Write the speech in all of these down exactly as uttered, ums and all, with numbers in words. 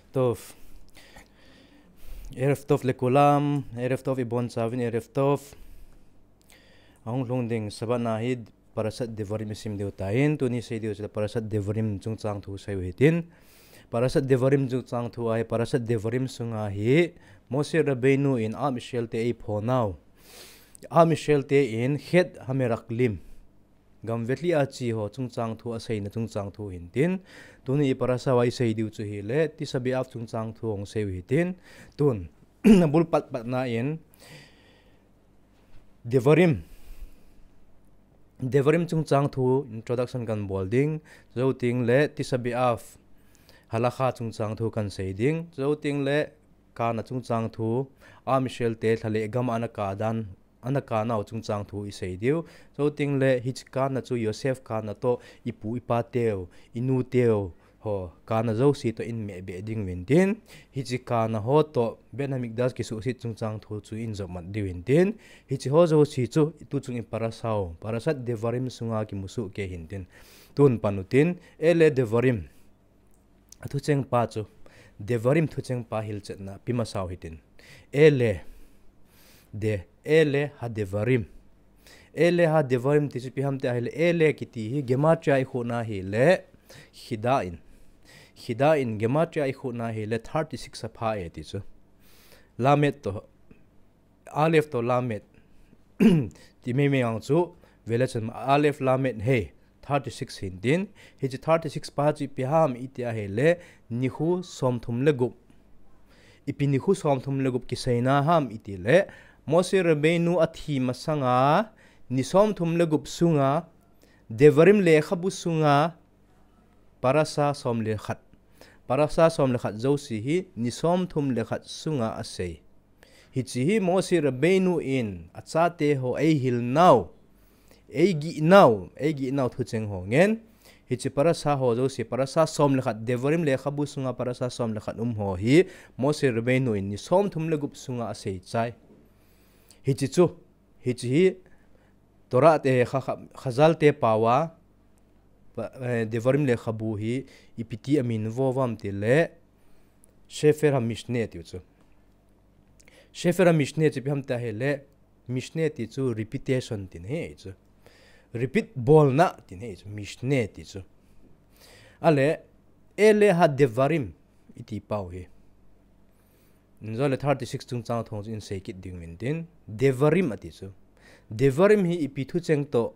Tov. ערב טוב לכולם, ערב טוב ibon chauvin, ערב טוב. Ahung lhung ding Sabbath na hi Parashat Devarim isim diu tan, tuni sei diu chu Parashat Devarim chungchang thu sei u hitin. Parashat Devarim chungchang thu ahi, Parashat Devarim sunga hi Moshe Rabbeinu in Am Israel te eiphonau, Am Israel te in Chet HaMeraklim, gam vetli a che ho chungchang thu aseina chungchang thu hintin. Tuni i parasha a isei diu chu hile Tisha B'Av chungchang thu hung sei u hitin. Tun, abul patpatna in Devarim, Devarim chungchang thu introduction kan bol ding. Chujou teng le Tisha B'Av Halakha chungchang thu kan sei ding. Chujou teng le kana chungchang thu, Am Israel te lha le gam a ana ka dan, ana kanau chungchang thu isei diu. Chujou teng le hiche kana chu Yosef kana toh ipu ipa teu, inu teu ho kana jouse toh inmeh beh ding u hintin. Hiche kana ho toh Beit Hamikdash kisuhset chungchang thu chu injop mat diu hintin. Hiche ho jouse chu tuchung i parasha u, Parashat Devarim sunga kimusuh kei hintin. Tun pan utin, Ele Devarim. Athucheng pa chu, Devarim thucheng pa hilchetna pe masau hitin. Ele, de, Ele HaDevarim. Ele HaDevarim ti chu ipi ham ti ahile, Ele kiti hi gematria ikhuhna hile, Khidah in. Khidah in gematria ikhuhna hile, thirty-six apha e ti chu. Lamed toh, Aleph toh Lamed ti meimei ang chu, vele chan Aleph Lamed He, thirty-six hintin. Hiche thirty-six pa chu ipi ham iti ahile, nikho somthum le gup. Ipi nikho somthum le gup kiseina ham iti le, Moshe Rabbeinu athi masanga, ni somthum le gup sunga, Devarim lekhabu sunga, parasha som le khat. Parasha som le khat jouse hi ni somthum le khat sunga asei. Hiche hi Moshe Rabbeinu in achate ho eihilnau, eigihnau, eigihnau thucheng ho ngen. Hiche parasha ho jouse, parasha som le khat, Devarim lekhabu sunga parasha som le khat um ho hi Moshe Rabbeinu in ni somthum le gup sunga asei chai. Hiche chu, hiche hi Torah te, Kha-, Kha-, Chazal te pao a, pa-, eh, Devarim lekhabu hi ipi ti amin vo uvam ti le, Sefer HaMishneh tiu chu. Sefer HaMishneh chu ipi ham ti ahile, Mishneh ti chu repetition tina ahi chu. Repeat bolna tina ahi chu, Mishneh ti chu. Ale, Ele HaDevarim iti pau hi. Injo le thirty-six chungchang thu chu insei kit ding u hintin. Devarim ati chu. Devarim hi ipi thucheng toh,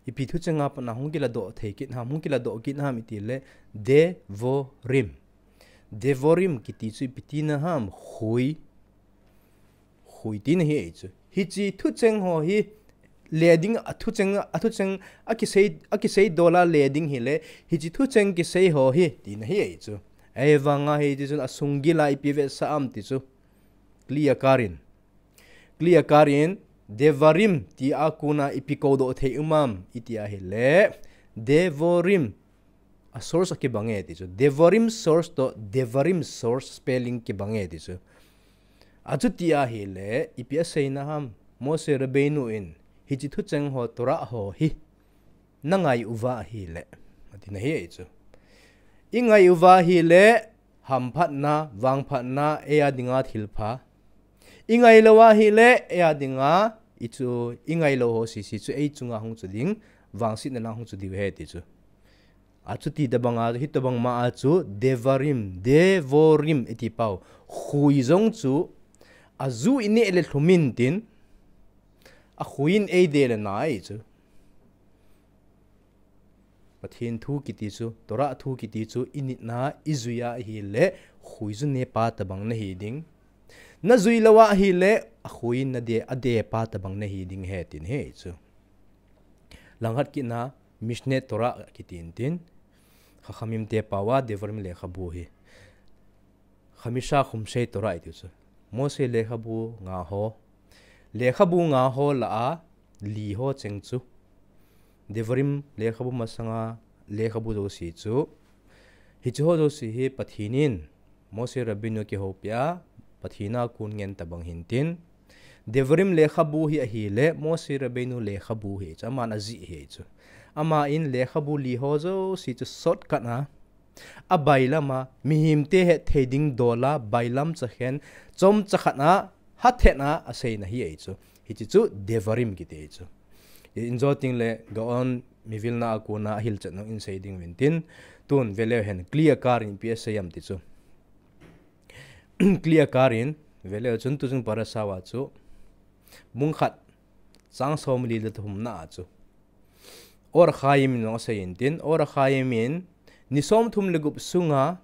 ipi thucheng a pat a hung kiladoh thei kit ham, hung kiladoh kit ham iti le, Devorim. Devorim kiti chu ipi tina ham, khui. Khui tina ahi chu. Hiche thucheng ho hi, le ding a thucheng, a thucheng, akisei, akisei dola le ding hile, hiche thucheng kisei ho hi, tina ahi chu. Ahivanga hiche chun asunggil a ipi vetsah am ti chu. Kli akar in. Kli akar in, Devarim ti a kona ipi koudoh thei um am, iti ahile, Devorim. A source akibang e ti chu. Devarim source toh Devarim source spelling kibang e ti chu. Achuti ahile, ipi aseina ham, Moshe Rabbeinu in, hiche thucheng ho Torah ho hi, nangai uva ahile. Atina ahi chu. Ingai uva ahile, hamphatna, vangphatna, eia dinga thilpha. Ingai lou ahile, eia dinga, hichu, ingai lou ho sese chu, ei chunga hung chu ding, vangsetna lang hung chu diu ahi ti chu. Achuti tabanga, hitobang ma a chu, Devarim, Devorim, iti pau. Khui jong chu, aju ineh le lhum intin, akhui in eide le nai chu. Pathen thu kiti chu, Torah thu kiti chu, initna, ijui a ahile, khui ju ne pa tabang nahi ding. Najui lou ahile, akhui in nade, ade pa tabang nahi ding ahi tin ahi chu. Langkhat kitna, Mishneh Torah kiti intin, Chachamim te pao a, Devarim lekhabu hi. Chamisha Chumshei Torah iti chu. Moshe lekhabu nga ho. Lekhabu nga ho lah a, li ho cheng chu. Devarim lekhabu masanga, lekhabu jouse chu. Hiche ho jouse hi Pathen in, Moshe Rabbeinu kihoupi a, Pathen a kon ngen tabang hintin. Devarim lekhabu hi ahile, Moshe Rabbeinu lekhabu ahi chu, aman ajih ahi chu. Aman lekhabu li ho jouse chu shortcut a, A bailam a, mihem te hetthei ding dol a, bailam chakhen, chomcha khat a, hathen a, asei na hi ei chu. Hichi chu Devarim kiti ei chu. Injo ting le, Gaon mi vilna a kona ahilchet nung in sei ding uvin tin, tun veleu hen, clear kar in ipi asei am ti chu. Clear kar in, veleu chun tu chung parasha a chu, bung khat, chang som li le thum na a chu. Or Chaim in nung asei in tin, Or Chaim in, ni som thum le gup sunga,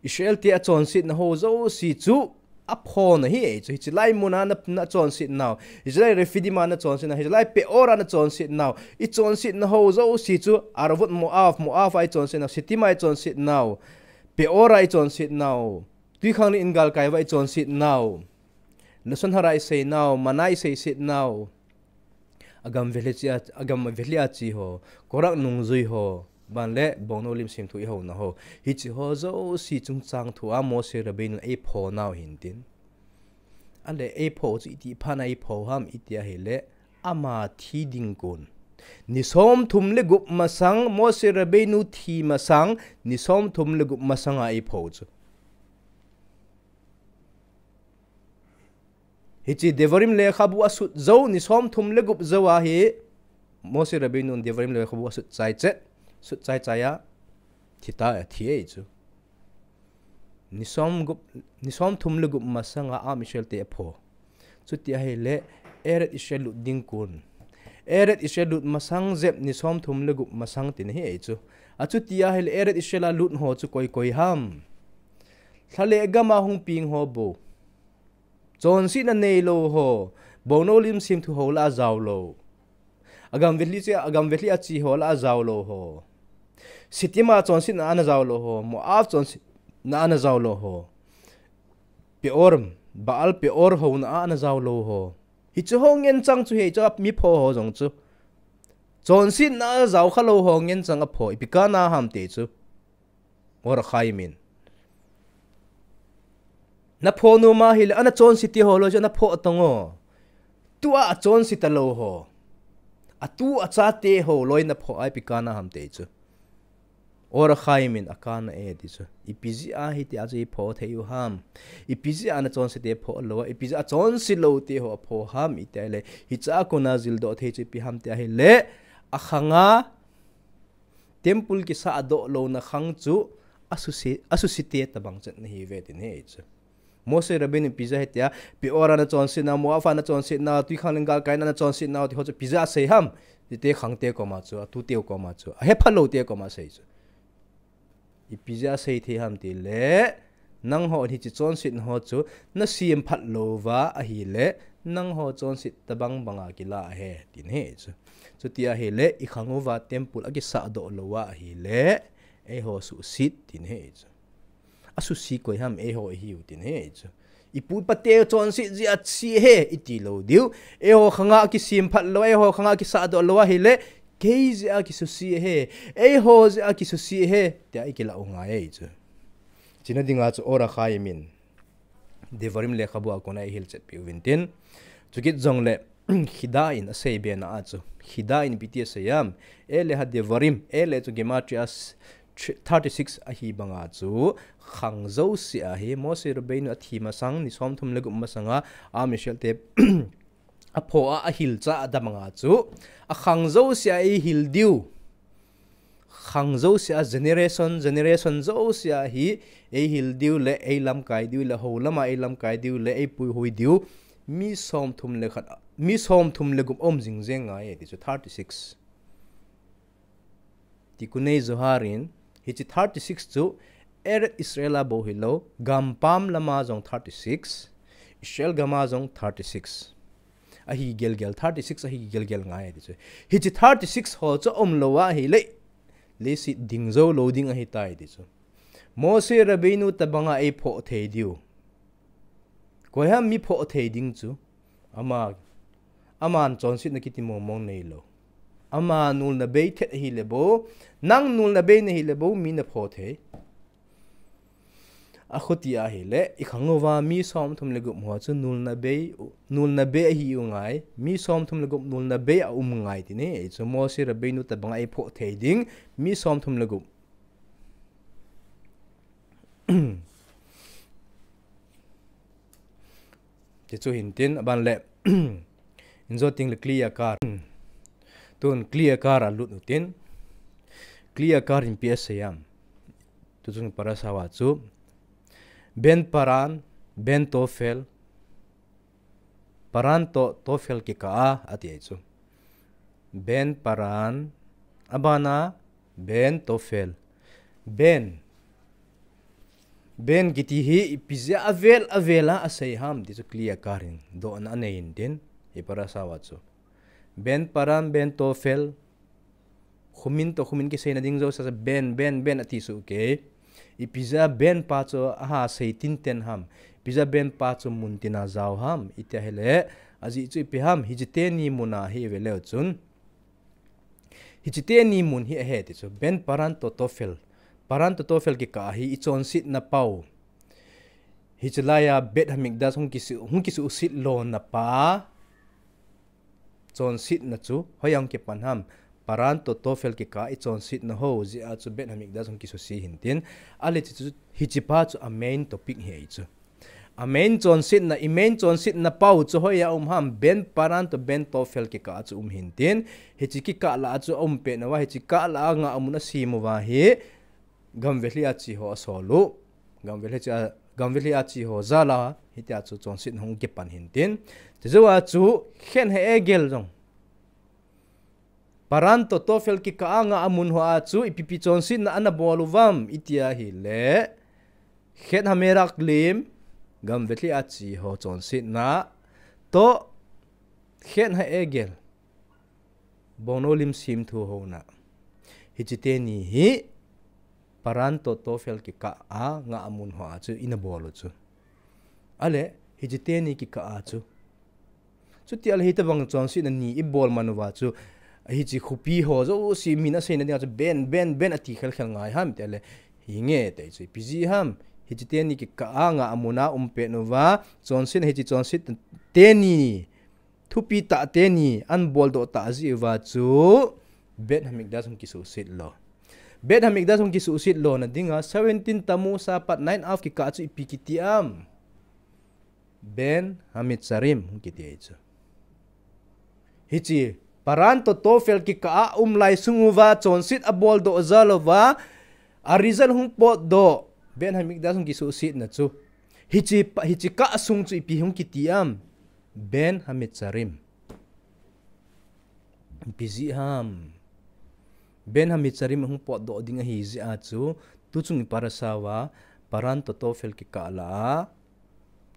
Israel te a chonsetna ho jouse chu, a pho na hi ei chu, hichi lai mun a na, na chonset nau, hichi lai Rephidim a na chonset nau, hichi lai Peor a na chonset nau, i chonsetna ho jouse chu, Arvot Moav, Moav a i chonset nau, Sitim a i chonset nau, Peor a i chonset nau, tuikhanglen galkai uva i chonset nau, Lashon Hara i sei nau, Mana i seiset nau, agam vele chi a, agam vele a chi ho, Korak nungjui ho, ban le, Bongnou Lim semthu i houna ho. Hichi ho jouse chungchang thu a Moshe Rabbeinu ei pho nau hin tin. Ale ei pho chu iti phat a ei pho ham iti ahile, ama thi ding kon. Ni som thum le gup masang, Moshe Rabbeinu thi masang, ni som thum le gup masang a ei pho chu. Hichi Devarim lekhabu a sut jou, ni som thum le gup jou a hi, Moshe Rabbeinu Devarim lekhabu a sut chai chet, sut chai chai a, thi ta a thi ei chu. Ni som gup, ni som thum le gup masang a am Israel te a pho. Chuti ahile, Eretz Israel lut ding kon. Eretz Israel lut masang jep ni som thum le gup masang tin hi ei chu. A chuti ahile, Eretz Israel a lut ho chu koi koi ham. Lha le gam a hung peng ho bou. Chonsetna nei lou ho, Bongnou Lim semthu ho la a jao lou. Agam vele chi, agam vele a chi ho la a jao lou ho. Sitim a chonsetna a na jao lou ho, Moav chonsetna a na jao lou ho. Peor, Baal Peor houna a na jao lou ho. Hichi ho ngen chang chu hi chu mi pho ho jong chu. Chonsetna a jao kha lou ho ngen chang a pho, ipi kana ham ti chu. Or Chaim in. Na pho nom ahile, ana chonse te ho loi chu na pho tong o. Tua a chonse talou ho. A tu a chate ho loi na pho a ipi kana ham ti chu. Or Chaim in a kana e ti chu. Ipi jeh a hitia chu i pho thei u ham. Ipi jeh a na chonse te pho lou a. Ipi jeh a chonse lou te ho a pho ham iti le. Hicha a kona jildoh thei chu ipi ham ti ahile. A khanga Temple kisahdoh louna khang chu asusi, asusi te tabang chet na hi ve tin hi chu. Moshe Rabbeinu ipi jeh a hitia, Peor a na chonsetna, Moab a na chonsetna, tuikhanglen galkaina a na chonsetna, ti ho chu ipi jeh a sei ham. Ti te khang te koma chu, a tu te koma chu, a hepha lou te koma sei chu. Ipi jeh a sei thei ham ti le, Nangho hiche chonsetna ho chu na semphat lou va ahile, nangho chonset tabang banga kila ahi, tin ahi chu. Chuti ahile, i khang uva temple a kisahdoh lou va ahile, eiho suhset, tin ahi chu. Asuhset koi ham, eiho ihiu, tin ahi chu. I pu i pa te chonset jeh a se ahi, iti lou diu. Eiho khanga kisemphat lou, eiho khanga kisahdoh lou ahile, kei jeh a kisuhset ahi, eiho jeh a kisuhset ahi, tia i kila u ngai ahi chu. Chuna dinga chu Or Chaim in Devarim lekhabu a kona i hilchet piu vin tin. Chukit jongle, Chida in asei be na a chu. Chida in ipi ti asei ham. Ele ha Devarim, ele chu Gematria thirty-six ahi banga chu. Khang jouse ahi, Moshe Rabbeinu athi masang, ni somthum le gup masanga, Am Israel te apho a, ahil cha a tabanga chu. Akhang jouse a eihil diu. Khang jouse a generation, generation jouse a hi eihil diu le, eilamkai diu le, hou lama eilamkai diu le, eipuihui diu. Mi somthum le khat, mi somthum le gup um jing jeng ngai e ti chu thirty-six. Tikunei Zohar in, hiche thirty-six chu, Eretz Israel a bou hilou, gampam lama jong thirty-six, Israel gama jong thirty-six. Ahi gelgel, thirty-six ahi gelgel ngai ti chu. Hiche thirty-six ho chu umlou ahile, leiset ding jou lou ding ahitai ti chu. Moshe Rabbeinu tabanga eiphoh thei diu. Koi ham mi phoh thei ding chu. Ama, aman chonsetna kiti mong mong neilou. Ama nulna bei thet ahile bou, nang nulna bei nahile bou, mi naphoh thei. Akhuti ahile, ikhang uva mi somthum le gup ho chu nulna bei, nulna bei ahi u ngai, mi somthum le gup nulna bei a um ngai ti nei, chu Moshe Rabbeinu tabang a iphoh thei ding, mi somthum le gup. Ti chu hintin, aban le, injo ting le Kli Yakar. Tun Kli Yakar a lut utin, Kli Yakar in ipi asei am. Tuchung parasha a chu, Ben Paran, Ben Tofel, Paran to Tofel kikah a, ati ahi chu. Ben Paran, abana, Ben Tofel. Ben. Ben kiti hi, ipi jeh a avel, avel a asei ham, ti chu Kli Yakar in dohna anei intin, hi parasha a chu. Ben Paran, Ben Tofel, khumin to khumin kiseina ding jouse a Ben, Ben, Ben ati soh kei. Ipi jeh a Ben pa chu aha sei tinten ham. Ipi jeh a Ben pa chu mun tin a jao ham. Iti ahile, ajeh chu ipi ham, hiche teni mun a hi ive leu chun. Hiche teni mun hi ahi ti chu. Ben Paran to Tofel. Paran to Tofel kikah a hi ichonsetna pau. Hiche lai a Beit Hamikdash hung kisu, hung kisuhset lona pa. Chonsetna chu, hoiya hung kipan ham, Paran to Tofel kikah a ichonsetna ho, jeh a chu Beit Hamikdash hung kisuse hintin, ale hiche chu, hiche pa chu a main topic hi ahi chu. A main chonsetna, i main chonsetna pau chu hoiya um ham, Ben Paran to Ben Tofel kikah a chu um hintin, hiche kikah lah a chu a um pet uva, hiche kah lah a ngahmun asem uva hi, gamvelhi a che ho asol u. Gamvelhi che a, gamvelhi a che ho jal a, hitia chu chonsetna hung kipan hintin. Chujou a chu, Chen HaEgel jong. Paran to Tofel kikah a ngahmun ho a chu, ipi ipi chonsetna ana bol uvam, iti ahile. Chen HaMeraklim, gamvelhi a che ho chonsetna. To, Chen HaEgel. Bongnou lim semthu houna. Hiche teni hi Paran to Tofel kikah a ngahmun ho a chu ina bol u chu. Ale, hiche teni kikah a chu. Chuti ale hitabang chonsetna ni ibol man uva chu. Hiche khopi ho jouse min aseina dinga chu Ben, Ben, Ben ati khel khel ngai ham ti ale. Hinge ti chu ipi jeh ham. Hiche teni kikah a ngahmun a um pet uva. Chonsetna hiche chonsetna teni. Thupi tah teni, ana boldoh tah jeh uva chu, Beit Hamikdash hung kisuhset lo. Beit Hamikdash hung kisuhset lona dinga, seventeen Tammuz a pat nine Av kikah chu ipi kiti am. Ben Hametzarim hung kiti ahi chu. Hiche, Paran to Tofel kikah a um lai sung uva, chonset aboldoh jal uva, a result hung potdoh, Beit Hamikdash hung kisuhsetna chu. Hiche pa, hiche kah sung chu ipi hung kiti am. Ben Hametzarim. Ipi jeh ham. Ben Hametzarim hung potdoh ding ahi jeh a chu, tuchung i parasha uva, Paran to Tofel kikah lah a,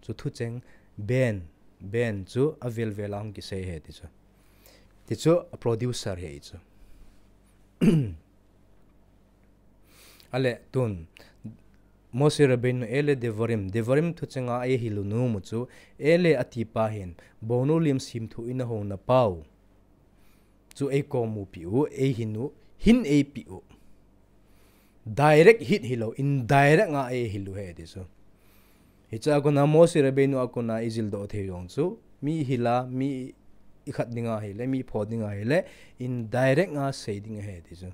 chu thucheng, Ben, Ben chu avel vel a hung kisei ahi ti chu. Ti chu a producer ahi chu. Ale tun, Moshe Rabbeinu ele Devarim, Devarim thuchenga eihil u nom u chu, ele ati pa hin, Bongnou lim semthu ina houna pau. Chu eikom u pi u, eihin u, hin eipi u. Direct hit hilou, indirect a eihil u ahi ti chu. Hiche a kona Moshe Rabbeinu a kona ijildoh thei jong chu, mi hil a, mi ikhat ding ahile, mi pho ding ahile, indirect a sei ding ahi ti chu.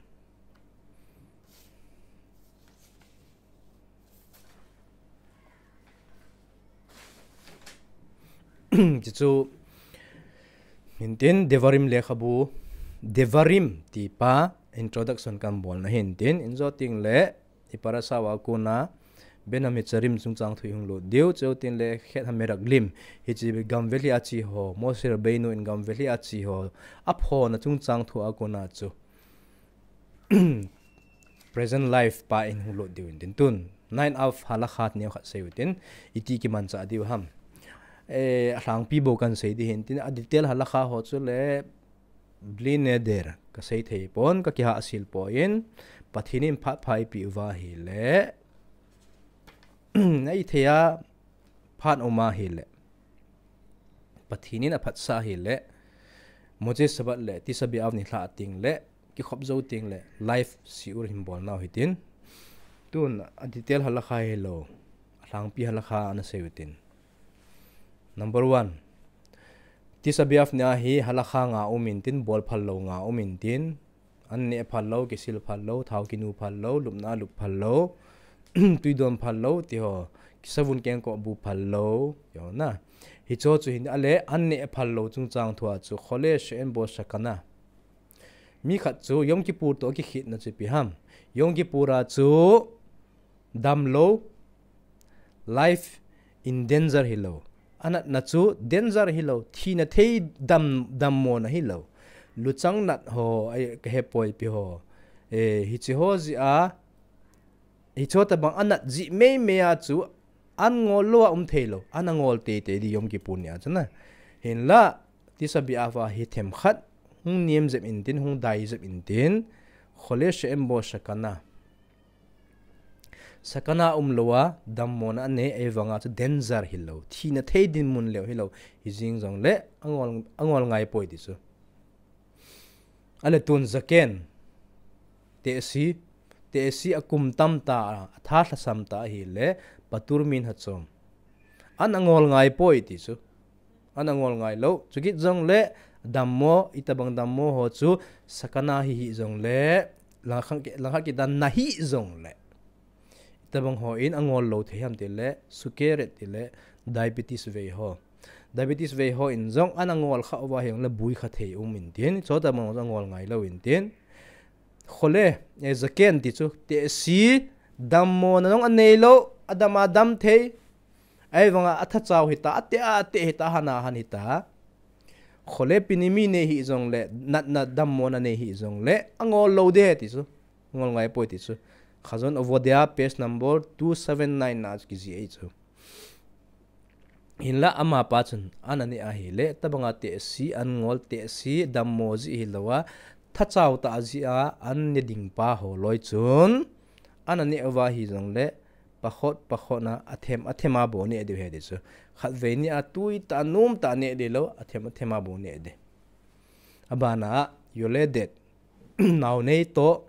Ti chu, hintin Devarim lekhabu, Devarim ti pa introduction kabolna hintin, injo teng le, i parasha uva kona, Ben Hametzarim chungchang thu ihung lut diu, chuteng le Chen HaMeraklim, hiche gamvelhi a che ho, Moshe Rabbeinu in gamvelhi a che ho, aphona chungchang thu a kona chu. Present life pa in hung lut diu hintin tun. Nine Av halakha neo khat sei u tin. Iti kimanchah diu ham. Eh, alhangpi bou kan sei ding hintin. A detail halakha ho chu le Bli Neder. Ka sei thei pon, ka kihahsel poi. Pathen in phat pha eipeh uva ahile. Eithei a phat um ahile. Pathen in aphatsah ahile. Motzei Shabbat le Tisha B'Av nilhah teng le. Kikhop jou teng le. Live shiur hin bol nau hitin. Tun a detail halakha hilou. Thangpi halakha ana seiyu tin. Number one. Tisha B'Av nia hi halakha nga um intin, bol phal lou nga um intin. An neh phal lou, kisil phal lou, thao kinu phal lou, lupna lup phal lou, tuidon phal lou, tiho. Kisavun kengkoh bu phal lou, tiho na. Hicho chu hin ale, an neh phal lou chungchang thua chu, Chole she'en bo sakana. Mi khat chu Yom Kippur toh kikhitna chu ipi ham. Yom Kippur a chu damlou, life in danger hilou. Anatna chu danger hilou, thina thei dam, dammona hilou. Luchang nat ho, ai, kahepoi ipi ho. E, hichi ho jia, hicho tabang anat ji meimei a chu, an ngol lou a um thei lou, an angol teitei di Yom Kippur nia chu na. Hinla, Tisha B'Av a hi themkhat, hung niam jep intin, hung dai jep intin, Chole she'en bo sakana. Sakana umlou a, dammona anei, ahivanga chu danger hilou, thina thei dinmun leu hilou, hijing jongle, angol, angol ngaipoi ti chu. Ale tun zaken, tehsi, tehsi akum tamta, atha lhasam ta ahile, patur minhachom. An angol ngaipoi ti chu. An angol ngailou. Chukit jongle, dammo, itabang dammo ho chu, sakana hi hi jongle, langkhat, langkhat kidan nahi jongle. Itabang ho in angol lou thei ham tile, sukeret tile, diabetes vei ho. Diabetes vei ho in jong an angol kha uva hijongle bui kha thei um intin, chutabang jong angol ngailou intin. Chole, e, zaken ti chu, tehsi, dammona jong aneilou, adam a dam thei. Ahivanga athachao hita, ate a ate hita, ahana ahan hita. Chole pinimi nei hi jongle, natna dammona nei hi jongle, angol lou de ti chu. Ngol ngaipoi ti chu. Khazon Ovodia, page number two seven nine na chu kijih ahi chu. Hinla amapa chun, an aneh ahile, tabanga tehsi, an ngol tehsi, dammo ji hilou a, thachao ta jia, an ne ding pa ho loi chun, an aneh uva hi jongle, pakhot, pakhot na, athem, athem a bou neh diu ahi ti chu. Khatvei nia tui ta, nom ta neh ding lou, athem, athem a bou neh ding. Abana, yoledet, naonei toh,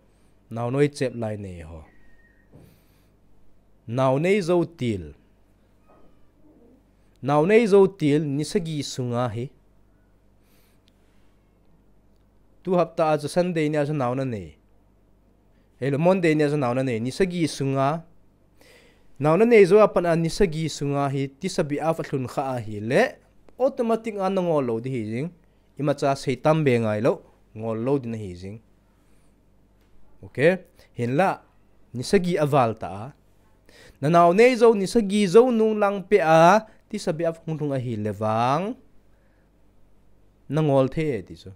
naonoi chep lai nei ho. Naonei jou til. Naonei jou til, ni sagi sunga hi. Tu hapta a chu Sunday nia chu naona nei. Hello, Monday nia chu naona nei. Ni sagi sunga. Naona nei jou a pat a ni sagi sunga hi, Tisha B'Av alhun kha ahile, automatic a nangol lou di hi jing. Imacha seitam be ngailou, ngol lou di nahi jing. Okay? Hinla, ni sagi aval ta a. Nanao nei jou, ni sagi jou nung lang peh a, Tisha B'Av hung lhung ahile vang. Nangol thei e ti chu.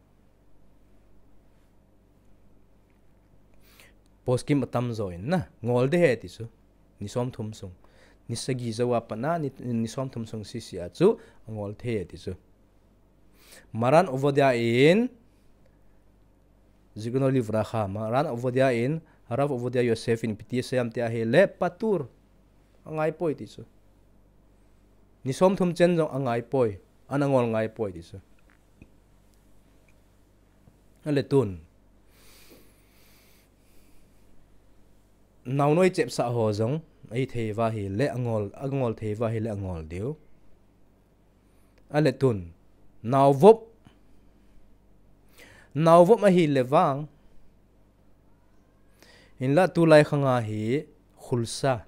Poskim atam jo in na, ngol de he ti chu. Ni somthum sung. Ni sagi jou a pat a, ni, ni somthum sung sisi a chu, angol thei e ti chu. Maran Ovodia in, Zichrono Livracha, Maran Ovodia in, Harav Ovodia Yosef in ipi ti asei em ti ahile, patur. Angaipoi ti chu. Ni somthum chen jong angaipoi. An angol ngaipoi ti chu. Ale tun. Naonoi chepsah ho jong, ahithei uva ahile angol, angol thei uva ahile angol diu. Ale tun. Naovop. Naovop ahile vang. Hinla tulai khanga hi khulsa.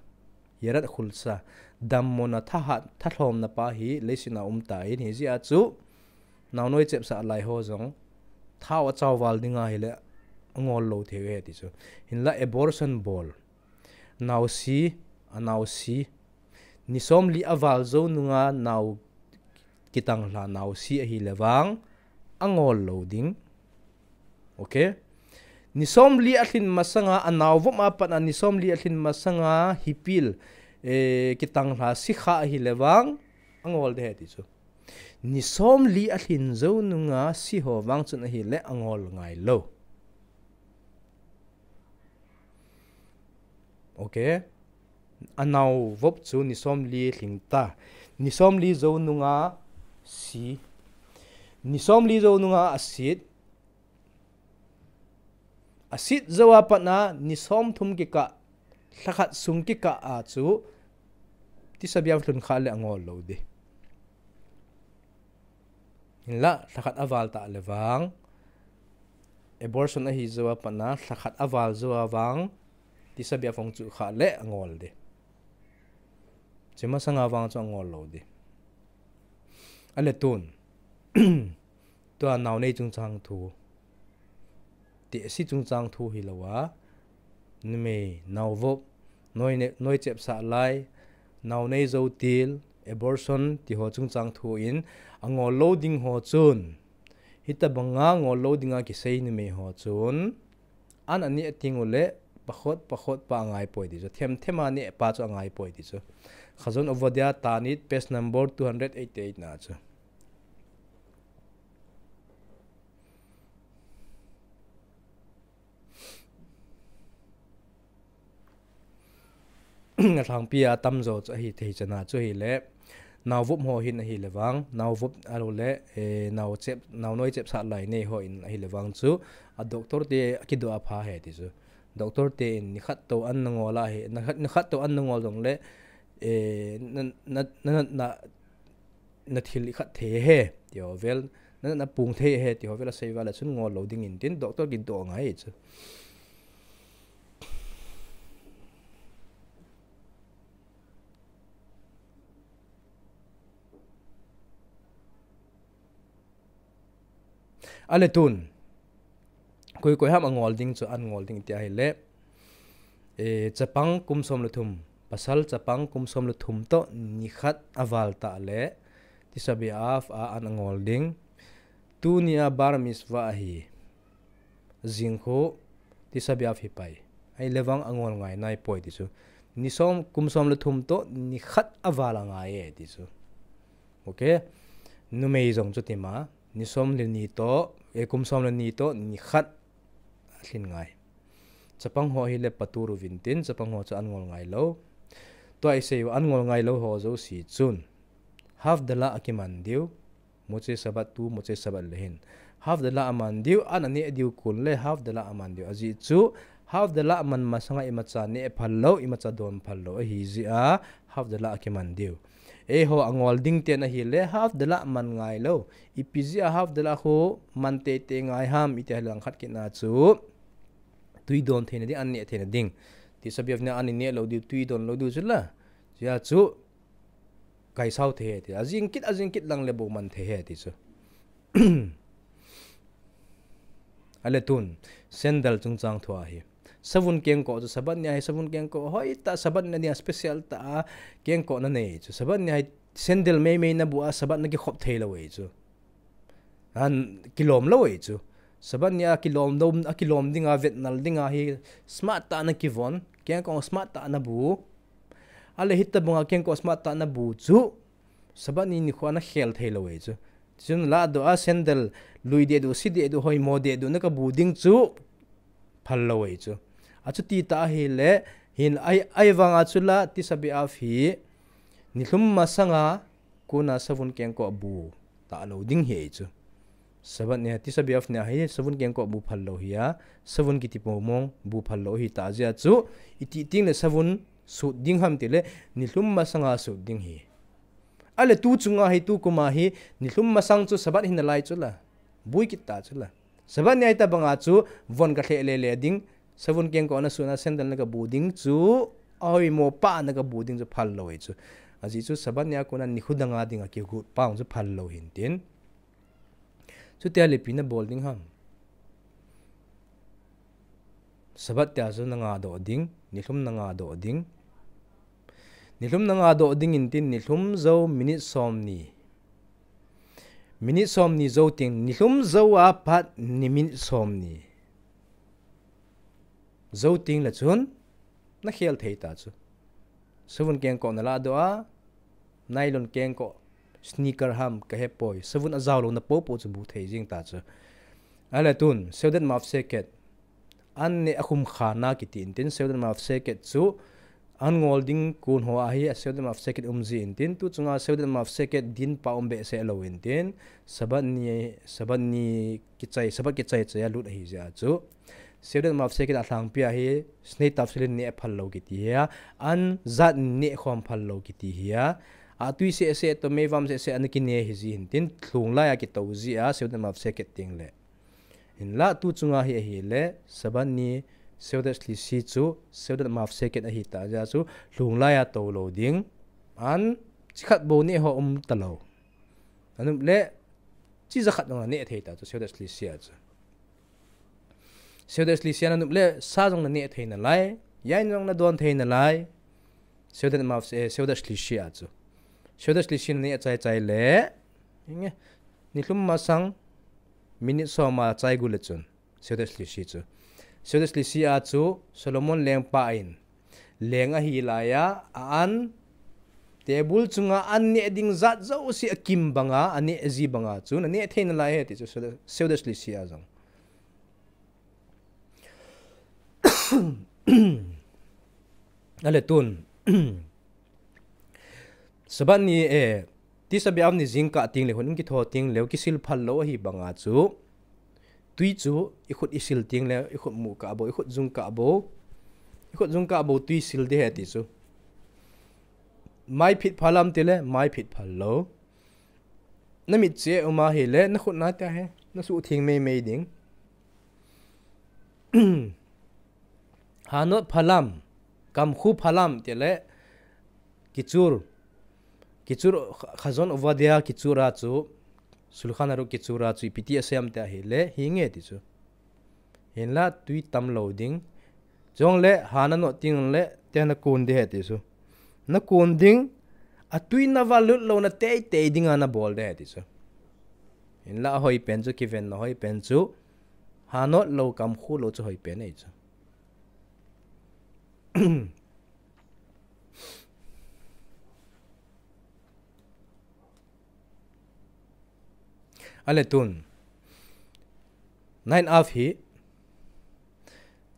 Yarat khulsa. Dammona thahat, thalhomna pa hi leiset a um tan hijeh a chu. Naonoi chepsah lai ho jong. Thao achao val ding ahile angol lou thei uve ti chu. Hinla abortion bol. Naosi, anaosi. Ni somli aval jou nunga nao kitang lha naosi ahile vang, angol lou ding. Okay? Ni somli alhin masanga, anaovop a pat a ni somli alhin masanga, hipil, eh, kitang lha sikha ahile vang, angol de he ti chu. Ni somli alhin jou nunga si ho vang chun ahile angol ngailou. Okay. Anaovop chu ni somli lhing ta. Ni somli jou nunga si. Ni somli jou nunga asit. Asit jou a pat a ni somthum kikah, lhakhat sung kikah a chu Tisha B'Av lhun khah le angol lou ding. Hinlah, lhakhat aval ta le vang, abortion ahi jou a pat na, lhakhat aval jou a vang, Tisha B'Av ahung chu khah le angol ding. Chuma sanga vang chu angol lou ding. Ale tun. Tua naonei chungchang thu. Tehse chungchang thu hilou a. Numei, naovop, noi ne, noi chepsah lai, naonei jou til, abortion, ti ho chungchang thu in, angol lou ding ho chun. Hitabanga ngol lou dinga kisei numei ho chun. An aneh teng uleh, pakhot, pakhot pa angai poi ti chu. Them, them a aneh pa chu angai poi ti chu. Khazon Ovadia Tanit, page number two hundred eighty-eight na chu. Alhangpi a tamjo chu ahi thei chana chu hile, naovop ho hin ahile vang, naovop alou le, eh, nao chep, naonoi chepsah lai nei ho in ahile vang chu, a doctor te akidoh a pha ahi ti chu. Doctor te in nikhat tou an nangol ahi, nikhat, nikhat tou an nangol jong le, eh, na, na, na, na, na thil ikhat thei ahi, ti ho vel, na, na pung thei ahi, ti ho vel asei val a chun ngol lou ding in tin, doctor kidoh ngai chu. Ale tun. Koi koi ham angol ding chu an ngol ding ti ahile. Eh, chapang kum som le thum. Pasal chapang kum som le thum toh nikhat aval ta le. Tisha B'Av a an angol ding. Tuni a Bar Mitzvah ahi. Jing khu Tisha B'Av hi pai. Ahile vang angol ngai nai poi ti chu. Ni som, kum som le thum toh nikhat aval angai e ti chu. Okay. Numei jong chu tima. Ni som le ni toh, eh, kum som le ni toh, nikhat alhin ngai. Chapang ho hile patur uvin tin, chapang ho chu an ngol ngai lou. Tua isei u an ngol ngai lou ho jouse chun. Havdalah akiman diu, Motzei Shabbat tu, Motzei Shabbat le hin. Havdalah aman diu, an aneh diu kon le, Havdalah aman diu. Ajeh chu, Havdalah aman masanga imacha neh phal lou, imacha don phal lou. Ahi jeh a, Havdalah akiman diu. Eiho angol ding ten ahile, Havdalah man ngai lou. Ipi jeh a Havdalah khu man teitei ngai ham, iti ahile langkhat kit na chu. Tui don theina ding, an neh theina ding. Tisha B'Av nia an ineh lou diu, tui don lou diu chu la. Jeh a chu, kaisau thei ahi ti. Ajing kit, ajing kit lang le bou man thei ahi ti chu. Ale tun, sandal chungchang thu ahi. Savun kengkoh chu Shabbat ni ahi, savun kengkoh. Hoitah Shabbat ni a special tah a kengkoh nanei chu. Shabbat ni ahi sandal meimei nabu a Shabbat nakikhop thei lou ahi chu. An kilom lou ahi chu. Shabbat ni a kilom dom, akilom dinga vetnal dinga hi smart tah a nakivon. Kengkoh smart tah a nabu. Ale hitabanga kengkoh smart tah a nabu chu. Shabbat ni nikho a nakhel thei lou ahi chu. Chun ladoh a sandal lui dehduh, si dehduh, hoimo dehduh nakabu ding chu. Phal lou ahi chu. Achuti tah ahile, hin ai, ahivanga chu la Tisha B'Av hi. Nilhum masanga, kona savun kengkoh bu. Talou ding ahi chu. Shabbat ni a Tisha B'Av ni ahi, savun kengkoh bu phal lou ahi a, savun kiti pomong bu phal lou ahi tah jeh a chu, iti teng le savun sut ding ham tile, nilhum masanga sut ding ahi. Ale tu chunga hi, tu kuma hi, nilhum masang chu Shabbat hi nalai chu la. Bui kit ta chu la. Shabbat ni ahi tabanga chu, von kalheh lele ding, savun kengkoh nasut a sandal nakabu ding chu, ahoimo pa nakabu ding chu phal lou ahi chu. Ajeh chu Shabbat ni a kona nikho danga dinga kigut pa chu phal lou ahin tin. Chutia le ipi nabol ding ham. Shabbat tia chu nanga doh ding, nilhum nanga doh ding. Nilhum nanga doh ding in tin nilhum jou minute somni. Minute somni jou teng, nilhum jou a pat ni minute somni. Jou teng le chun, nakhel thei ta chu. Savun kengkoh naladoh a, nylon kengkoh, sneaker ham kahe poi. Savun ajao lou napopo chu bu thei jing ta chu. Ale tun, seudat mafseket. An neh akhum khana kiti in tin, seudat mafseket chu, an ngol ding kon ho ahi, a seudat mafseket um ji in tin, tu chunga seudat mafseket din pa um behseh lou in tin, Shabbat ni, Shabbat ni kichai, Shabbat kichai chai a lut ahi jeh a chu. Seudat Mafseket a lhangpi a hi Shnei Tavshilin neh phal lou kiti hi a, an jat neh khom phal lou kiti hi a, atui seh seh toh meivam seh seh ana kineh hi ji hin tin, lhung lai a kitou ji a, Seudat Mafseket teng le. Hinlah tu chunga hi ahile, Sabbath ni Seudat Shlishi chu, Seudat Mafseket ahi ta jeh a chu, lhung lai a tou lou ding, an chi khat bou neh ho um ta lou. Anup le, chi ja khat jong neh thei ta chu, Seudat Shlishi a chu. Seudat Shlishi a nanup le, sa jong naneh thei nalai, yain jong nadon thei nalai, Seudat Maf-, eh, Seudat Shlishi a chu. Seudat Shlishi naneh chai chai le, hinge, nilhum masang, minute som a chai gu le chun, Seudat Shlishi chu. Seudat Shlishi a chu, Solomon lengpa in, leng ahi lai a, a an, table chunga an neh ding jat jouse akim banga, aneh ji banga chu, naneh thei nalai ahi ti chu, Seudat, Seudat Shlishi a jong. Ale tun. Sabbath ni, eh, Tisha B'Av ni jingkah teng le hun kitho teng le kisil phal lou ahi banga chu. Tui chu, ikhut isil teng le, ikhut mu kah bou, ikhut jung kah bou. Ikhut jung kah bou tui sil ding ahi ti chu. Mai phit phal am ti le, mai phit phal lou. Namit che um ahile, nakhut nate ahi, nasuh theng mei mei ding. Hanot phal am, kamkhu phal am ti le, kichur. Kichur, Chazon Ovadia kichur a chu, Shulchan Aruch kichur a chu, ipi ti asei am ti ahile, hinge ti chu. Hinlah tui tam lou ding. Chule, ha nanot teng le, tia nakon ding ahi ti chu. Nakon ding, atui navalut louna teitei dinga nabol ding ahi ti chu. Hinlah ahoi pen chu, kivenna hoi pen chu, hanot lou kamkhu lou chu hoi pen ahi chu. Ale tun. Nine Av hi.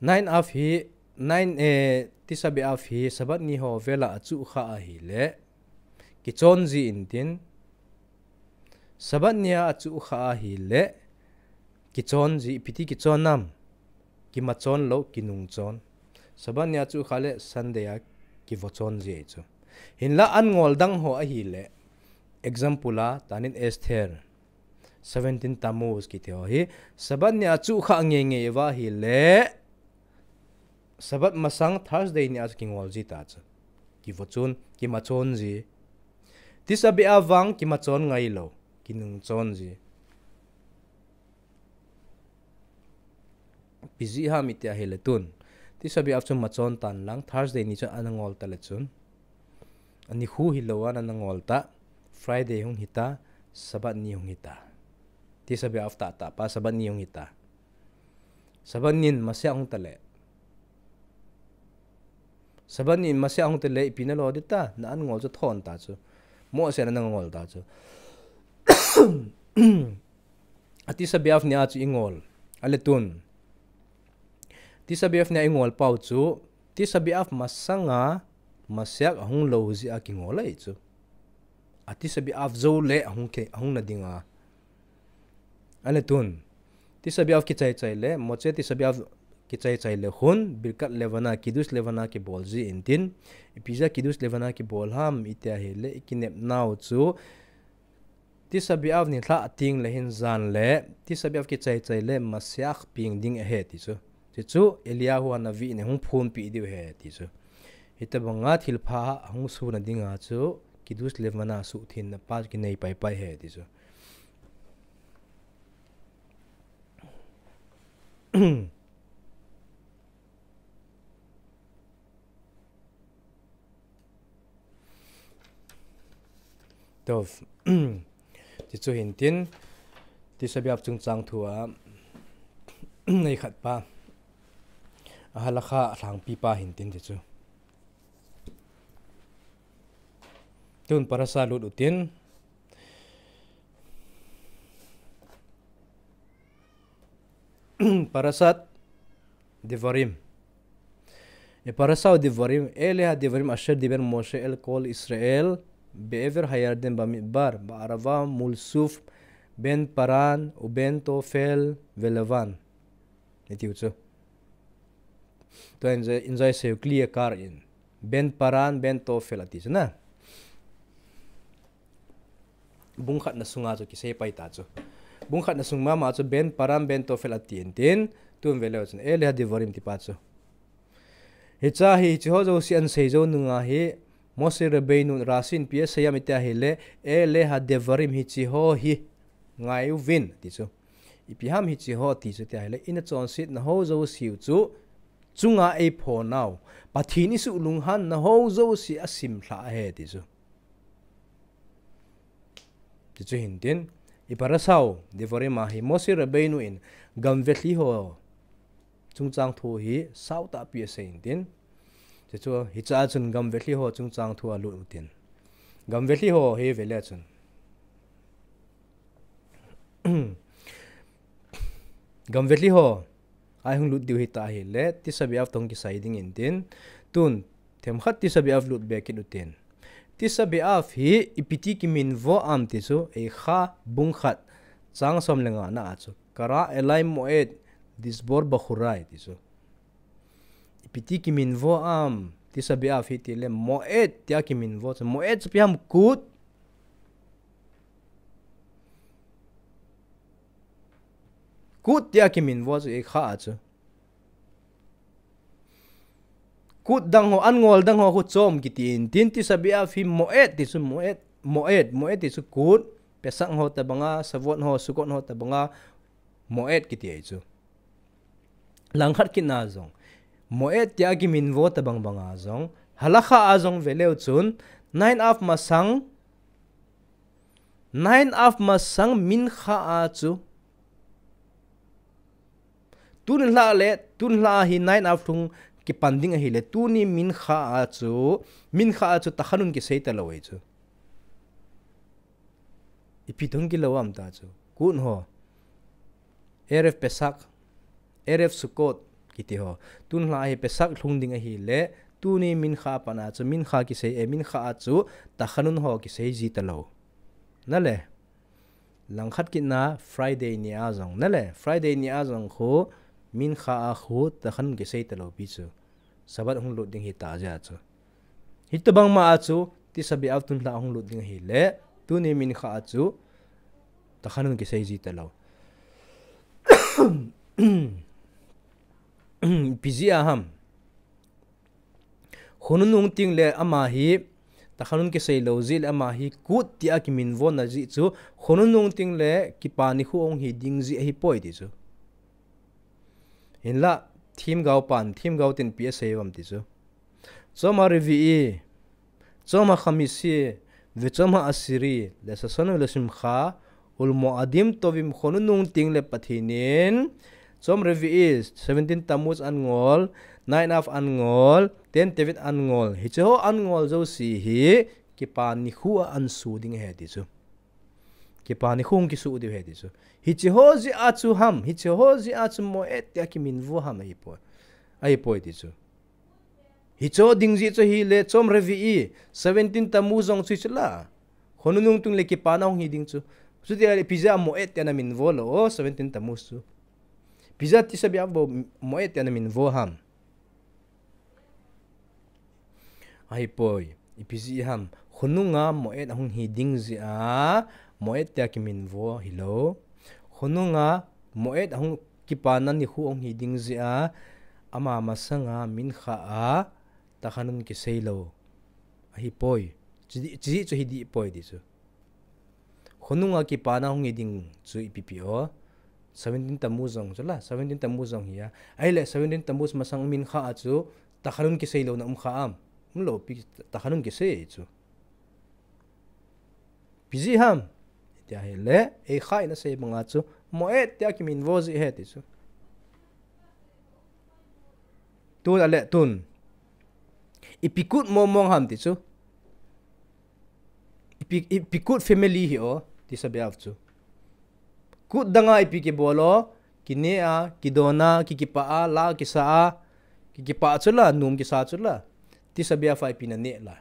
Nine Av hi. Nine, eh, Tisha B'Av hi. Sabbath ni ho vela achuh kha ahile. Kichon ji intin. Sabbath ni a achuh kha ahile. Kichon ji, ipi ti kichon am. Kimachon lou, kinungchon. Sabbath ni achuh kha le Sunday a kivochon ji ahi chu. Hinlah an ngol dang ho ahile. Example a, Ta'anit Esther, seventeen Tammuz kiti ho hi. Sabbath ni achuh kha ngei ngei uva ahile. Sabbath masang Thursday ni a chu kingol ji ta chu. Kivochon, kimachon ji. Tisha B'Av vang kimachon ngai lou. Kinungchon ji. Ipi jeh ham iti ahile tun. Tisha B'Av chu machon tan lang, Thursday ni chun ana ngol ta le chun. Anikho hilou a ana ngol ta, Friday hung hita, Sabbath ni hung hita. Tisha B'Av tahtah pa, Sabbath ni hung hita. Sabbath nin Mashiach hung ta le. Sabbath nin Mashiach hung ta le, ipi nalo ding ta, na an ngol chu thon ta chu. Mose na ngol ta chu. A Tisha B'Av ni a chu ingol. Ale tun. Tisha B'Av ni a ingol pau chu. Tisha B'Av masanga Mashiach ahung lou jeh a kingol ahi chu. A Tisha B'Av jou le ahung ke, ahung na dinga. Ale tun. Tisha B'Av kichai chai le, Motzei Tisha B'Av kichai chai le hun, Birkat Levana, Kiddush Levana kibol ji intin. Ipi jeh a Kiddush Levana kibol ham, iti ahile, ikinep nau chu. Tisha B'Av nilhah teng le hin jan le, Tisha B'Av kichai chai le, Mashiach peng ding ahi ti chu. Chuchu, Eliyahu Hanavi in ahung phonpeh diu ahi ti chu. Hitobanga thilpha ahung sohna dinga chu, Kiddush Levana suhthengna pa kinei pai pai ahi ti chu. Tov. Tichu hintin, Tisha B'Av chungchang thu a, nei khat pa. A halakha lhangpi pa hintin tichu. Tun parasha lut utin. Parashat Devarim. E parashat Devarim, אלה הדברים אשר דיבר משה אל כל ישראל בעבר הירדן במדבר, בערבה מול סוף, בין פרן ובין תופל ולבן. Iti uchu. Tua in jai, in jai sei u clear kar in. Ben Paran, Ben Tofel ati chu na. Bung khatna sunga chu kisei pai ta chu. Bung khatna sung mama chu Ben Paran, Ben Tofel ati in tin, tun ve leu chun, Ele Hadevarim ti pa chu. Hicha hi, hichi ho jouse an sei jou nunga hi, Moshe Rabbeinu Rashi in ipi asei ham iti ahile, Ele Hadevarim hichi ho hi, ngai uvin, ti chu. Ipi ham hichi ho ti chu iti ahile, ina chonsetna ho jouse u chu, chunga eipho nau. Pathen isuh lunghanna ho jouse asim lhah ahi ti chu. Ti chu hin tin, i parasha u, Devarim a hi, Moshe Rabbeinu in, gamvelhi ho, chungchang thu hi, sao tahpi asei in tin. Ti chu, hicha chun gamvelhi ho, chungchang thu alut u tin. Gamvelhi ho, hi ve le chun. Gamvelhi ho, a hung lut diu hita ahile, Tisha B'Av toh kisai ding in tin, tun, themkhat Tisha B'Av lut be kit u tin. Tisha B'Av hi, ipi ti kiminvo am ti chu, Eicha bung khat, chang som le nga na a chu. Kara elai moed, dishbor bachurai ti chu. Ipi ti kiminvo am, Tisha B'Av hi ti le, moed tia kiminvo chu. Moed chu ipi ham kut, Kut tia kiminvo chu Eicha a chu. Kut dang ho, an ngol dang ho khu chom kiti in tin Tisha B'Av hi moed ti chu moed, moed, moed ti chu kut, Pesach ho tabanga, Shavuot ho, Sukkot ho tabanga, moed kiti ahi chu. Langkhat kit na jong. Moed tia kiminvo tabang banga jong. Halacha a jong ve leu chun, nine av masang, nine av masang mincha a chu. Tun lha le, tun lha hi nine av lhung kipan ding ahile, tuni mincha a chu, mincha a chu tachanun kisei talou ahi chu. Ipi tun kilou am ta chu. Kut ho. Erev Pesach, Erev Sukkot, kiti ho. Tun lha hi Pesach lhung ding ahile, tuni mincha a pat a chu, mincha kisei, eh, mincha a chu, tachanun ho kisei ji talou. Na le. Langkhat kit na Friday ni a jong. Na le, Friday ni a jong khu, mincha a khu, tachanun kisei talou pi chu. Sabbath hung lut ding hita jeh a chu. Hitabang ma a chu, Tisha B'Av tun lha hung lut ding ahile, tuni mincha a chu, tachanun kisei ji talou. Ipi jeh a ham. Khonung nung teng le ama hi, tachanun kisei lou jeh le ama hi, kut tia kiminvo na jeh chu, khonung nung teng le kipa nikho hung hi ding jeh ahi poi ti chu. Hinla, themgao pan, themgao ten ipi asei uvam ti chu. Tzom ha-Revi'i, Tzom ha-Chamishi, veTzom ha-Ashiri, leshashan veLashimcha, uLeMo'adim Tovim, khonung nung teng le Pathen in, Tzom Revi'i, seventeen Tammuz an ngol, nine av an ngol, ten Tevet an ngol. Hiche ho an ngol jouse hi, kipa nikho a an suh ding ahi ti chu. Kipa nikho hung kisuh diu ahi ti chu. Hiche ho jeh a chu ham, hiche ho jeh a chu moed tia kiminvo ham ahi poi. Ahi poi ti chu. Hiche ho ding jeh chu ahile Tzom Revi'i, seventeen Tammuz jong chu hichu la. Khonung nung teng le kipana hung hi ding chu. Chuti ahile ipi jeh a moed tia ana minvo lou, o, seventeen Tammuz chu. Ipi jeh a Tisha B'Av bou moed tia ana minvo ham. Ahi poi, ipi jeh ham, khonung a moed ahung hi ding jeh a, moed tia kiminvo hilou. Khonung a moed ahung kipana nikho ahung hi ding jeh a, ama masang a mincha a, tachanun kisei lou. Ahi poi, chuti, chuti chu hi dih poi ti chu. Khonung a kipana hung hi ding chu ipi pi o. Seventeen Tammuz jong chu la, seventeen Tammuz jong hi a. Ahile seventeen Tammuz masang mincha a chu, tachanun kisei louna um kha am. Um lou pi, tachanun kisei chu. Ipi jeh ham. Tia ahile, Eicha in asei banga chu, moed tia kiminvo jeh ahi ti chu. Tun ale, tun. Ipi kut mong mong ham ti chu. Ipi, ipi kut family hi o, Tisha B'Av chu. Kut dang a ipi kibol o, kine a, kidon a, kikipah a, la kisa a, kikipah chu la, nom kisa chu la. Tisha B'Av a ipi naneh la.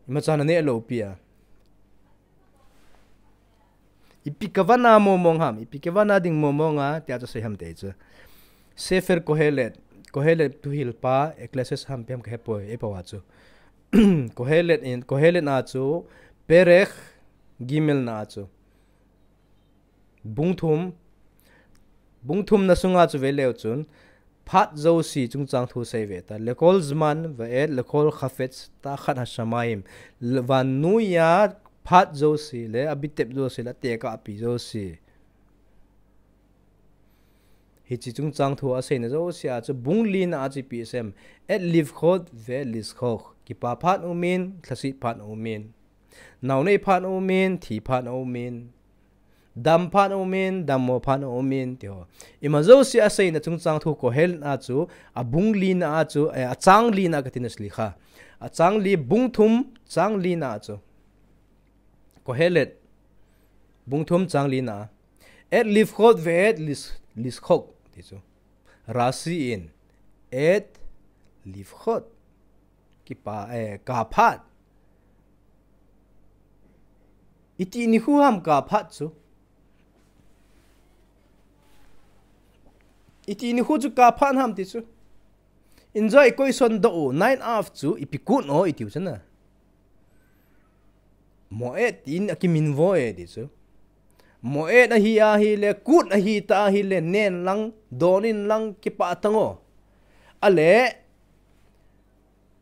Imacha naneh lou pi a. Ipi kavana mong mong ham, ipi kavana ding mong mong a, tia chu sei ham ti chu. Sefer Kohelet, Kohelet thuhilpa, Ecclesiastes ham ipi ham kahepoi, eipaova chu. Kohelet in, Kohelet na chu, Perek Gimel na chu. Bung thum, bung thum na sunga chu veleu chun, phat jouse chungchang thu seive ta. Lekol zman va'et lekol chafetz tachat hashamayim. Vannoiya phat jouse le abitep jouse le atekahpi jouse. Hiche chungchang thu aseina jouse a chu bung lina a chu ipi asei em. Et livchot ve'et lischok. Kipa phat aumin, lhaset phat aumin. Naonei phat aumin, thi phat aumin. Dam phat aumin, dammo phat aumin, tiho. Ima jouse aseina chungchang thu Kohelet a chu, abung lina a chu, eh, achang lina kati na sli kha. Achang li, bung thum, chang lina a chu. Kohelet, bung thum chang lina. Et livchot ve'et lis-, lischok, ti chu. Rashi in, et livchot. Kipa, eh, kaphat. Iti nikho ham kaphat chu. Iti nikho chu kaphat ham ti chu. Injo i koison doh u, nine av chu, ipi kut o, itiu chu na. Moed in akiminvo e ti chu. Moed ahi ahile, kut ahi ta ahile, nen lang, don in lang, kipah tang o. Ale,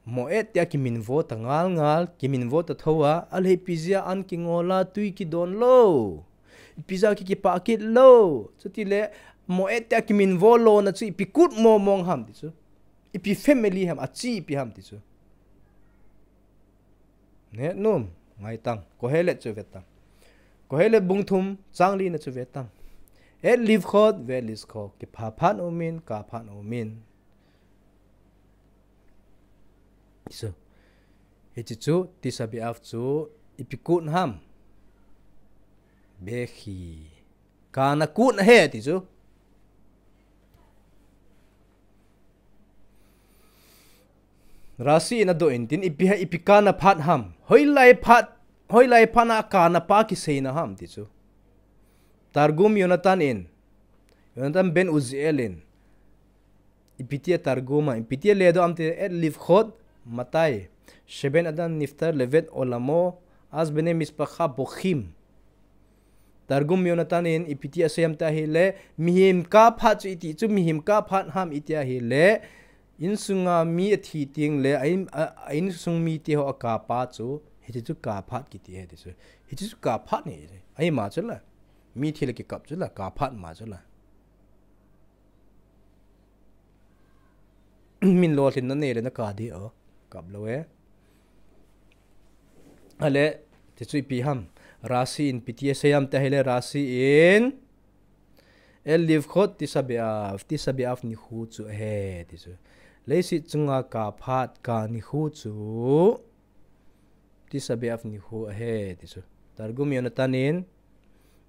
Moed tia kiminvo ta ngal ngal, kiminvo ta tho a, ale ipi jeh a an kingol a, tui kidon lou. Ipi jeh a ki, kipah kit lou. Chutile, Moed tia kiminvo lona chu, ipi kut momong ham ti chu. Ipi family ham, achi ipi ham ti chu. Hetnom, ngaitang. Kohelet chu vetang. Kohelet bung thum, chang lina chu vetang. Et livchot ve'et lischok. Kipa phat aumin, kap phat aumin. So, hiche chu, Tisha B'Av chu, ipi kut ham. Bekhi. Kana kut ahi ti chu. Rashi in adoh in tin ipi ha, ipi kana phat ham. Hoilai phat, hoilai phat na kana pa kiseina ham ti chu. Targum Yonatan in, Yonatan ben Uziel in, ipi tia Targum a, ipi tia ledoh am ti, et livchot, matai, sheben adam niftar levet olamo, az bnei mishpacha bochim. Targum Yonatan in ipi tia asei am ti ahile, mihem kap phat chu iti chu, mihem kap phat ham iti ahile, insunga mi athi teng le, a in, a, a insung mite ho akap a chu, hiche chu kap phat kiti ahi ti chu. Hiche chu kap phat ahi, ahi ma chu la. Mi thi le kikap chu la, kap phat ma chu la. Min lolhinna nei le na kap ding o. Kap lou e. Ale, ti chu ipi ham. Rashi in ipi tia asei am ti ahile Rashi in. Et livchot Tisha B'Av, Tisha B'Av nikho chu ahi, ti chu. Leiset chunga kap phat kap nikho chu. Tisha B'Av nikho ahi, ti chu. Targum Yonatan in,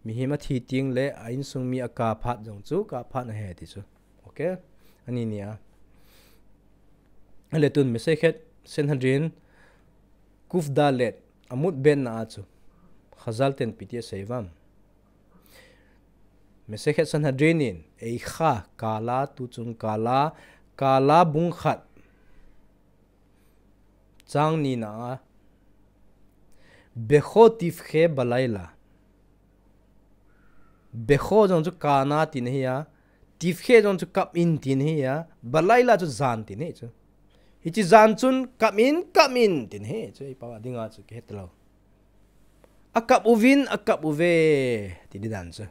mihem athi teng le, a insung mi akap phat jong chu, kap phat ahi, ti chu. Okay? Ani ni a. Ale tun, Masechet Sanhedrin, Kuf Dalet, Amud Bet na a chu. Chazal ten ipi tia asei uvam. Masechet Sanhedrin in, Eicha, kala, tuchung kala, kala bung khat. Chang nina a. Becho tivche balaila. Becho jong chu kana tina ahi a. Tivche jong chu kap in tina ahi a. Balaila chu jan tina ahi chu. Hiche jan chun kap in, kap in tina ahi chu. Ipi a dinga chu kihet lou. Akap uvin, akap uve, ti di dan chu.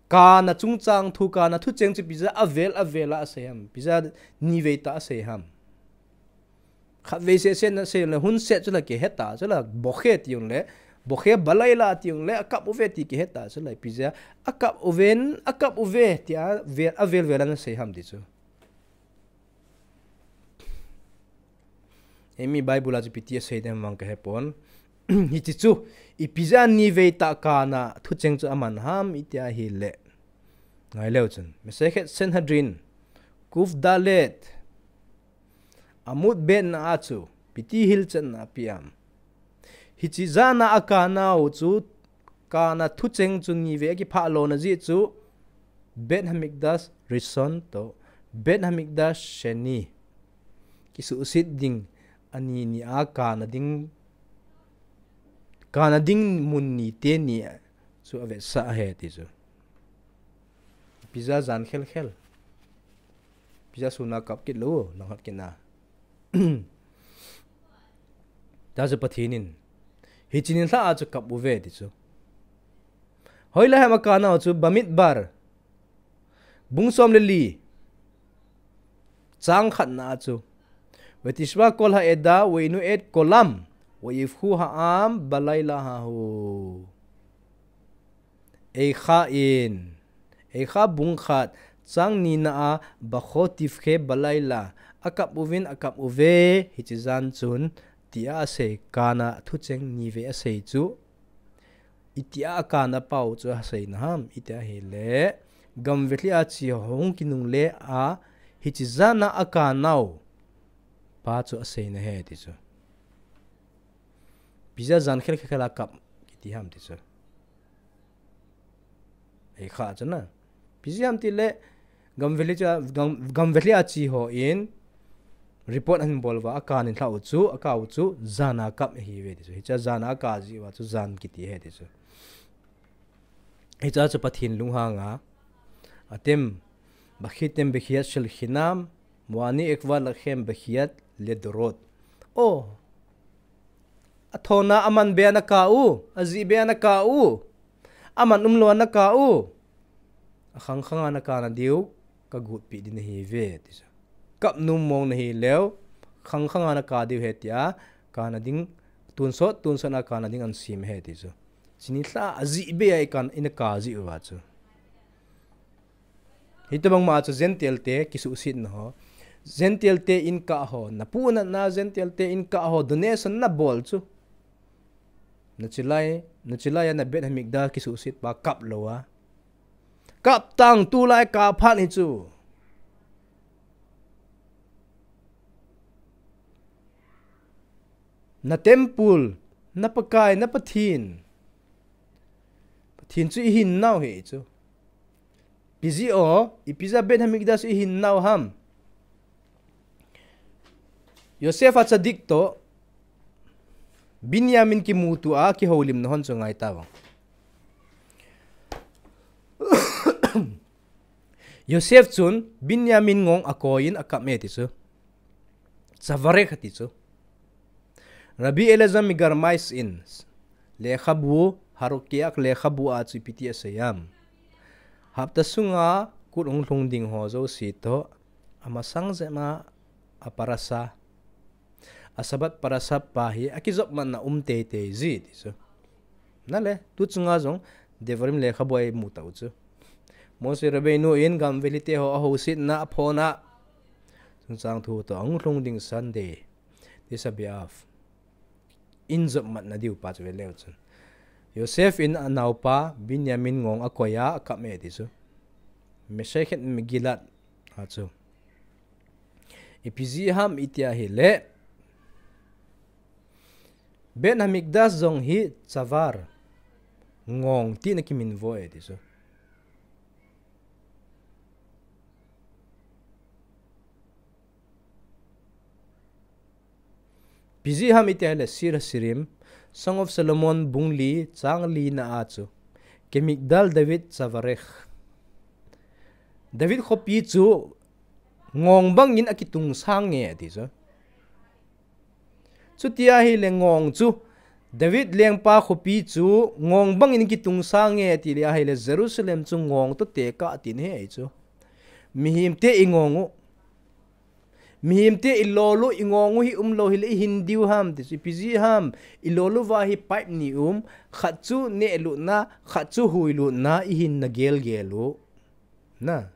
Kana chungchang thu, kana thucheng chu ipi jeh a avel, avel a asei ham. Ipi jeh a nivei tah a asei ham. Khatvei seh seh na asei le, hun seh chu la kihet ta chu la, boche ti jong le, boche balaila ti jong le, akap uve ti kihet ta chu la, ipi jeh a akap uven, akap uve, tia vel, avel vel a ana sei ham ti chu. Eimi Bible a chu ipi tia asei dem vang kahe pon. Hiche chu, ipi jeh a nivei tah kana thucheng chu aman ham iti ahile. Ngai leu chun. Masechet Sanhedrin. Kuf Dalet. Amud Bet na a chu. Ipi ti hilchetna api am. Hiche jana a kana u chu Kana thucheng chu nivei a kiphah lona jeh chu Beit Hamikdash Rishon toh Beit Hamikdash Sheni, kisuhset ding ani ni a kana ding, kana ding mun ni teni chu avetsah ahi ti chu. Ipi jeh a jan khelkhel. Ipi jeh a sun a kap kit lou, langkhat kit na. Tia chu Pathen in, hiche ni lha a chu kap uve ti chu. Hoilai ham akanau chu, Bamidbar, bung som le li, chang khat na a chu, Vetishba kol ha'eda, veinu et kolam, veyivhu ha'am balayla hahu. Eicha in, Eicha bung khat, chang ni na a, bachotivche balayla, akap uvin, akap uve, hiche jan chun, tia asei, kana thucheng ni vei asei chu, itia akana pau chu asei na ham, itia ahile, gamvelhi a che ho hung kinungle a, hiche jan a akanau pa chu asei na ahi ti chu. Ipi jeh a jan khelkhel a kap kiti ham ti chu. Eicha chu na. Ipi jeh ham tile, gamvelhi chu, gam, gamvelhi a che hon report ahin bol uva, akan in lha u chu, aka u chu, jan a kap ahiuve ti chu. Hiche a jan a aka jeh uva chu jan kiti ahi ti chu. Hiche a chu Pathen lunghang a, atem, bachitem bechiyat shel chinam, va'ani ekva lachem bechiyat ledorot. Oh, athona aman beh a naka u, ajih beh a naka u, aman umlou a naka u, akhang khang a nakana diu, kagotpi ding nahiuve, ti chu. Kap nom mong nahi leu, khang khang a naka diu ahi tia, kana ding, tonsot, tonsot a kana ding ahin sem ahi ti chu. Hiche ni lha a ajih beh a ikan, inaka jeh uva chu. Hitobang ma chu Gentile te kisuhset na ho. Gentile te in kah ho. Napu natna Gentile te in kah ho. Donation nabol chu. Nachilai, nachilai a na Beit Hamikdash kisuhset pa kap lou a. Kap tang tulai kap phat hi chu. Na temple, na Pakai, na Pathen. Pathen chu ihin nau ahi chu. Ipi jeh a, ipi jeh a Beit Hamikdash ihin nau ham. Yosef Hatzadik toh Binyamin kimuto a kihoulimna hon chu ngai tavang. Yosef chun Binyamin ngong akoi in akap e ti chu. Tzavarech ati chu. Rabbi Elazar Migarmais in lekhabu, Harokeach lekhabu a chu ipi ti asei ham. Hapta sunga kut hung lhung ding ho jouse toh, amasang jep a, a parasha, a Shabbat parasha pa hi akijopmatna um teitei ji ti chu. Nale, tu chunga jong Devarim lekhabu a imu tau chu. Moshe Rabbeinu in gamvelhi te ho ahousetna aphona. Chungchang thu toh ahung lhung ding Sunday, Tisha B'Av, in jopmatna diu pa chu ve leu chun. Yosef in anaopa Binyamin ngong akoi a akap e ti chu. Masechet Megillah a chu. Ipi jeh ham iti ahile, Beit Hamikdash jong hi tzavar, ngong tin akiminvo e ti chu. Ipi jeh ham iti ahile Shir Hashirim, Song of Solomon bung li chang li na a chu, Kemigdal David Tzavarech. David khopi chu ngong bangin akitungsang e ati chu. Chuti ahile ngong chu, David lengpa khopi chu ngong bangin kitungsang e ti le ahile Jerusalem chu ngong toh tekah atin ahi chu. Mihem te ingong u. Mihem te ilol u, ingong u hi umlou hile ihin diu ham ti chu. Ipi jeh ham, ilol uva hi pipe ni um, khat chu nehlutna, khat chu huilutna, ihinna gelgel u. Na.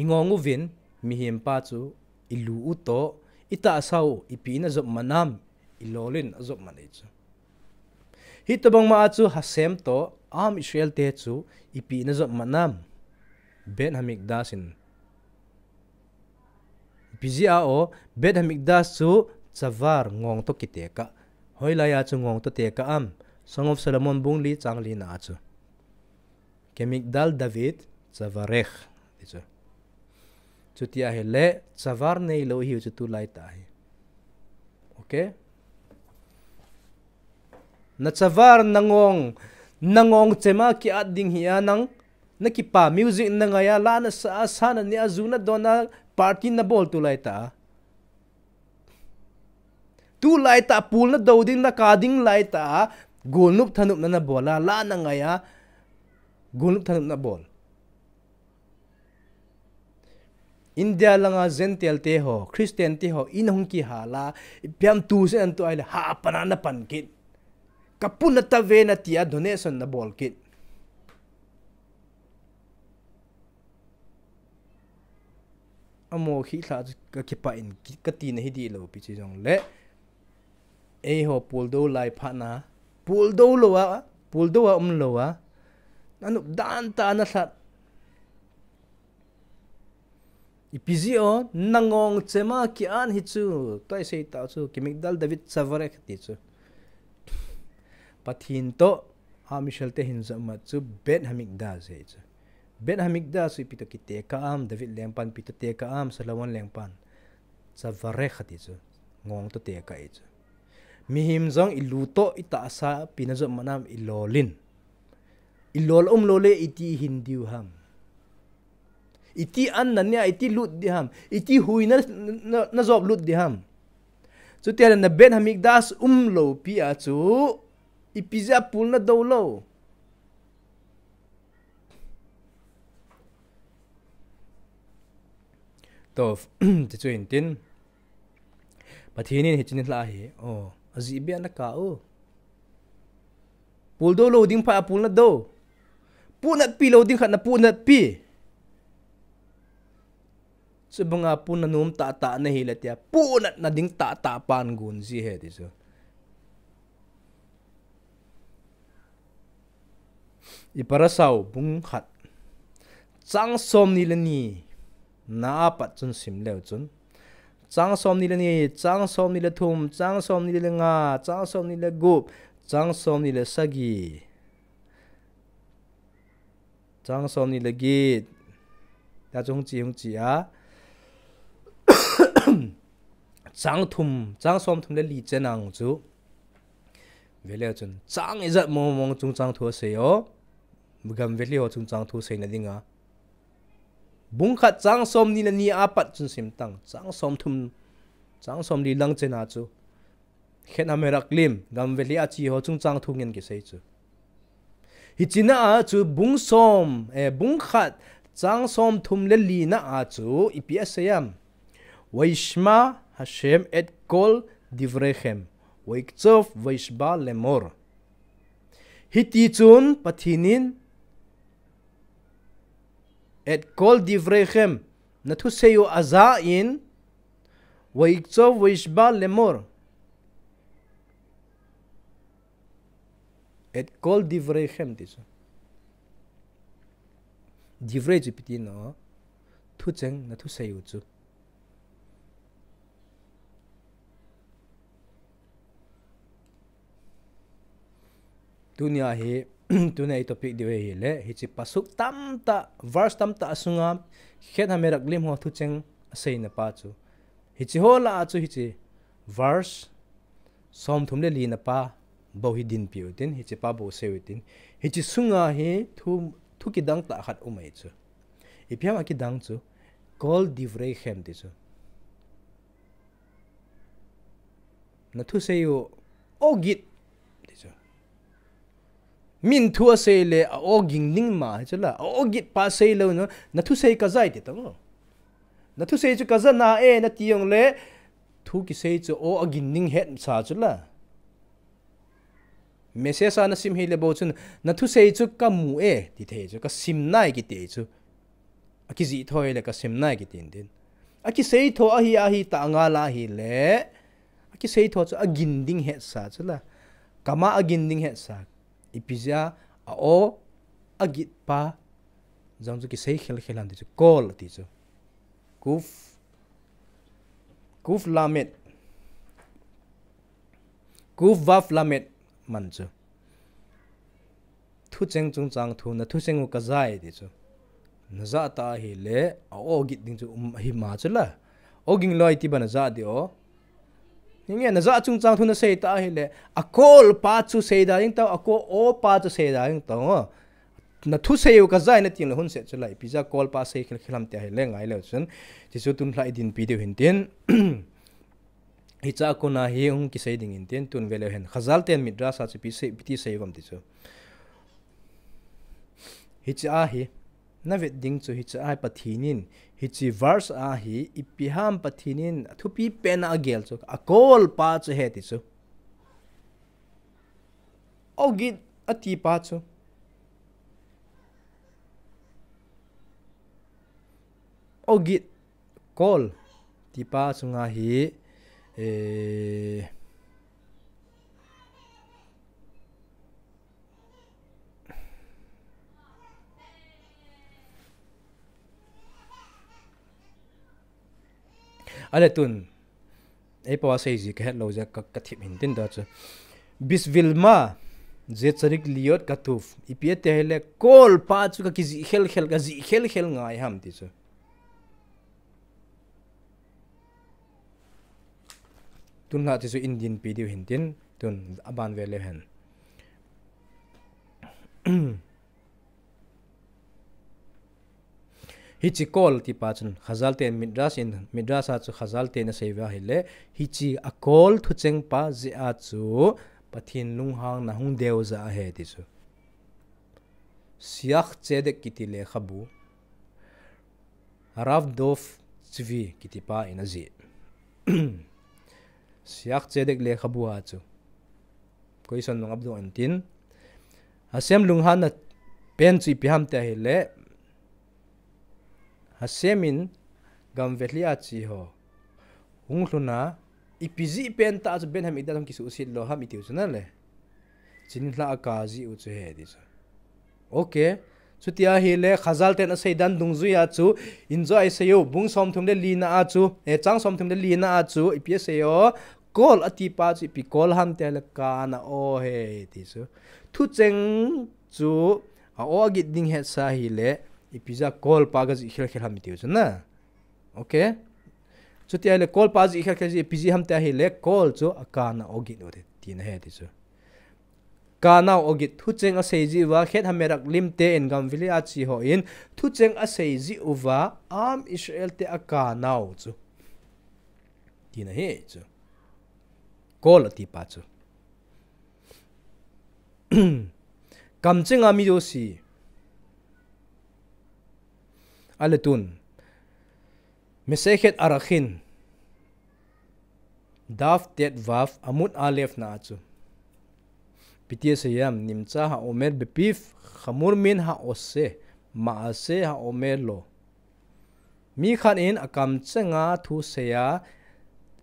Ingong uvin, mihem pa chu ilu u toh, itahsa u, ipi in ajopmat nam, ilol in ajopmat e chu. Hitobang ma a chu Hashem toh, Am Israel te chu, ipi in ajopmat nam, Beit Hamikdash in. Ipi jeh a o, Beit Hamikdash chu tzavar ngong toh kitekah. Hoilai a chu ngong toh tekah am, Song of Solomon bung li chang li na a chu. Kemigdal David Tzavarech. Ti chu. Chuti ahile, chavar neilou hiu chu tulai tah hi. Okay? Na chavar na ngong, na ngong chema ki-at ding hi a nang, na kipa music na ngai a, la na sa a, sa na ne a, ju na don a, party na bol tulai tah a. Tulai tah a, pul na do ding, na ka ding lai tah a, golnop thanopna na bol a, la na ngai a, golnop thanopna bol. India langa Gentile te ho, Christian te ho, in hung kihal a, ipi ham tu se an tu ahile, ha pan a na pan kit. Ka pun na ta ve na ti a donation na bol kit. Amaho khihla chu ka kipah in, ki-, ka tina hi dihlou pi chu jongle. Eiho pul do lai phat na, pul do lou a, pul do a um lou a, na nop dan tah a na lhat. Ipi jeh a, na ngong chema ki-at hi chu, tua i sei tah chu, Kimigdal David Chavarech ti chu. Pathen toh, a Israel te hin jot mat chu, Beit Hamikdash hi chu. Beit Hamikdash chu ipi toh kitekah am, David lengpan ipi toh tekah am, Solomon lengpan. Chavarech ti chu, ngong toh tekah i chu. Mihem jong i lu toh i tahsa pi na jot mat nam i lol in. I lol um lou le iti hin diu ham. Iti an na nia, iti lut di ham. Iti hui na, na, na jop lut di ham. Chuti ahile na Beit Hamikdash um lou pi a chu, ipi jeh a pul na do lou. Toh, ti chu hin tin. Pathen in hiche ni lha hi, o, ajeh beh a na kah u. Pul do lou ding phat a pul na do. Punat pi lou ding khat na punat pi. Chubang a pun na nom tahtah na hile tia, punat na ding tahtah pan gon ji ahi ti chu. Iparasau bung khat. Chang som ni le ni na a pat chun sim leu chun. Chang som ni le ni, chang som ni le thum, chang som ni le nga, chang som ni le gup, chang som ni le sagi. Chang som ni le get. Ta chu hung chi, hung chi a. Chang thum, chang som thum le li chen ang chu. Ve leu chun, chang ijat mong mong chungchang thu asei o. Gam vetli ho chungchang thu seina dinga. Bung khat chang som ni le ni a pat chun sim tang. Chang som thum, chang som li lang chen a chu. Chet HaMeraklim, gam vetli a chi ho chungchang thu ngen kisei chu. Hiche na a chu bung som, eh, bung khat, chang som thum le li na a chu, ipi asei am. Vayishma Hashem et kol divrechem, vayiktsov vayishba lemor. Hiti chun Pathen in, et kol divrechem, na thusei u aja in, vayiktsov vayishba lemor. Et kol divrechem ti chu. Divrei chu ipi ti no. Thucheng na thusei u chu. Tunia hi, tunia i topic diu hi le, hiche pasuk tamtah, verse tamtah a sunga, Chet HaMeraklim ho thucheng aseina pa chu. Hiche ho lah a chu hiche verse, som thum le li na pa, bou hi dinpi u tin, hiche pa bou sei u tin. Hiche sunga hi thu, thu kidang tah khat um ahi chu. Ipi ham a kidang chu, kol divrechem ti chu. Na thusei u, o git, ti chu. Min thu asei le, a o ging ding ma, hi chu la, a o git pa sei lou no, na thusei kajai ti ta mo. Na thusei chu kaja na e, na ti jong le, thu kisei chu o agin ding het sa chu la. Message a na sim hile bou chun, na thusei chu kamu e, ti thei chu, kasim nai kiti chu. Akijih tho hile kasim nai kiti tin. Akisei tho ahi, ahi ta nga la hile, akisei tho chu agin ding het sa chu la. Kama agin ding het sa. Ipi jeh a, a o, agit pa, jong chu kisei khel khel ham ti chu, kol ti chu. Kuf, kuf lamet. Kuf vav lamet man chu. Thucheng chungchang thu, na thucheng u kajai ti chu. Naja ta ahile, a-o git ding chu um, hima chu la. O ging loi ti ba naja di o. Hinge naja chungchang thu nasei ta ahile, a kol pa chu sei da ding tao, a ko o pa chu sei da ding tao. Na thusei u kajai na tin le hun se chu lai. Ipi ja kol pa sei khel khel ham ti ahile ngai leu chun. Ti chu tun lha i dinpi diu hin tin. Hicha kona hi hung kisei ding in tin tun ve leu hen. Khazal ten Midrash a chu ipi sei, ipi ti sei vam ti chu. Hicha hi. Na vet ding chu hicha a hi Pathin in. Hichi verse a hi ipi ham Pathin in. Thupi pen a gel chu. A kol pa chu he ti chu. O git a ti pa chu. O git kol ti pa chunga hi, eh, ale tun, ei pa sei ji ka het lo ja ka, ka thip hin tin da chu. Bisvil ma, ze charik liot ka tuf. Ipi ate hele kol pa chu ka kiji khel khel, ka ji khel khel ngai ham ti chu. Tun la ti chu in dinpi diu hin tin, tun aban ve le hen. Hichi kol ti pa chun, Khazal ten Midrash in, Midrash a chu Khazal ten asei ve ahile, hichi a kol thucheng pa jeh a chu Pathin lunghang na hung deu ja ahi ti chu. Siach Tzedek kiti lekhabu. Rav Dov Tzvi kiti pa in ajih. Siach Tzedek lekhabu a chu. Question nung abdong in tin. Hashem lunghanna pen chu ipi ham ti ahile. Hashem in gam velhi a chi ho. Hung lhun a ipi jih pen ta chu Ben Hamikdash hung kisuhset lo ham i tiu chu na le. Chun lha a ka jih u chu he ti chu. Okay. Chuti ahile Khazal ten asei dan dungjui a chu, in jo i sei u, bung somthum le li na a chu, eh, chang somthum le li na a chu, ipi asei u, kol ati pa chu, ipi kol ham ti ahile kana o he ti chu. Thucheng chu, a o a git ding hetsa ahile, ipi ja kol pa ka jih khel khel ham i tiu chu na. Okay. Chuti ahile kol pa jih khel khel jih, ipi jih ham ti ahile, kol chu a kana o git u ti na he ti chu. Kanau o git, thucheng asei jih uva, Chet HaMeraglim te in gam velhi a chi ho in, thucheng asei jih uva, Am Israel te a kanau chu. Ti na hi chu. Kol ati pa chu. Kamcheng a mi jouse. Ale tun. Masechet Eruvin. Daf Tet Vav Amud Aleph na a chu. Ipi ti asei em, Nimtza HaOmer Bepiv Chamur Min HaOseh Ma'aseh HaOmer Lo. Mi khat in a kamcheng a thu sei a,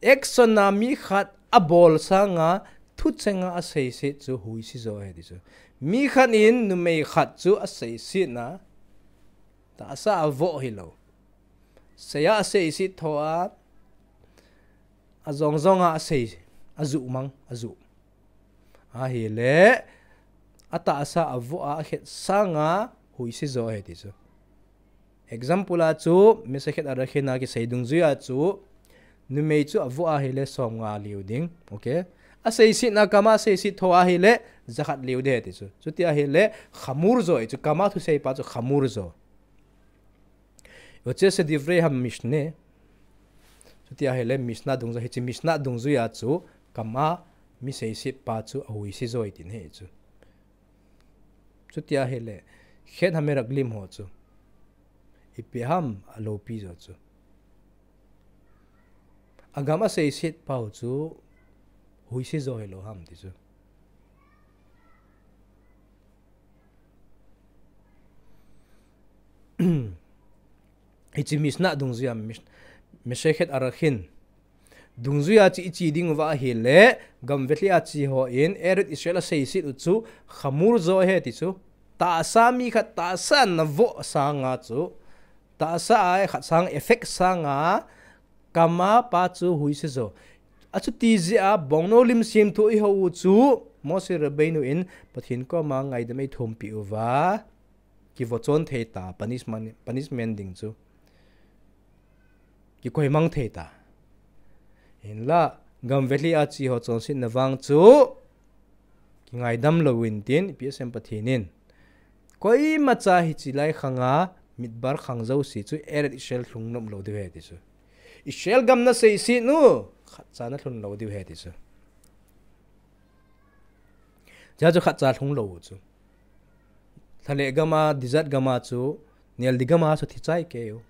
action a mi khat a bol sang a, thucheng a aseiset chu huisi jo ahi ti chu. Mi khat in numei khat chu aseiset na, tahsa a vo hi lo. Sei a aseiset tho a, a jong jong a asei, a ju mang, a ju. Ahile, a tahsa a vo a, a khet sang a, huisi jo ahi ti chu. Example a chu, Masechet Eruvin a kisei dungjui a chu, numei chu a vo ahile som nga liu ding. Okay? Aseiset na kam a aseiset tho ahile, jakhat liu ding ahi ti chu. Chuti ahile, chamur jo ahi chu, kam a thusei pa chu chamur jo. Yotzet Divrei HaMishneh. Chuti ahile Mishnah dungjui, hichi Mishnah dungjui a chu, kam a mi seiset pa chu ahuisi jo ahi tin ahi chu. Chuti ahile, Chet HaMeraglim ho chu. Ipi ham a lopi jo chu. A gam a seiset pa ho chu, huisi jo ahi lo ham ti chu. Hichi Mishnah dungjui a Mish-, Masechet Eruvin. Dungjui a chi i chi ding uva ahile, gam velhi a chi ho in, Eretz Israel a seiset u chu, chamur jo ahi ti chu. Tahsa mi khat tahsa na vo sang a chu. Tahsa a khat sang effect sang a, kam a pa chu huisi jo. Achuti jeh a, bongnou lim semthu i ho u chu, Moshe Rabbeinu in Pathen koma ngaidam ei thumpi uva. kivochon thei ta, punishment, punishment ding chu kikoi mang thei ta. Hinla, gam velhi a che ho chonsetna vang chu kingaidam lou intin, ipi asei em Pathen in, koimacha hiche lai khanga mitbar khang jouse chu Eretz Israel lhung nom lou diu ahi ti chu. Israel gam nasei sih u, khatcha nalhun lou diu ahi ti chu. Chua chu khatcha lhung lou u chu. Lha le gam a, desert gam a chu, neldi gam a chu thi chai kei u.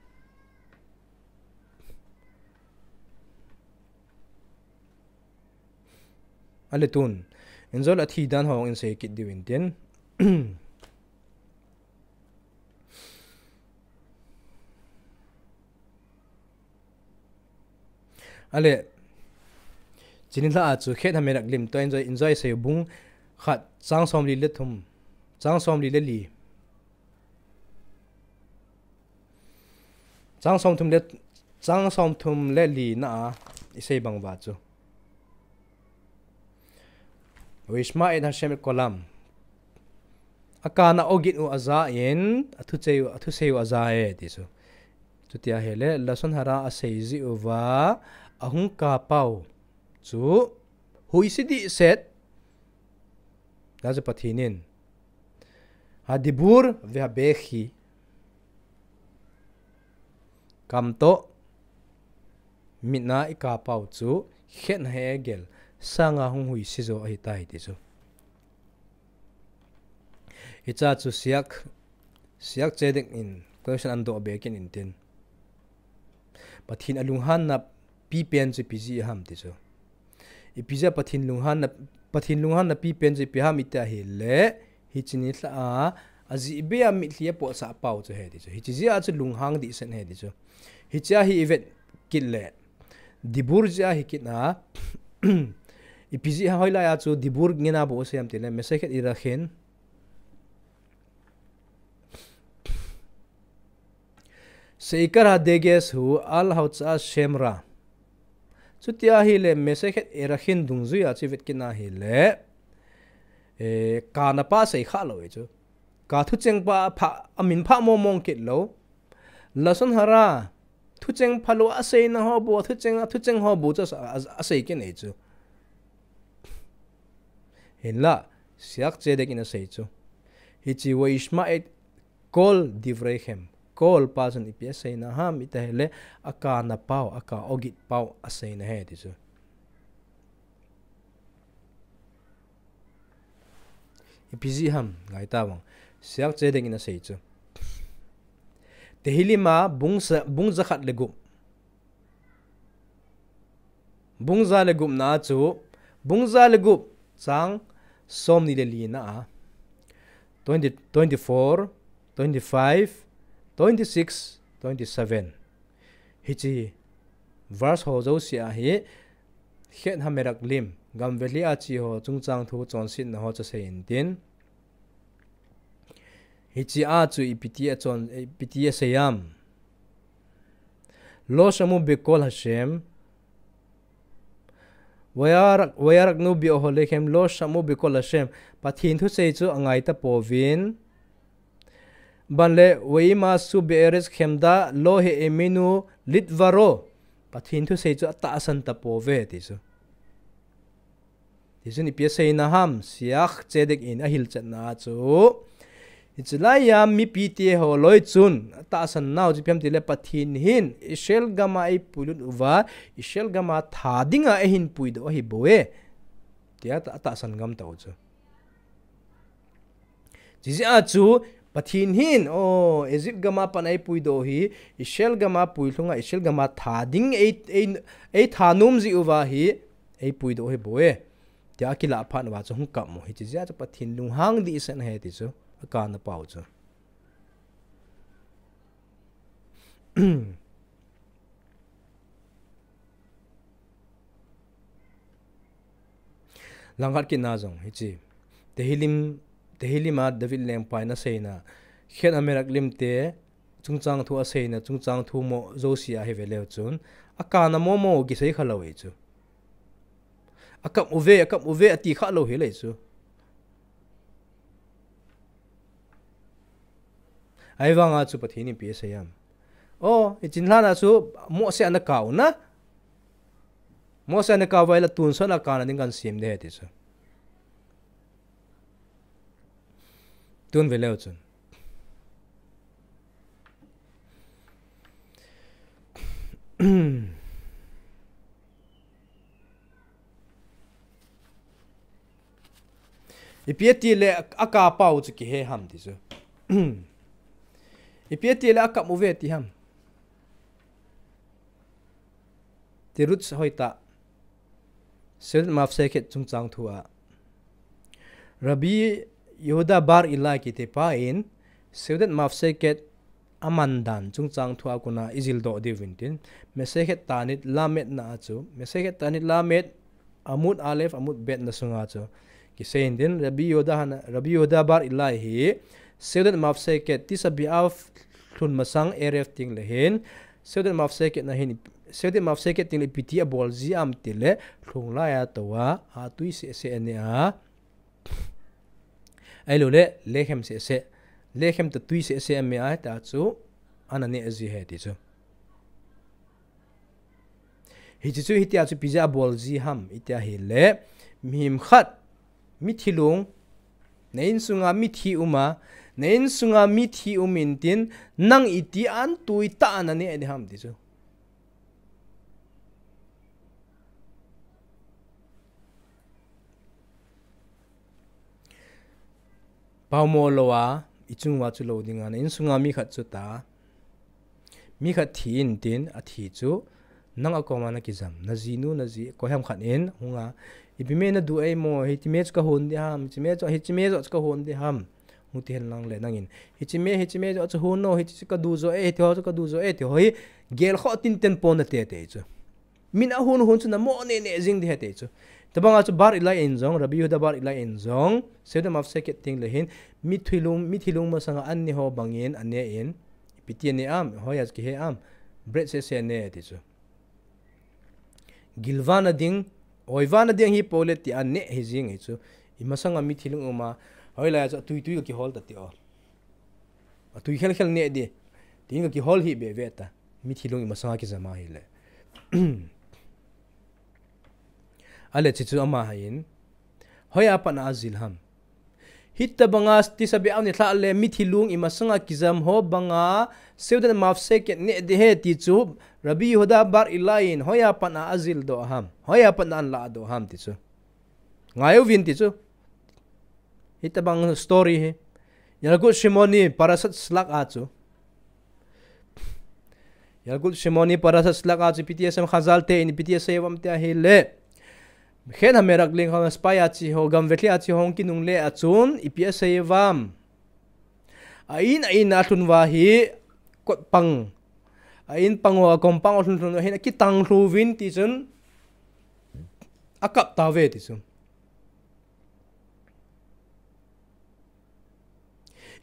Ale tun, injol a thi dan ho in sei kit diu intin. Ale, chuni lha a chu Khet HaMeraklim toh injol, injol sei u bung khat chang somli le thum, chang somli le li. Chang somthum le, chang somthum le li na a, isei bang uva chu. וישמע את השם את קולם. Akana ogin u aja in, athusei u, athusei u aja e, ti chu. Chuti ahile, לשון הרע asei jeh uva, ahung kap u chu, huisi dehset. Hijeh a chu Pathen in, הדיבור והבכי. Kam toh, mit a ikap u chu, Khet HaHegel, sanga hung huisi jo ahitai ti chu. Hiche a chu Siak, Siak Tzedek in, question ahin doh be kit in tin. Pathen alunghanna pipen chu ipi jeh ham ti chu. Ipi jeh a Pathen lunghanna, Pathen lunghanna pipen chu ipi ham iti ahile, hiche ni lha a, ajeh bei a mitlhi apohsah pau chu ahi ti chu. Hiche jeh a chu lunghang dehset ahi ti chu. Hiche a hi ivet kit le, דיבור jeh a hi kit a, ipi jeh a hoilai a chu דיבור ngen a bou asei ham tile, מסכת ערכין, שעיקר הדגש הוא על הוצאת שם רע. Chuti ahile, מסכת ערכין dungjuia chu ivet kit a ahile, eh, kana pa sei kha lou e chu. Ka thucheng pa pha, amin pha mong mong kit lou. לשון הרע, thucheng phalou aseina ho bou, thucheng, thucheng ho bou chu a, a, asei kit e chu. Hinla, Siak Tzedek in asei chu. Hiche וישמע את כל דבריכם. כל pa chun ipi aseina ham iti ahile, akana pau, aka ogin pau aseina ahi ti chu. Ipi jeh ham, ngai ta vang. Siak Tzedek in asei chu. Tehillim a bung sa, bung jakhat le gup. Bung ja le gupna chu, bung ja le gup chang somni le li na a. Twenty, twenty-four, twenty-five, twenty-six, twenty-seven. Hiche verse ho jouse a hi, Khet HaMeraklim, gam velhi a che ho chungchang thu chonsetna ho chu asei intin. Hiche a chu ipi ti a chon, ipi ti asei ham. לא שמעו בקול השם, וירק, וירקנו באהליכם, לא שמעו בקול השם. Pathen thusei chu angai tapouvin. Ban le, ואם מאסו בארץ חמדה לא האמינו לדברו. Pathen thusei chu atahsan tapouve ti chu. Tichun ipi aseina ham, Siak Tzedek in ahilchetna chu. Hiche lai a mipi te ho loi chun, atahsan nau chu ipi ham tile Pathen hin, Israel gam a eipuilut uva, Israel gam a tha dinga eihin puidoh ahi bou e. Tia atahsan ngam tau chu. Hijeh a chu, Pathen hin, o, Egypt gam a pat a eipuidoh hi, Israel gam a puilhunga, Israel gam a tha ding ei, ei, eithanom jeh uva hi, eipuidoh ahi bou e. Tia akilah phat uva chu hung kap u. Hiche jeh a chu Pathen lunghang dehset ahi ti chu, akana pau chu. Langkhat kitna jong hiche. Tehillim, Tehillim a David lengpa in aseina. Khet HaMeraklim te, chungchang thu aseina, chungchang thu mo jouse a hi ve leu chun. Akana momo kisei kha lou e chu. Akap uve, akap uve, ati kha lou hile chu. Ahivanga chu Pathen in ipi asei ham. O, ichin lhana chu Mose ana kau na. Mose ana kau vai la tun sot a kana ding kan sim de ti chu. Tun ve leu chun. Ipi ati le a kap u chu kihe ham ti chu. Ipi ati le a kap u ve ti ham. Tirutz hoitah. Seudat Mafseket chungchang thu a. Rabbi Yehuda Bar Ilai kiti pa in Seudat Mafseket aman dan chungchang thu a kona ijil doh diu vintin. Meseket Tanit Lamed na a chu. Meseket Tanit Lamed Amud Aleph, Amud Bet na sunga chu. Kisei intin, Rabbi Yehuda hana, Rabbi Yehuda Bar Ilai hi, Seudat Mafseket, Tisha B'Av lhun masang Erev ting le hin, Seudat Mafseket na hin, Seudat Mafseket ting le ipi ti abol ji am ti le, lhung lai a tou a, atui seh seh ne a. Ahilou le, lekhem seh seh. Lekhem toh tui seh seh me a, ta chu, ana ne ji ahi ti chu. Hiche chu hitia chu ipi jeh a bol ji ham, itia hile, mihem khat, mithi lung, na insunga mithi um a, na insunga mithi um intin, nang iti an tui tah a na ne di ham ti chu. Pau mo lou a, ichung uva chu lou ding a, na insunga mi khat chu ta. Mi khat thi intin, athi chu, nang akoma na kijam, na jinu, na ji, koiham khat in, hung a, ipi me na du ei mo, hiche me chu ka hon di ham, hiche me chu, hiche me chu ka hon di ham. Hung ti hen lang le nangin. Hiche me, hiche me chu chu hon o, hiche chu ka du jo e, hiche ho chu ka du jo e, ti ho hi, gel kho tin ten pon na te te chu. Min ahon hon chu na mo ne ne jing di ahi ti chu. Tabanga chu Bar Ilai in jong, Rabbi Yehuda Bar Ilai in jong, Seudat Mafseket ting le hin, mithi lung, mithi lung masanga an ne ho bangin, an ne in, ipi ti ne am, hoiya chu kihe am, bread seh seh ne ti chu. Gilvana ding, oivana ding hi pole ti an ne hi jing hi chu. I masanga mithi lung um a, hoilai a chu atui tui ka kihol ta ti o. Atui khel khel ne di. Tin ka kihol hi be ve ta. Mithi lung i masanga kijam a hile. Ale chi chu ama hain. Hoiya pat na ajil ham. Hitabanga Tisha B'Av ni lhah le mithi lung i masanga kijam ho banga Seudat Mafseket ne di ahi ti chu Rabbi Yehuda Bar Ilai in hoiya pat na ajil doh ham. Hoiya pat na an la doh ham ti chu. Ngai uvin ti chu. Hitabang story hi. Yalkut Shimoni Parashat Shlach a chu. Yalkut Shimoni Parashat Shlach a chu ipi ti asei em Chazal te in ipi ti asei uvam tia hile. Chen HaMeraklim ho spy a chi ho gam vetli a chi ho kinungle a chun ipi asei uvam. A in a in a lhun uva hi kot pang. A in pang ho a kom pang ho lhun lhun uva hin akitang lhu uvin ti chun akap tauve ti chu.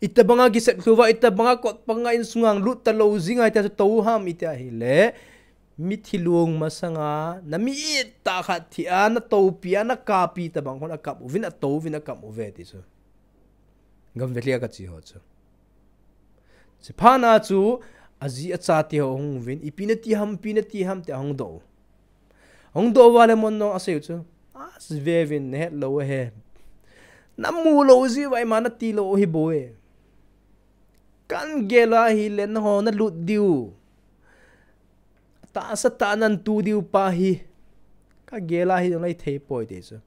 Itabanga kisep lhu uva, itabanga kot panga insunga lut talou jing a itia chu tou ham itia hile. Mithi lung masanga, na mi it tah khat thi a, na toupi a, na kapi tabang hon akap uvin, atou uvin akap uve ti chu. Gam vetli a ka chi ho chu. Chuphat na chu, aji acha te ho hung uvin, ipi na ti ham, ipi na ti ham ti ahung doh u. Hung doh uva le Monnong asei u chu. Ase ve uvin na het lou ahi. Na mu lou jeh uva ima na ti lou hi bou e. Kan gel a hile nangho na lut diu. Tahsa tah nan tu diu pa hi. Ka gel a hi jong lai thei poi ti chu.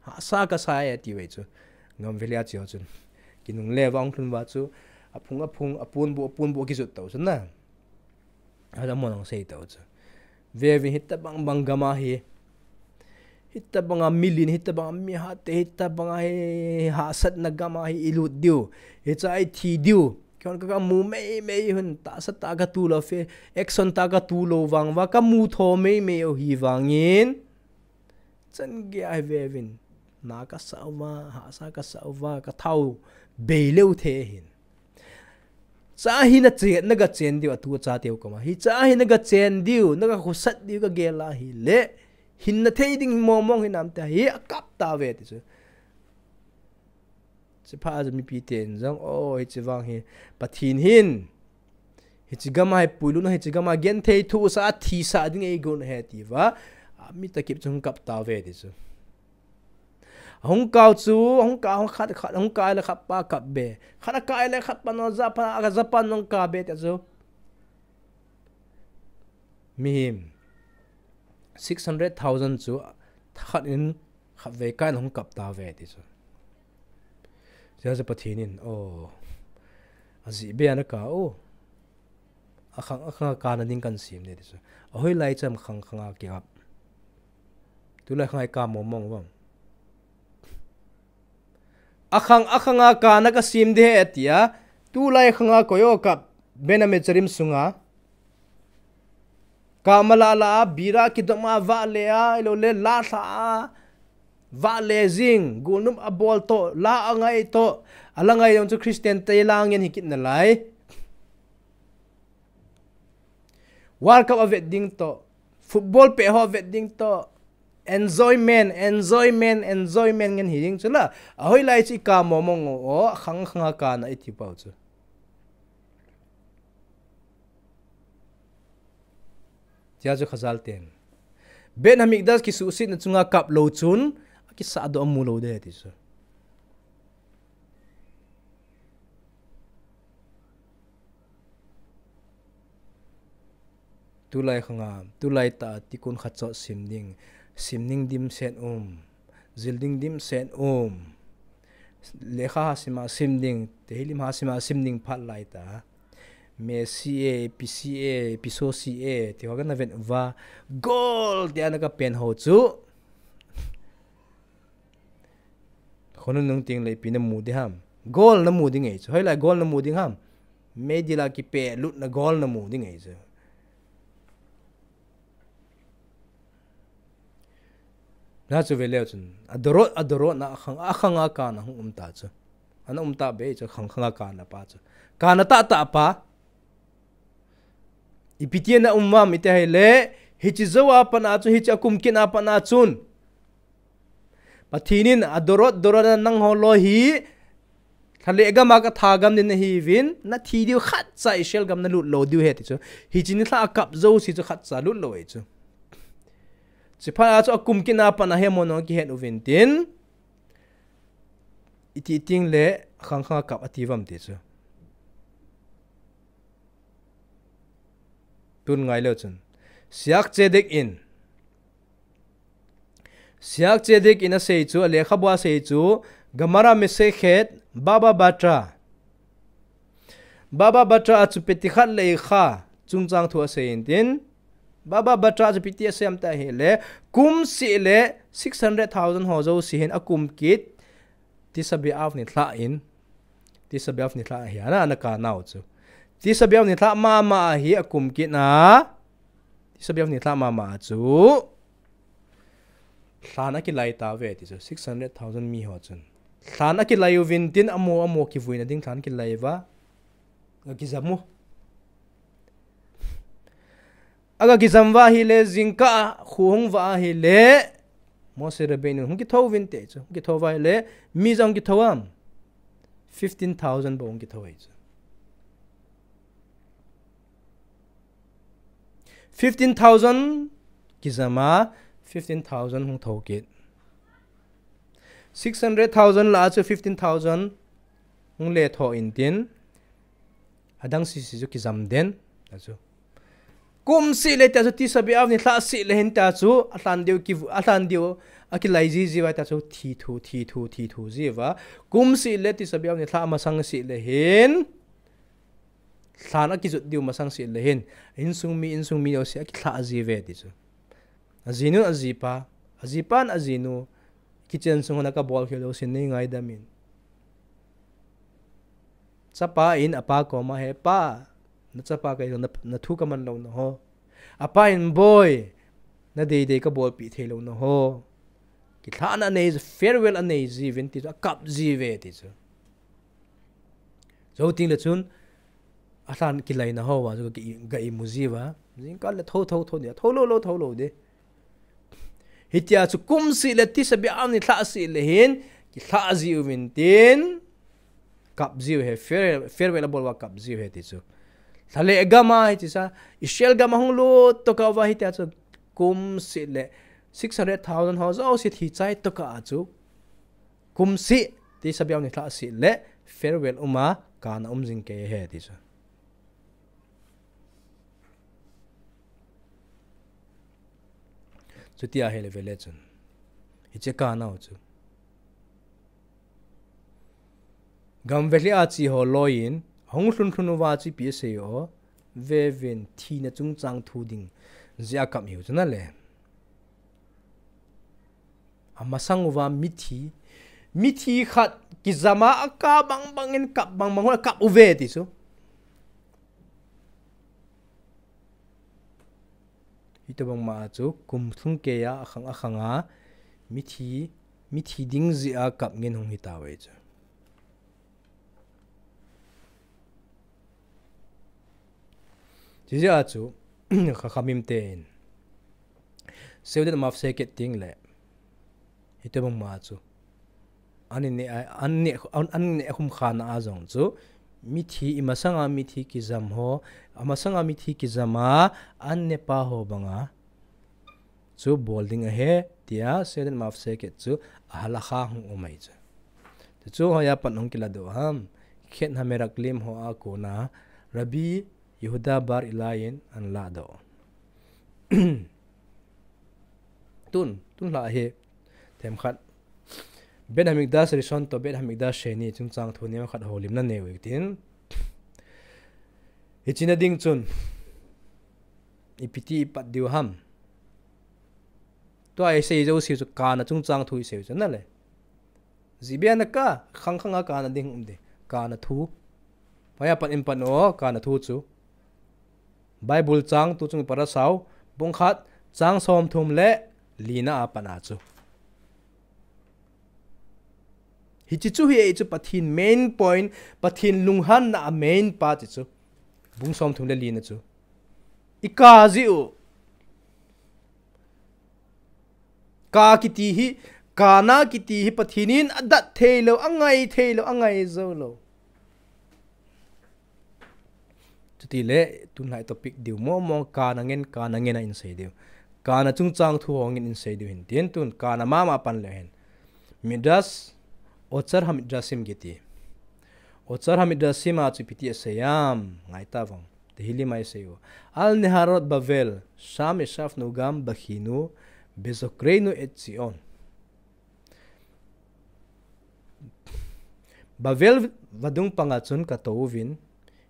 Hahsa kasa e ati uve chu. Gam vetli a chi ho chun. Kinungle uva hung lhun uva chu. Aphung aphung, apunbu apunbu akijot tau chu na. Aja Monnong sei tau chu. Ve uvin hitabang bang gam a hi. Hitabanga milin, hitabanga mihat te, hitabanga hi hahsatna gam a hi i lut diu. Hicha i thi diu. Kihon ka, ka mu mei mei hun tahsa tah ka tu lou fe, action tah ka tu lou vang uva, ka mu tho mei mei u hi vangin. Chan gei a hi ve uvin. Na ka sa uva, hahsa ka sa uva, ka thao bei leu thei hin. Cha hi na che, na ga chen diu, atu cha teu koma. Hicha hi na ga chen diu, na ga khosat diu ka gel a hile. Hinna thei ding mong mong hinam tia hi akap tauve ti chu. Chuphat a chu mipi ten jong, o, hiche vang hi Pathen hin hiche gam a hi puilutna, hiche gam a genthei thu sa, a thi sa ding eigon ahi atiuva, a, mi takip chu hung kap tauve ti chu. Ahung kau chu, ahung kah, ahung khat, khat, ahung kah le khat pa kap be. Khat akah le khat pa nung Japan, a Japan nung kap be ti chu. Mihem six hundred thousand chu thakhat in khatvei kah in ahung kap tauve ti chu. Chujeh chu Pathen in, o, ajeh beh a nakap u. Akhang, akhang a kana ding kahin sem ding ti chu. Ahoilai cham khang, khang a kikap. Tulai khang a ikap mong mong uvem? Akhang, akhang a kana kasem ding ahi atia. Tulai khang a koi o kap. Bena Mecharim sunga. Kap ma lah lah a, bira kidom a, vahle a, ahilou le la lha a, vahle jing, golnop abol toh, la angai toh, ala ngai jong chu Christian te la ngen hi kit nalai. World Cup avet ding toh, football pet ho avet ding toh, enjoyment, enjoyment, enjoyment ngen hi ding chu la, ahoilai chu ikap mong mong u, akhang khang a kana iti pau chu. Chujeh chu Khazal ten, Beit Hamikdash kisuhsetna chunga kap lou chun, akisah doh amu lou ding ti chu. Tulai khang a, tulai tah a tikkun khat chot sim ding, sim ding dimset um, jil ding dimset um, lekha ha sim a sim ding, Tehillim ha sim a sim ding phat lai tah a, Messi e, Pisi e, Pisosi e, ti ho kana vet uva, goal tia naka pen ho chu. Khonung nung teng le ipi namu ding ham? Goal namu ding ahi chu. Hoilai goal namu ding ham? Meidil a kipehlutna goal namu ding ahi chu. Nachu ve leu chun, adorot, adorot na akhang, akhang a kana hung um ta chu. Ana um ta be chu, khang khang a kana pa chu. Kana tah tah pa. Ipi tia na um uvam iti ahile, hiche jou a pat a chun, hiche akum kit a pat a chun, Pathen in adorot, dorot a nangho loi hi, lha le gam a katha gam ding nahiuvin, nathi diu khatcha Israel gam nalut lou diu ahi ti chu. Hiche nilhah a kap jouse chu khatcha lut lou ahi chu. Chuphat a chu akum kit a pat a hi amaho nung kihet uvin tin, iti teng le khang khang a kap ati uvam ti chu. Tun ngai leu chun. Siak Chedek in. Siak Chedek in asei chu, alekhabu a asei chu, Gemara Masekhet, Baba Batra. Baba Batra a chu peti khat le khat, chungchang thu asei in tin. Baba Batra a chu peti asei am tia ahile, kum seh le six hundred thousand ho jouse hin akum kit, Tisha B'Av nilhah in, Tisha B'Av nilhah hi ana, ana kanau chu. Tisha B'Av nilhah mama a hi akum kit a, Tisha B'Av nilhah mama a chu lhan akilai tauve ti chu, six hundred thousand mi ho chun. Lhan akilai uvin tin amaho, amaho kivuina ding lhan akilai uva, akijam u. Aga kijam uva ahile, jingkah a kho hung vah ahile, Moshe Rabbeinu hung kithou vin ti chu, hung kithou uva ahile, mi ijat hung kithou am? Fifteen thousand bou hung kithou ahi chu. Fifteen thousand kijam a, fifteen thousand hung thou kit. Six hundred thousand lah a chu fifteen thousand hung letho in tin, adang sese chu kijam den, achu. Kum seh le tia chu Tisha B'Av nilhah seh le hin tia chu, alhan diu ki, alhan diu akilai jiji uva tia chu, thi thu, thi thu, thi thu ji uva. Kum seh le Tisha B'Av nilhah masang seh le hin, lhan akijot diu masang seh le hin, insung mi, insung mi jouse akilhah ji uve ti chu. Ajinu, ajipa, ajipan, ajinu, kitchen sung hon a kabol khel jouse nei ngaidam in. Chapa in apa koma, "He pa, nachapa kei jong na, nathu kaman lou naho." Apa in, "Boi, nadeidei kabolpi thei lou naho." Kilhahna anei, farewell anei ji uvin ti chu, akap ji uve ti chu. Jou teng le chun, alhan kilaina hoa chu ga i, ga imu ji uva. Jingkah le thou, thou, thou ding, thou lou lou, thou lou ding. Hitia chu kum seh le Tisha B'Av nilhah seh le hin, kilhah ji uvin tin, kap jiu ahi, farewell, farewell abol uva kap jiu ahi ti chu. Lha le gam a hiche sa, Israel gam a hung lut tokah uva hitia chu kum seh le six hundred thousand ho jouse thi chai tokah a chu kum seh ti sa biang ni lha seh le farewell um a, kana um jing kei ahi ti chu. Chuti ahile vele chun, hiche kana u chu gam velhi a che ho loiyin ahung lhun lhun uva chu ipi asei u, vevin thina chungchang thu ding jeh a kap hiu chu nale. Amasang uva mithi, mithi khat kijam a, akap bang bang in kap bang bang uva kap uve ti chu. Hitobang ma a chu kum lhung kei a, akhang akhang a mithi, mithi ding jeh a kap ngen hung hitauve chu. Chujeh a chu, Chachamim ten Seventh Day Adventist kit ting le, hitobang ma chu, an neh, an neh, an neh khum khana a jong chu, mithi, imasanga mithi kijam ho, amasanga mithi kijam a, an neh pa ho banga chu bol ding ahi, tia Seventh Day Adventist kit chu, a halakha hung um ahi chu. Chu chu hoiya pat hung kiladoh ham, Chet HaMeraklim ho a kona, Rabbi Yehuda bar Ilai in an ladoh. Tun, tun lha hi, themkhat, Beit Hamikdash Rishon toh Beit Hamikdash Sheni chungchang thu neokhat houlimna nei u hitin. Hiche na ding chun, ipi ti ipat diu ham. Tua isei jouse chu kana chungchang thu isei u chu nale. Jibia na ka, khang khang a kana ding um de. Kana thu. Hoiya pat in pat u, kana thu chu. Bible chang tu chung i Parashah, bung khat, chang som thum le lina a pat a chu. Hiche chu hi ei chu Pathen main point, Pathen lunghanna a main pa ti chu. Bung som thum le lina chu. I ka jiu. Ka kiti hi, kana kiti hi Pathen in adat thei lou, angai thei lou, angai jou lou. Chuti le, tun lha i topic diu mo mo, kana ngen, kana ngen a insei diu. Kana chungchang thu ho ngen insei diu hin tin, tun kana mama pan le hin. Midrash, Ochar HaMidrashim kiti. Ochar HaMidrashim a chu ipi ti asei ham, ngai ta vang. Tehillim a isei u. Al neharot Bavel, sham yeshavnu gam bakhinu, bezokreinu et Zion. Bavel vadung panga chun katou uvin.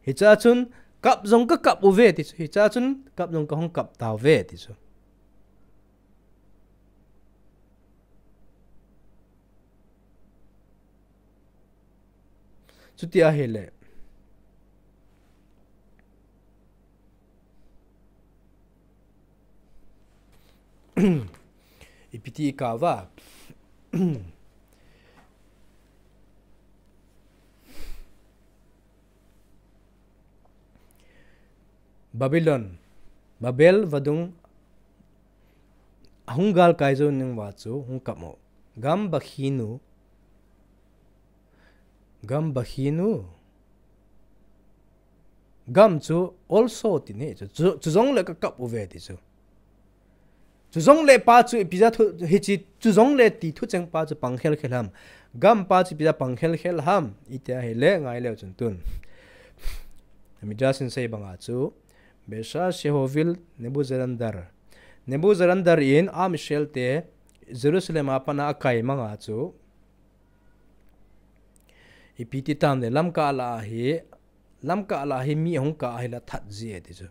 Hichea chun kap jong kakap uve ti chu. Hichea chun kap jong kahung kap tauve ti chu. Chuti ahile. Ipi ti i kap a. Babylon, Babel vadung, ahung galkai jou ning uva chu hung kap mo. Gam bakhinu, gam bakhinu. Gam chu also tin ahi chu, chu, chujongle kakap uve ti chu. Chujongle pa chu ipi jeh a thu, hiche chujongle ti thucheng pa chu pang khel khel ham. Gam pa chu ipi jeh a pang khel khel ham. Iti ahile ngai leu chun tun. Midrash in sei banga chu, Beshah shehovel Nebuzaradan. Nebuzaradan in a Israel te Jerusalem a pat a akai manga chu. Ipi ti tam le lamkah lah a hi, lamkah lah a hi mi ahung kah ahile that ji e ti chu.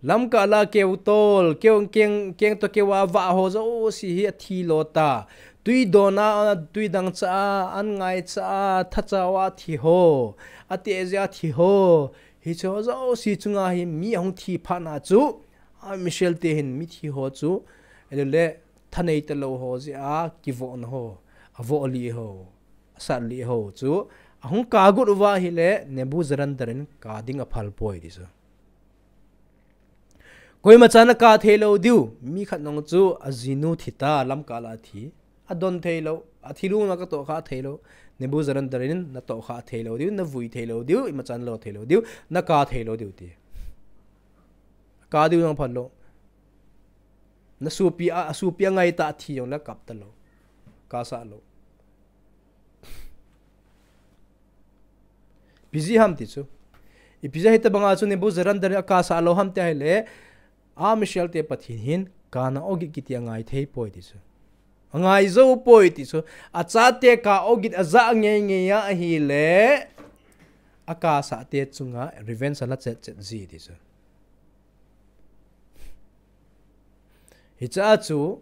Lamkah lah a keu tol, keu keng, keng toh keu a vah ho jouse hi athi lo ta. Tui don a, tui dangchah a, an ngaichah a, thacha uva athi ho, ateh jeh a athi ho. Hiche ho jouse chunga hi mi ahung thi phat na chu, a Israel te hin mithi ho chu, ahile thanei talou ho jeh a kivohna ho, avoh lih ho, asat lih ho chu, ahung kah got uva ahile, Nebuzaradan in kah ding aphal poi ti chu. Koima chan akah thei lou diu, mi khat nung chu ajinu thi ta, lamkah lah a thi. Adon thei lou, Athilung na katoh kha thei lou. Nebuzaradan in natoh kha thei lou diu, navui thei lou diu, imachan lo thei lou diu, naka thei lou diu ti. Ka diu nang phat lou. Nasupi a, asupi angai ta thi jongle kap talou. Kasah lou. Ipi jeh ham ti chu. Ipi jeh hitabanga chu Nebuzaradan in akasah lou ham ti ahile, a Mishael te Pathen hin kana ogit kiti angai thei poi ti chu. Angai jou poi ti chu. Achate ka ogit aja ngei ngei a ahile, akasah te chunga revenge ala chet chet ji ti chu. Hiche a chu,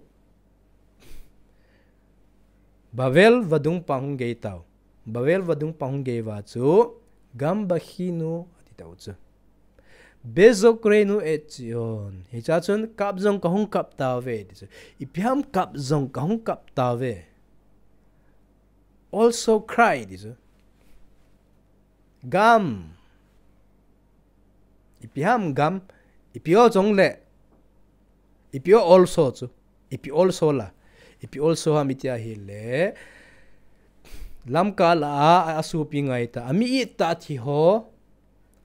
Babel vadung pang hung gei tau. Babel vadung pang hung gei uva chu, Gam Bakhinu, ati tau chu. Bezokreinu et Zion. Hiche a chun, kap jong kahung kap tauve, ti chu. Ipi ham kap jong kahung kap tauve. Also cry, ti chu. Gam. Ipi ham gam. Ipi o jongle. Ipi o also chu. Ipi also la. Ipi also ham iti ahile. Lamka la a, a, asupi ngai ta. Ami it ta thi ho.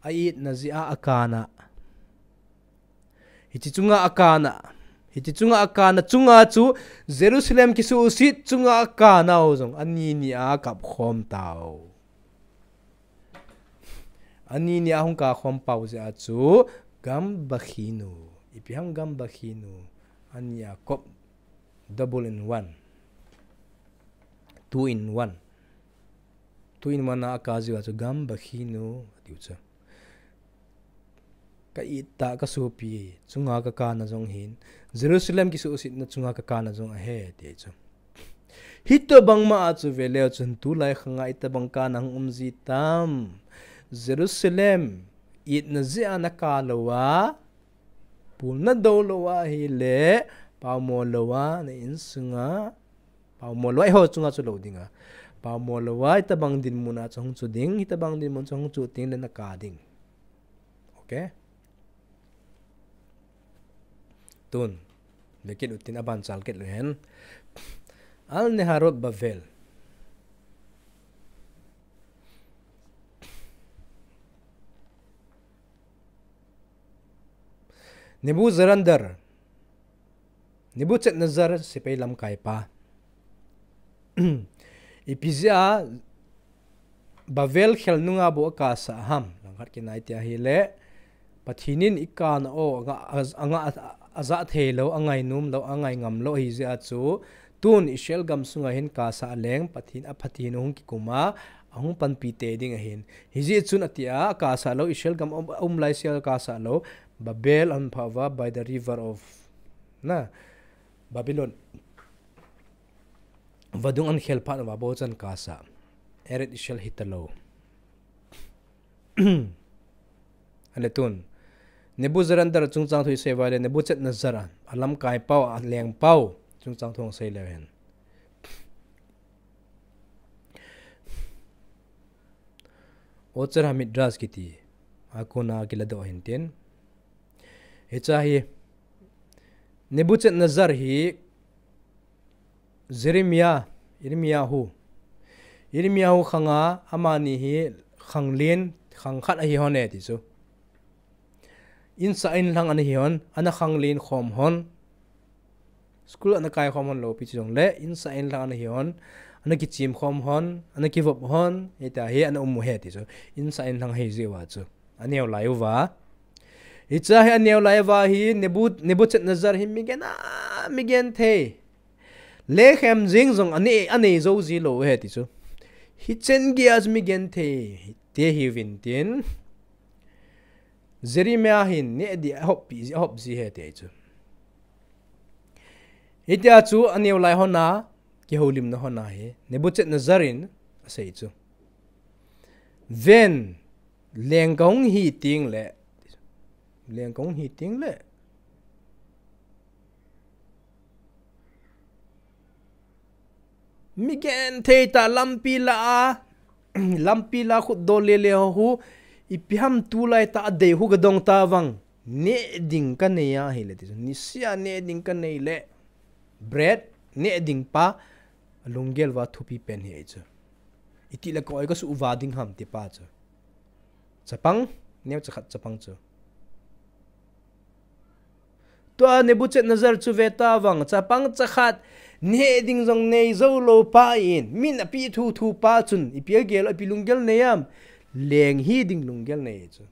A itna jeh a akana. Hiche chunga akana. Hiche chunga akana. Chunga chu Jerusalem kisuhset chunga akana u jong. Ani ni a kap khom tau. Ani ni a hung kap khom pau jeh a chu Gam Bakhinu. Ipi ham Gam Bakhinu. Ani a kop double in one. Two in one. Two in one a aka jiu a chu Gam Bakhinu. Tiu chu. Ka it ta ka sopi. Chunga ka kana jong hin. Jerusalem kisuhsetna chunga ka kana jong ahi. Ti chu. Hitobang ma a chu veleu chun tulai khanga itobang kana hung um ji tam. Jerusalem itna jeh a na ka lou a, pulna dou lou a ahile, paomo lou a, na insunga, paomo lou a, eiho chunga chu lou dinga. Paomo lou a, itobang dinmun a chu hung chu ding, itobang dinmun chu hung chu ding le na ka ding. Okay? Tun, lekit utin aban chal kit lou hen. Al Neharot Bavel. Nebuzaradan. Nebuchadnezzar sepai lamkaipa. Ipi jeh a Bavel khel nunga bou akasah ham. Langkhat kinai tia ahile. Pathen in ikana o, anga, anga, aja thei lou, angai nom lou, angai ngam lou, ahi jeh a chu. Tun Israel gam sunga hin kasah leng, Pathen, a Pathen hung kikum a, ahung panpi tei ding ahin. Hijeh chun atia, akasah lou, Israel gam um, um lai sia kasah lou, Babel ahung phah uva, by the river of, na, Babylon. Vadung ahin khel phat uva bou chan kasah. Eretz Israel hita lou. Ale tun. Nebuzaradan chungchang thu isei uva le Nebuchadnezzar a, alamkai pau, aleng pau, chungchang thu isei leu hen. Otsar HaMidrash kiti. Akona kiladoh hin tin. Hiche hi Nebuchadnezzar hi Jeremiah, Jeremiah hu. Jeremiah hu khanga amani hi khanglen, khang khat ahi hon e ti chu. Insah inlhang ana hi hon, ana khanglen khom hon. School ana kai khom hon lou pi chu jongle, insah inlhang ana hi hon, ana kichim khom hon, ana kivop hon, hita hi ana um u he ti chu. Insah inlhang ahi jeh uva chu. Aneo lai uva. Hiche hi aneo lai uva hi Nebu-, Nebuchadnezzar hi mi gen a, mi genthei. Lekhem jing jong anei, anei jou ji lou he ti chu. Hichen geiya chu mi genthei te hiuvin tin. Jeremiah hin neh ding ahop pi, ahop ji he ti chu. Hitia chu aneo lai hon a, kihoulimna hon a hi. Nebuchadnezzar in asei chu. Ven, leng kahung hi teng le. Leng kahung hi teng le. Mi genthei tah lampi lah a, lampi lah a khut dol lele ho hu, ipi ham tulai tah a dei hu kadong tavang, neh ding kanei ahile ti chu, niseh a neh ding kanei le, bread, neh ding pa, lunggel uva thupi pen hi ahi chu. Itih le ka oi ka suh uva ding ham ti pa chu. Chapang, neocha khat chapang chu. Tua Nebuchadnezzar chu ve ta vang, chapang cha khat, neh ding jong nei jou lou pa in, min api thu thu pa chun, ipi agel, ipi lunggel nei am, leng hi ding lunggel nei chu.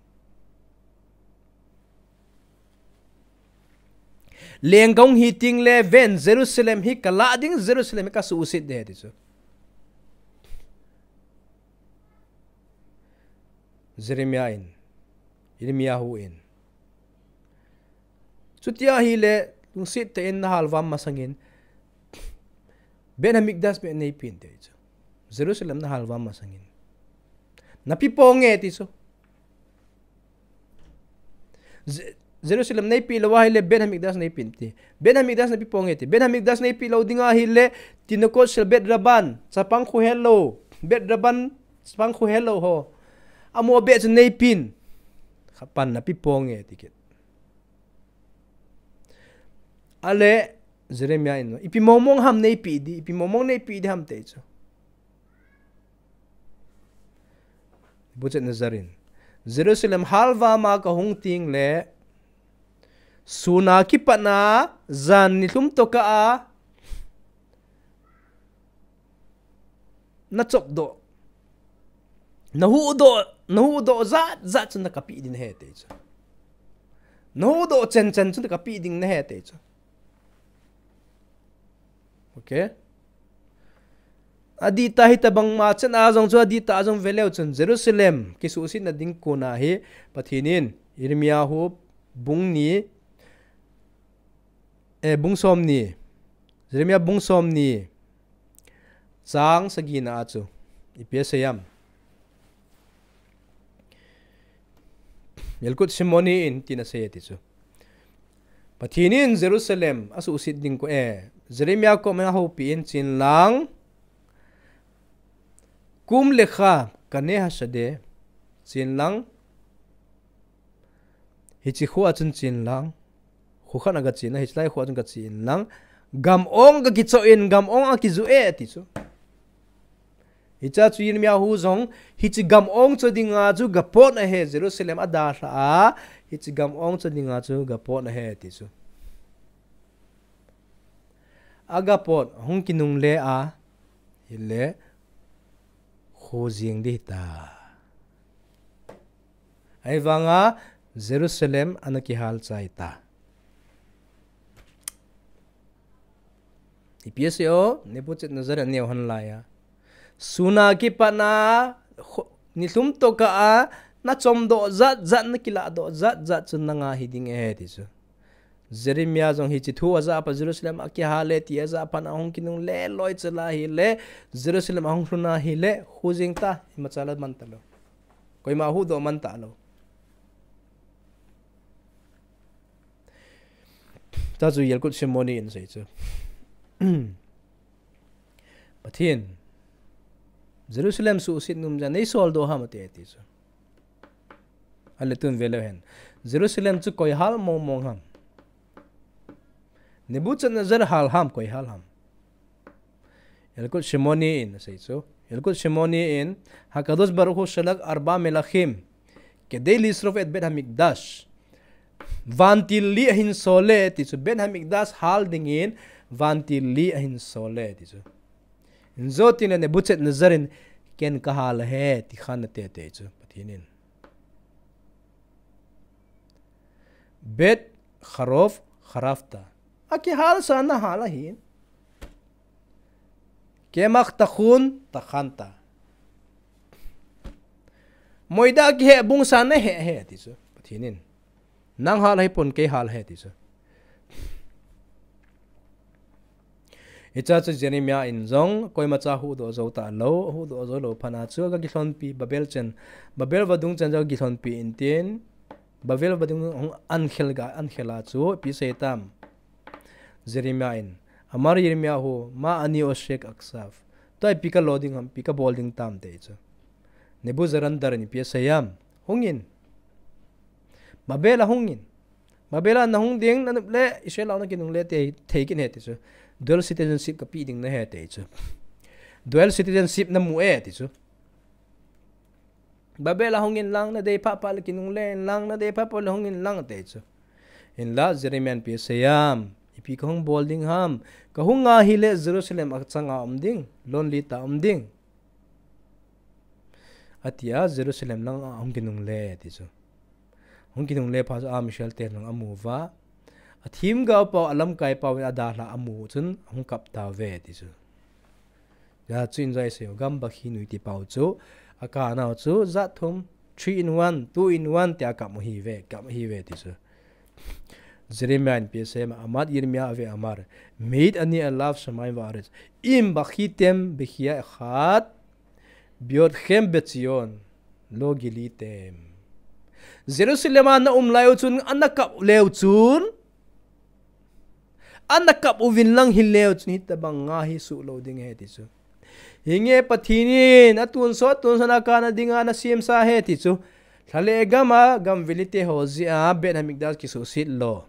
Leng kahung hi ting le ven Jerusalem hi ka lah ding, Jerusalem hi ka suhset ding ti chu. Jeremiah in, Jeremiah hu in. Chuti ahile, lungset tah in na hal uva masangin, Beit Hamikdash beh nei pin ti chu. Jerusalem na hal uva masangin. Na pi ponge ti chu. Jerusalem nei pi lou ahile Beit Hamikdash nei pin ti. Beit Hamikdash na pi ponge ti. Beit Hamikdash nei pi lou ding ahile Tinukot shel Beit Rabban, chapang khu helou. Beit Rabban, chapang khu helou ho. Amo beh chu nei pin. Khapan na pi ponge ti kit. Ale, Jeremiah in, ipi mong mong ham nei pi di, ipi mong mong nei pi di ham ti chu. Nebuchadnezzar in, Jerusalem hal uva ma ka hung ting le, sun a kipat na, jan nilhum toh kah a, na chop doh. Na huhdoh, na huhdoh jat jat chu na ka pi ding ahi ti chu. Na huhdoh chen chen chu na ka pi ding ahi ti chu. Okay. Adih tah hi tabang ma chen a jong chu adih tah a jong ve leu chun Jerusalem kisuhset na ding kon a hi Pathen in Jeremiah hu bung ni, eh, bung som ni, Jeremiah bung som ni, chang sagi na a chu ipi asei am. Yalkut Shimoni in tina sei ti chu. Pathen in Jerusalem asuhset ding kon a, Jeremiah kom a houpi in chin lang, kum le kha kaneh hashadeh, chin lang, hiche khu a chun chin lang, khu khat a ka chin a, hiche lai khu a chun ka chin lang, gam ong ka kichoh in, gam ong a kijoh e ti chu. Hiche chu Jeremiah hu jong, hiche gam ong choh ding a chu ka pot ahi, Jerusalem adalha a, hiche gam ong choh ding a chu ka pot ahi ti chu. Aga pot, hung kinungle a, hile, khu jing ding ta. Ahivang a, Jerusalem ana kihal chai ta. Ipi asei o, Nebuchadnezzar in aneo han lai a. Sun a kipat na, nilhum toh kah a, na chom doh jat jat, na kilah doh jat jat chun nanga hi ding ahi ti chu. Jeremiah jong hiche thu ajah a pat Jerusalem akihal e ti ajah a pat ahung kinungle loi chal a hile, Jerusalem ahung lhun a hile, khu jing ta, imacha la man talou. Koima huhdoh man talou. Tua chu Yalkut Shimoni in asei chu. Pathen, Jerusalem suhset nom jeh a nei soldoh ham ati ti chu. Ale tun ve leu hen. Jerusalem chu koi hal mong mong ham. Nebuchadnezzar hal ham, koi hal ham. Yalkut Shimoni in asei chu. Yalkut Shimoni in, Hakadosh Baruch Hu shelak arba melachim kedei lisrof et Beit Hamikdash. Vantil li ahin sol e ti chu, Beit Hamikdash hal dingin vantil li ahin sol e ti chu. Injo tin le Nebuchadnezzar in ken kahal ahi ti khan ati ti chu, Pathen in. Bet kharov kharavta. Akihal sa nahal ahin. Kemach takhun takhanta. Moida kiheh bung sa naheh ahi ti chu. Pathen in. Nang hal ahipon kei hal ahi ti chu. Hiche chu Jeremiah in jong koimacha huhdoh jou talou, huhdoh jou lou phat a chu aga kilhonpi Babel chen, Babel vadung chen jong kilhonpi intin, Babel vadung hung ankhel ga, ankhel a chu ipi asei tam. Jeremiah in, Amar Yirmiyahu, ma ani oshek aksav. Tua ipi kalo ding ham, ipi kabol ding tam ti chu. Nebuzaradan in ipi asei am. Hungin. Babel a hungin. Babel a nahung ding, nanop le, Israel a nakinungle thei, thei kit ahi ti chu. Dual citizenship kape ding nahi ti chu. Dual citizenship namu e ti chu. Babel a hung inlang, nadei phapha le kinungle inlang, nadei phapha le hung inlang ti chu. Hinla Jeremiah in ipi asei em, ipi kahung bol ding ham, kahung a hile Jerusalem achang a um ding, lonely tah a um ding. Atia Jerusalem lang a hung kinungle ti chu. Hung kinungle phat chu a Michelle te lang amu uva. Athemgao pau, alamkai pau in adalha amu chun ahung kap tauve ti chu. Hijeh chun ijakai sei u, gam bakhi nui ti pau chu, akanau chu jat thum, three in one, two in one tia kap u ahiuve, kap u ahiuve ti chu. Jeremiah in ipi asei em, Amat Yirmiyah ve amar, Meit ani alav shamayim va'aretz, im bakhitem bekhia echad, biotchem bechion, lo gilitem. Jerusalem a na um lai u chun, ana kap leu chun, ana kap uvin lang hileu chun hitabang nga hi suh lou ding ahi ti chu. Hinge Pathen in atonsot, atonsot a kana dinga ana semsa ahi ti chu. Lhale gam a, gam veli te ho jeh a Beit Hamikdash kisuhset lou.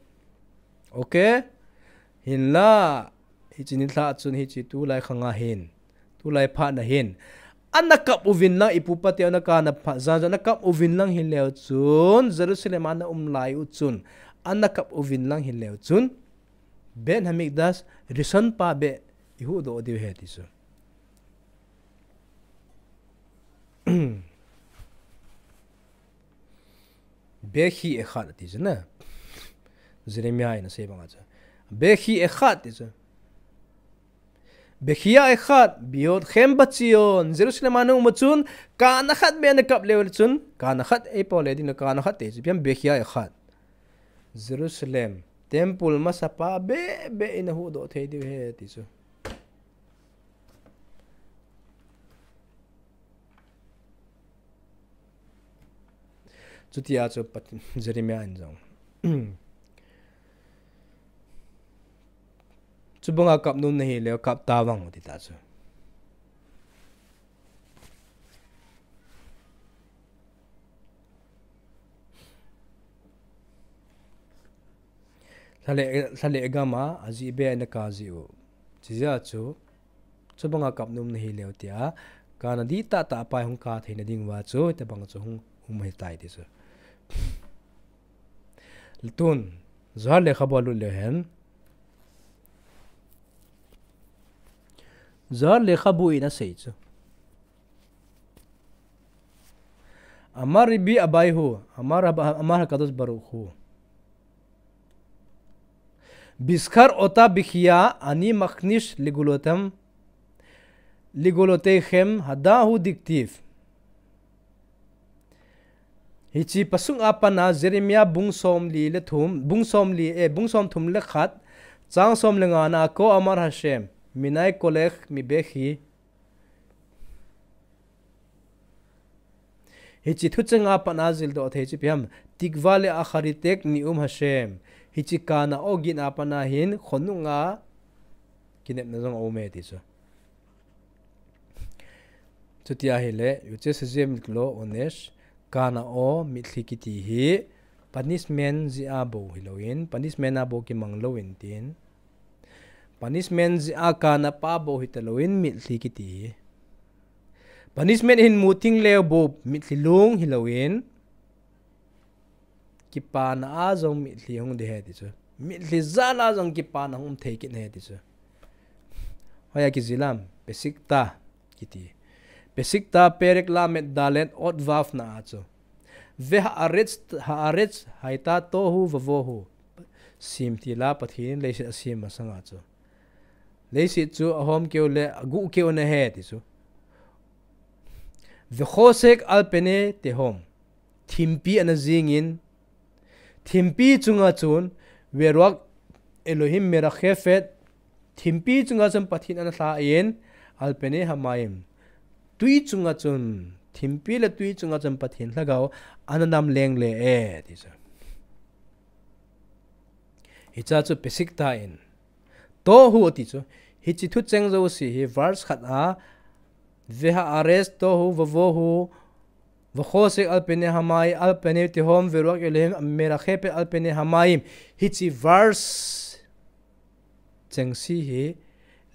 Okay? Hinla, hiche nilhah chun hiche tulai khang a hin, tulai phat na hin, ana kap uvin lang, ipu ipa te ana kana phat jan chun ana kap uvin lang hileu chun, Jerusalem a ana um lai u chun, ana kap uvin lang hileu chun, Beit Hamikdash, Rishon pa beh, ihuhdoh diu ahi ti chu. Bekhia echad ti chu na. Jeremiah in asei bang a chu. Bekhia echad ti chu. Bekhia echad, biotchem bechion. Jerusalem a na um u chun, kana khat beh na kap leu chun, kana khat ei pole ding na, kana khat ti chu. Ipi ham, bekhia echad. Jerusalem, temple masapa beh beh in ahuhdoh thei diu ahi ti chu. Chutia chu Pat-, Jeremiah in jong, chubanga kap nom nahi leu kap tavang ti ta chu. Lhale, lhale gam a, ajeh beh a ana kap jeh u. Chijeh a chu, chubanga kap nom nahi leu tia, kana dihtah tah a pai hung kap theina ding uva chu, hitabang chu hung, hung um ahitai ti chu. Tun, Zohar lekhabu a lut leu hen. Zohar lekhabu in asei chu. Amar Rabbi Abaye hu, Amar Ab-, Amar Hakadosh Baruch hu. Bishkhar ota bekhia ani machnish legulotem, leguloteichem hadahu diktiv. Hiche pasuk a pat a Jeremiah bung somli le thum, bung somli, eh, bung somthum le khat, chang som le nga na, כה אמר השם, מנין קולך מבכי. Hiche thucheng a pat a jildoh thei chu ipi ham, תקווה לאחריתך נאום השם. Hiche kana o gin a pat a hin khonung a kinepna jong aum e ti chu. Chuti ahile, יוצא שזיהם לכלו עונש, kana o mitlhi kiti hi, punishment jeh a bou hilouvin, punishment a bou kimang louvin tin. Punishment jeh a kana pa bou hita louvin mitlhi kiti hi. Punishment hin mu ting leu bou mitlhi lung hilouvin, kipana a jong mitlhi hung ding ahi ti chu. Mitlhi jal a jong kipana hung um thei kit ahi ti chu. Hoiya kijil ham, Peshitta kiti. Peshitta פרק ל"ד אות ו' na a chu. והארץ, הארץ הייתה תוהו ובוהו. Semtil a Pathen in leiset asem masang a chu. Leiset chu ahom keu le aguh keu ana hi ti chu. וחושך על פני תהום. Thimpi ana jingin, thimpi chunga chun, ורק אלהים מרחפת, thimpi chunga chun Pathen ana lhan, על פני המים. Tui chunga chun, thimpi le tui chunga chun Pathen lhagao ana nam leng le e, ti chu. Hiche chu Peshitta in. תוהו ti chu. Hiche thucheng jouse hi verse khat a, והארץ תוהו ובוהו, וחושך על פני המים, על פני תהום, ורק אלהים מרחפת על פני המים. Hiche verse chengse hi,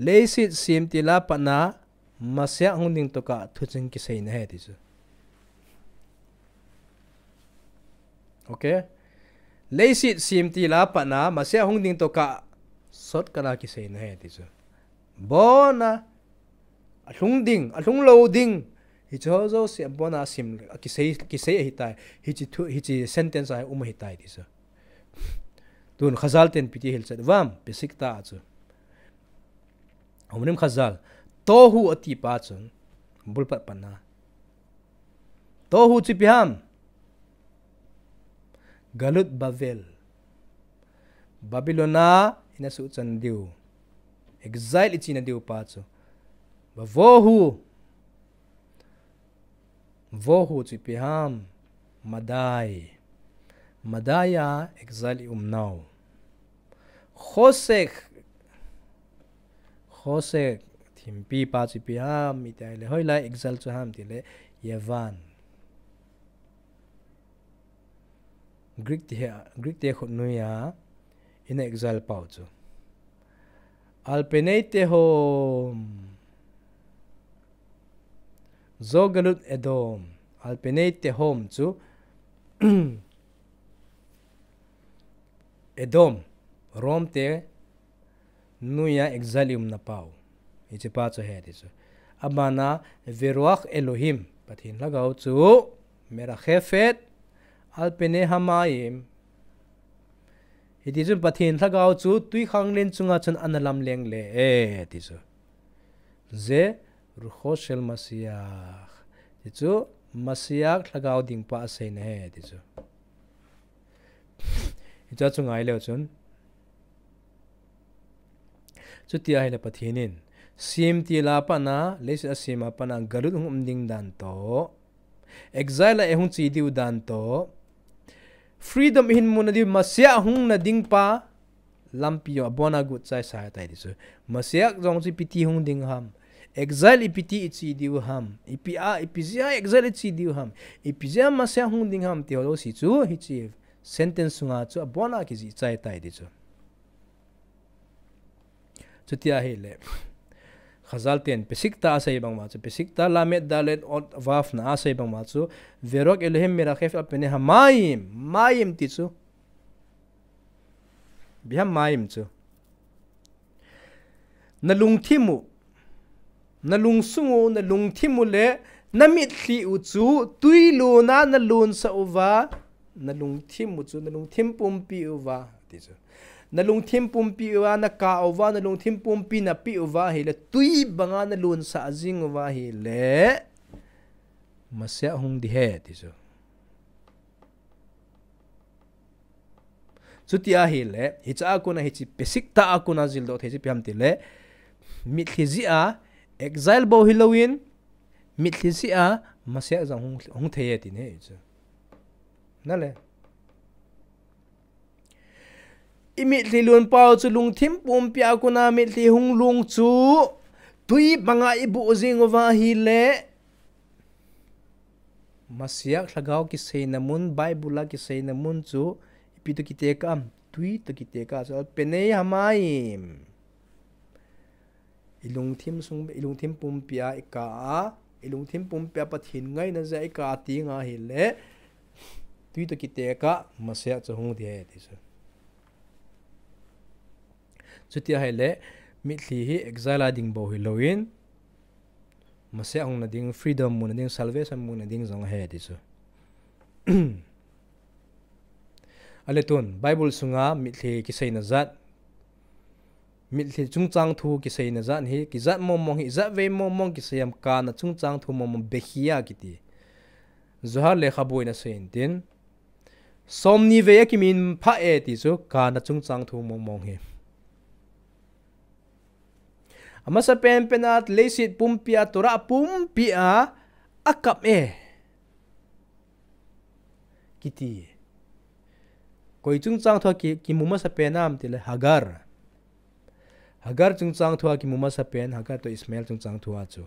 leiset semtil a pat a, Messiah hung ding tokah thucheng kisei nahi ti chu. Okay. Leiset sem til a pat na Messiah hung ding tokah shortcut a kisei nahi ti chu. Abon a, alhung ding, alhung lou ding. Hiche ho jouse abon a sem, kisei, kisei ahitai. Hiche thu, hiche sentence a um ahitai ti chu. Tun Khazal ten ipi ti hilchet uvam, Peshitta a chu. Omrim Khazal. Tohu ati pa chun, bulpat pat na. Tohu chu ipi ham. Galut Bavel. Babylon a ina suhchan diu. Exile ichi na diu pa chu. Vavohu. Vohu chu ipi ham. Madai. Madai a exile i um nau. Chosek. Chosek. Thimpi pa chu ipi ham. Iti le hoilai exile chu ham ti le. Yavan. Greek te, Greek te khut nui a, ina exile pau chu. Al Penei Tehom. Zo Galut Edom. Al Penei Tehom chu. Edom. Rome te nui a exile i um na pau. Hiche pa chu ahi ti chu. Abana Veruach Elohim. Pathen lhagao chu. Merachefet. Al Penei Hamayim. Hiti chun Pathen lhagao chu twikhanglen chunga chun ana lamleng le e ti chu. Ze Rucho shel Mashiach. Ti chu Mashiach lhagao ding pa asei nahi ti chu. Hiche chu ngai leu chun. Chuti ahile Pathen in. Sem til a pat na, leiset a sem a pat na, galut hung um ding dan toh. Exile a i hung che diu dan toh. Freedom i hin mu na diu, Mashiach hung na ding pa. Lampi jong abon a guhchai sa tai ti chu. Mashiach jong chu ipi ti hung ding ham. Exile ipi ti i che diu ham. Ipi a, ipi jeh a exile i che diu ham. Ipi jeh a Mashiach hung ding ham ti ho jouse chu hiche sentence sunga chu abon a kijih chai tai ti chu. Chuti ahile. Khazal ten Peshitta asei bang ma chu. Peshitta Lamed Dalet Ot Vav na asei bang ma chu. Veruach Elohim Merachefet Al Penei Hamayim. Mayim ti chu. Ipi ham mayim chu. Na lungthim u, na lungsung u, na lungthim u le na mitlhi u chu twi lon a na lonsah uva, na lungthim u chu, na lungthim pumpi uva, ti chu. Na lungthim pumpi uva, na kap uva, na lungthim pumpi na pe uva, ahile twi banga na lonsah jing uva ahile, Mashiach hung ding ahi, ti chu. Chuti ahile, hiche a kon a hiche Peshitta a kon a jildoh thei chu ipi ham tile, mitlhi jeh a, exile bou hilouvin, mitlhi jeh a, Mashiach jong hung, hung thei e ti ahi chu. Nale. I mitlhi lon pau chu lungthim pumpi a kon a mitlhi hung long chu, twi banga i buh jing uva ahile, Mashiach lhagao kiseina mun, Bible a kiseina mun chu, ipi toh kitekah am, twi toh kitekah chu, Al Penei Hamayim. I lungthim sung, i lungthim pumpi a i kap a, i lungthim pumpi a Pathen ngaina jeh a i kap a ti nga ahile, twi toh kitekah, Mashiach chu hung ding ahi ti chu. Chuti ahile, mitlhi hi exile a ding bou hilouvin, Mashiach hung na ding, freedom mu na ding, salvation mu na ding jong ahi ti chu. Ale tun, Bible sunga mitlhi kiseina jat, mitlhi chungchang thu kiseina jat hi, kijat mong mong hi, jat vei mong mong kisei am, kana chungchang thu mong mong Bechiah kiti. Zohar lekhabu in asei in tin, Somni vei a kimin pha e ti chu, kana chungchang thu mong mong hi. Amasa penpen a leiset pumpi a, Torah pumpi a, akap e. Kiti. Koi chungchang thu a ki, kimu masa pen am tile Hagar. Hagar chungchang thu a kimu masa pen, Hagar toh Ishmael chungchang thu a chu.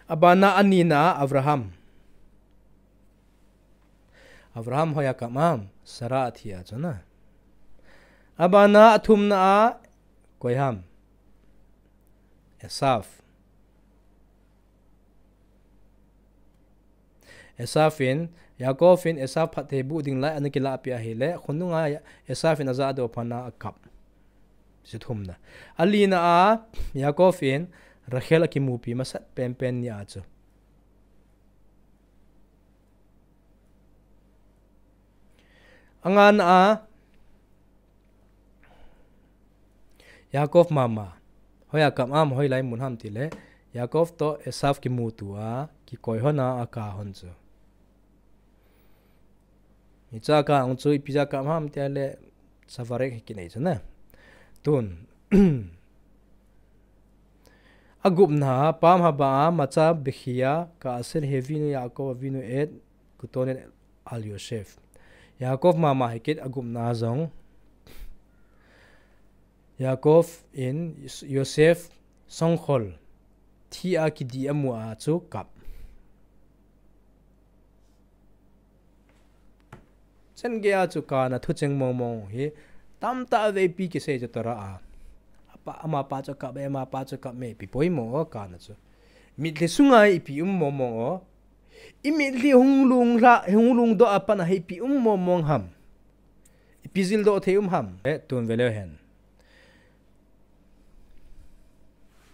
Abana anina Abraham. Abraham hoiya kap am, Sarah athi a chu na. Abana athumna a, koi ham. Esav. Esav in, Yaakov in Esav phatthei bu ding lai ana kilah pia ahile, khonunga Esav in ajah doh phat na akap. Chu thumna. Alina a, Yaakov in Rachel akimupi masat penpen ni a chu. Angana a, Yaakov mama. Hoiya kap ham, hoilai mun ham tile, Yaakov toh Esav kimuto a, kikoi hon a, akap hon chu. Hicha kap hon chu, ipi jeh a kap ham tile, Shavuot hi kinei chu na. Tun. Agupna, Pam haba a, Matzah bechiah, Ka'aser Avinu Yaakov Avinu et Ketonet al Yosef. Yaakov mama hi kit agupna jong. Yaakov in Yosef songkhol thi a kidih amu a chu kap. Changei a chu kana thucheng mongmong hi tamtah vei ipi kisei chu Torah a. Apa, amapa chu kap e, amapa chu kap e, ipi poimo kana chu. Mitlhi sunga ipi um mongmong o. Imitlhi hung lungdoh, hung lungdoh a pat a hi ipi um mongmong ham. Ipi jildoh thei um ham. E, tun veleu hen.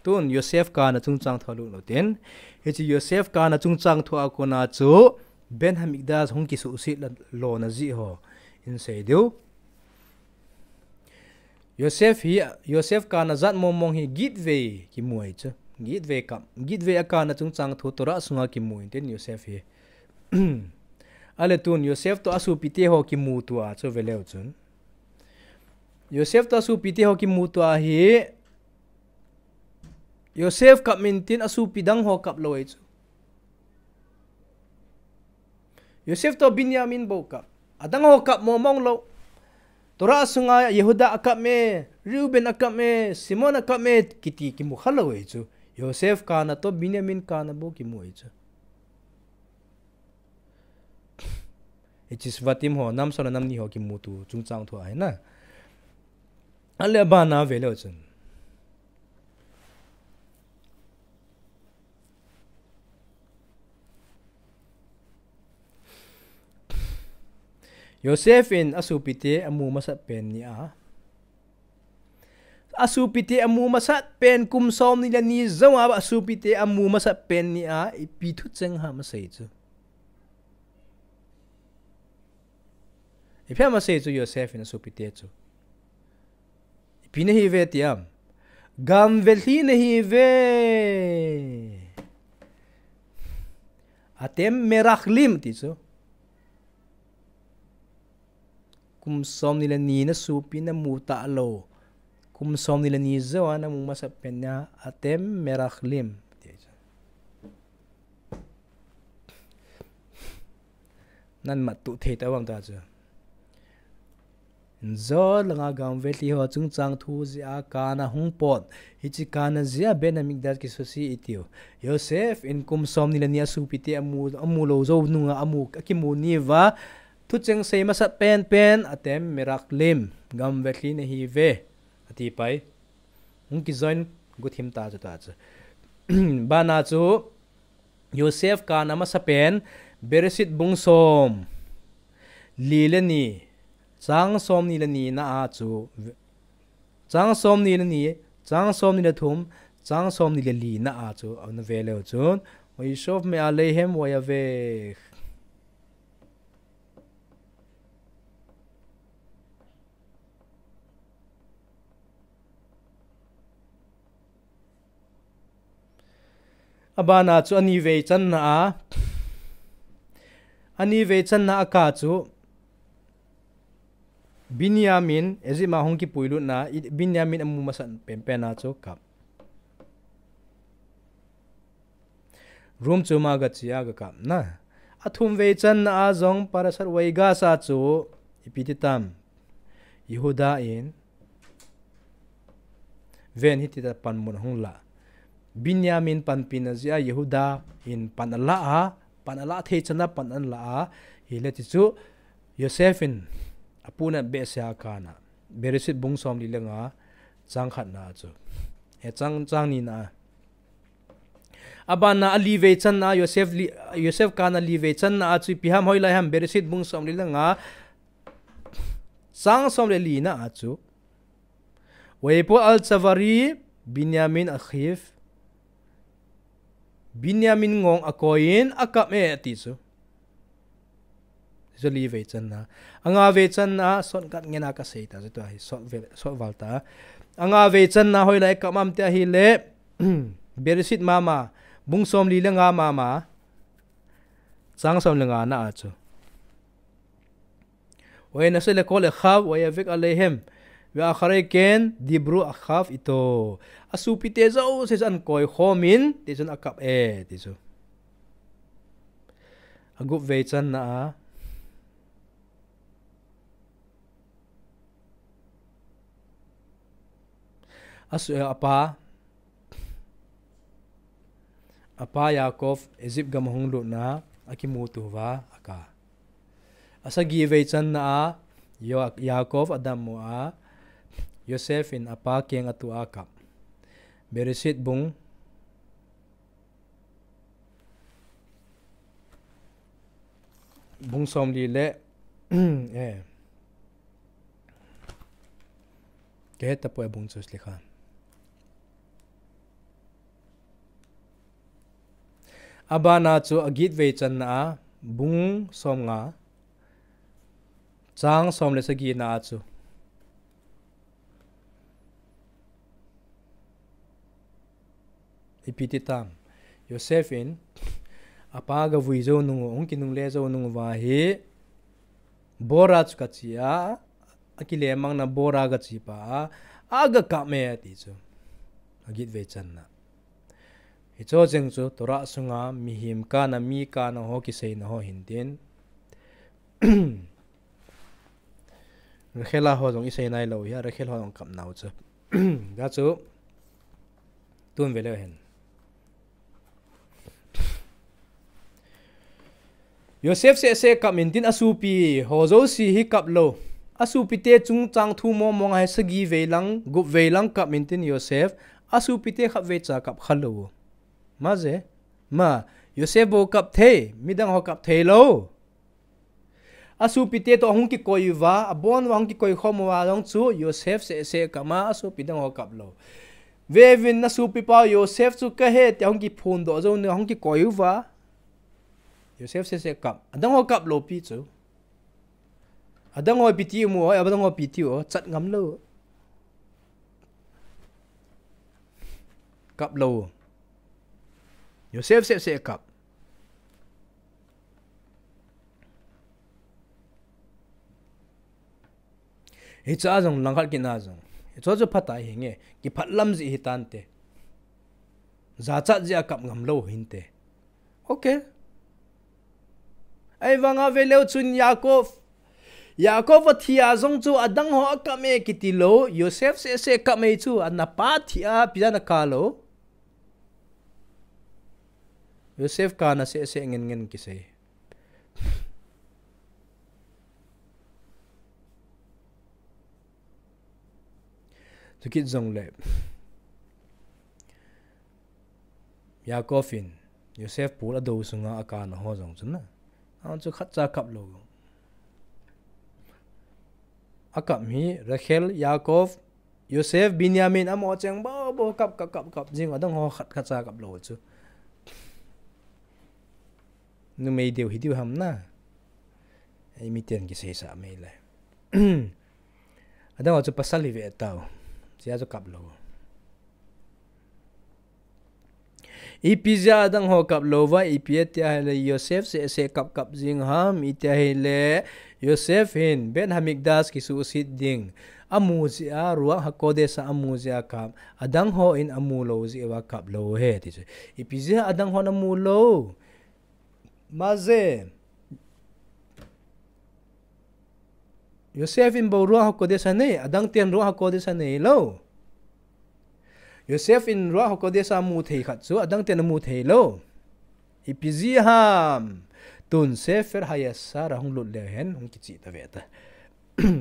Tun Yosef kana chungchang thu a lut utin. Hiche Yosef kana chungchang thu a kona chu Beit Hamikdash hung kisuhset lona jeh ho. Hin sei diu. Yosef hi, Yosef kana jat mongmong hi gitvei kimu ahi chu. Gitvei kap. Gitvei a kana chungchang thu Torah sunga kimu intin Yosef hi. Ale tun Yosef toh asopite ho kimuto a chu veleu chun. Yosef toh asopite ho kimuto a hi. Yosef kap intin asopi dang ho kap lou ahi chu. Yosef toh Binyamin bou kap. Adang ho kap mongmong lou. Torah sunga Yehuda akap e, Reuben akap e, Simon akap e, kiti kimu khalou ahi chu. Yosef kana toh Binyamin kana bou kimu ahi chu. Hiche Shvatim ho, nam som le nam ni ho kimuto chungchang thu ahi na. Ale abana veleu chun. Yosef in asopite amu masat pen ni a. Asopite amu masat pen kum somni le ni jou a asopite amu masat pen ni a ipi thucheng ham asei chu. Ipi ham asei chu Yosef in asopite chu. Ipi nahiuve ti am. Gam velhi nahiuve. Atem meraklim ti chu. Kum somni le ni nasopi namu talou. Kum somni le ni jou a namu masat pen ni a atem meraklim. Namat tuh thei tauvam ta chu. Jou langa gam velhi ho chungchang thu jeh a kana hung pot. Hiche kana jeh a Beit Hamikdash kisuhset itiu. Yosef in kum somni le ni asopite amu, amu lou jou nunga amu, akimu ni uva. Thucheng sei masat penpen, atem meraklim, gam velhi nahiuve, ati pai. Hung kijoin guthim ta chu ta chu. Bana chu, Yosef kana masapen, Bereshit bung som, li le ni, chang somni le ni na a chu, chang somni le ni, chang somni le thum, chang somni le li na a chu, ana veleu chun, Vayishov me'aleihem vayavech. Abana chu anivei channa a, anivei channa a kap chu Binyamin, Egypt a hung kipuilutna, Binyamin amu masat penpen a chu kap. Rum chu ma gache a gakap na. Athum vei channa a jong Parashat Vayigash a chu ipi ti tam. Yehuda in ven hiti ta panmun hung la. Binyamin panpina jeh a Yehuda in pan ala a, pan ala thei chan a pan ala a, hile ti chu Yosef in apunat behseh a kana. Bereshit bung som li le nga chang khatna chu. E chang, chang nina a. Abana a li vei channa a, Yosef li, Yosef kana li vei channa a chu ipi ham hoilai ham, Bereshit bung somli le nga, chang som le lina a chu. ויפול על צוארי בנימין אחיו, Benjamin ngong akoi in akap e ati chu. Chu li vei channa. Anga vei channa, shortcut ngen a kasei ta, chu tua hi short ve, short val ta. Anga vei channa hoilai kap ham tia ahile, Bereshit mama, bung somli le nga mama, chang som le nga na a chu. ונשא לכל אחיו ויבק עליהם, ואחרי כן דיברו אחיו אתו. Asopite jouse chu ahin koi khom in, ti chun akap e, ti chu. Agup vei channa a. Asu, apa, apa Yaakov Egypt gam ahung lutna akimuto uva aka. Asagi vei channa a, Yo-, Yaakov adammo a, Yosef in apa keng atoh a akap. Bereshit bung Bung somli le, eh. Kahe tapoi bung chu slikha. Abana chu agivet channa a, bung somnga, chang som le sagina a chu. Ipi ti tam. Yosef in, apa gavui jou nung, hung kinungle jou nung uva hi, bora chu kache a, akilemangna bora kache pa a, agakap e ati chu. Agivet channa. Hicho jeng chu, Torah sunga, mihem kana, mi kana ho kiseina ho hintin. Rachel a ho jong isei nailou hi, Rachel ho jong kap nau chu. Ga chu, tun ve leu hen. Yosef seh seh kap intin asopi ho jouse hi kap lou. Asopite chungchang thu mong mong a hi sagi vei lang, gup vei lang kap intin Yosef, asopite khat vei cha kap kha lou. Maje, ma, Yosef bou kap thei, midang ho kap thei lou. Asopite toh ahung kikoi uva, abon uva ahung kikoi khom uva jong chu, Yosef seh seh kap a, asopi dang ho kap lou. Ve vin nasopipa Yosef chu kahe tia ahung kiphondoh jou nung ahung kikoi uva. Yosef seh seh kap. Adang ho kap lou pi chu. Adang ho ipi ti um u, adang ho ipi ti u, chat ngam lou. Kap lou. Yosef seh seh kap. Hicha jong langkhat kina jong. Hicho chu phat ahi nge. Kiphat lam jeh hitante. Jachat jeh a kap ngam lou hinte. Okay. Ahivanga ve leu chun Yaakov. Yaakov athi a jong chu adang ho akap e kiti lou. Yosef seh seh kap e chu ana pa thi a ipi jeh a ana kap lou. Yosef kana seh seh ngen ngen kisei. Chukit jongle. Yaakov in Yosef pul adou sunga akap na ho jong chu na. Achu khatcha kap lou. Akap hi Rachel, Yaakov, Yosef, Benjamin, amaho cheng bou bou kap, kap, kap, kap jing, adang ho khat, khatcha kap lou chu. Numei deu hi diu ham na. Ei miten kisei sa mei le. Adang ho chu pasal hi ve tau. Sia chu kap lou. Ipi jeh a adang ho kap lou va, ipi ati ahile Yosef seh seh kap kap jing ham, iti ahile Yosef hin Beit Hamikdash kisuhset ding amu jeh a, Ruach HaKodesh a amu jeh a kap, adang ho in amu lou jeh uva kap lou ahi ti chu. Ipi jeh a adang hon amu lou? Maje. Yosef in bou Ruach HaKodesh anei, adang ten Ruach HaKodesh anei lou. Yosef in Ruach HaKodesh amu thei khat chu, adang ten amu thei lou. Ipi jeh ham? Tun Sefer HaYashar ahung lut leu hen, hung kichih ta ve ta.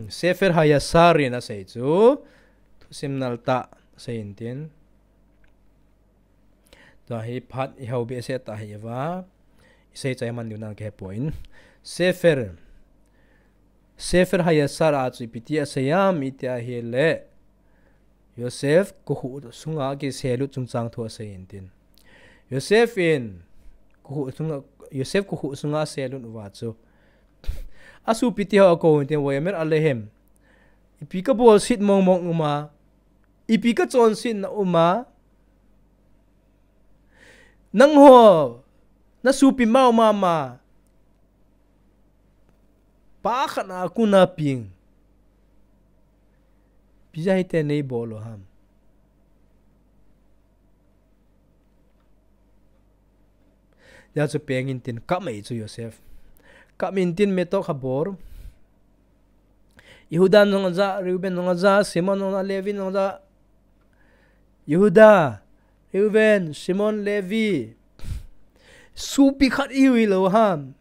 Sefer HaYashar in asei chu, thusim nal tah, asei intin. Tua hi phat i hau behseh ta hi va. I sei chai man diu nan ka he poi. Sefer. Sefer Hayasar a chu ipi ti asei ham iti ahile. Yosef kokhuh sunga kiselut chungchang thu asei in tin. Yosef in kokhuh sunga, Yosef kokhuh sunga selut uva chu. Asopite ho akou in tin, Vayomer Alehem. Ipi ka bolset mong mong uma. Ipi ka chonsetna uma. Nangho, na sopi mau mama. Pa khat a kona ping. Ipi jeh a hiti nei bol u ham. Hijeh chun peng in tin kap mai chu Yosef. Kap in tin me toh kha bor. Yehuda jong aja, Reuben jong aja, Simon jong aja, Levi jong aja. Yehuda, Reuben, Simon, Levi. Sopi khat ihiu hilou ham.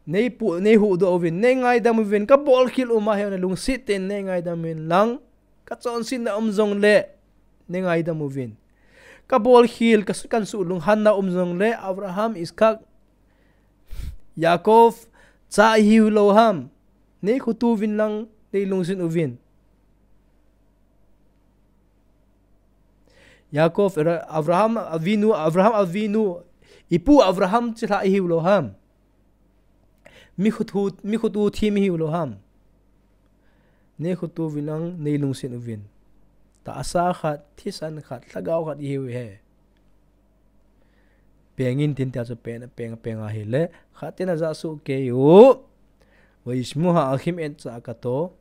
Nei pu, nei huhdoh uvin, nei ngaidam uvin, ka bolkhel uma hi na lungset tah in nei ngaidam uvin lang, ka chonsetna um jongle, nei ngaidam uvin. Ka bolkhel, ka su, kan su lunghanna um jongle, Abraham, Iskak, Yaakov, cha ihiu lou ham, nei khoto uvin lang, nei lungset uvin. Yaakov, Ra-, Abraham Avinu, Abraham Avinu, ipu Abraham chilhah ihiu lou ham. Mi khoto, mi khoto thim ihiu lou ham. Nei khoto uvin lang, nei lungset uvin. Tahsa khat, thisan khat, lhagao khat ihiu hi. Peng in tin tia chu peng, peng, peng ahile. Khat in aja soh kei u. Vayishmu ha'achim et tsa'akato.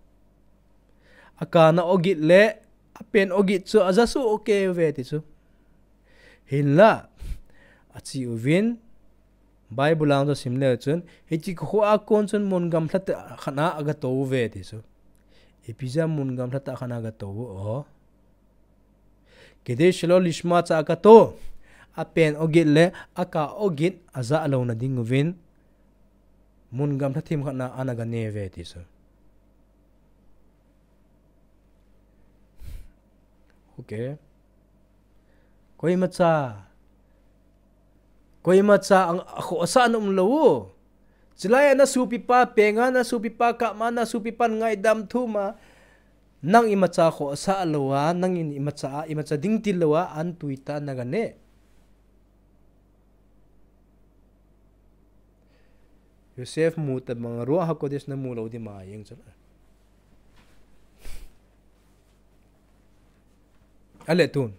Akana ogit le, apen ogit chu aja soh kei uve ti chu. Hinla, achi uvin, Bible a chu sim le chun, hiche kho a kon chun mun gamlha tah khat a aga tou uve ti chu. Ipi jeh a mun gamlha tah khat a aga tou u o. Kede shelo lishma tsa'akato. Apen ogit le, aka ogit aja louna ding uvin. Mun gamlha thim khat a ana ga ne uve ti chu. Okay. Koima cha. Koima cha ang, akhohsah na um lou. Chulai a na sopipa peng a, na sopipa kap ma, na sopipan ngaidam thum a. Nang imacha khohsah lou a, nang in imacha, imacha ding til lou a, an tui tah na ga ne. Yosef mu tabang Ruach HaKodesh na mu lou ding ma jeng chu. Ale tun.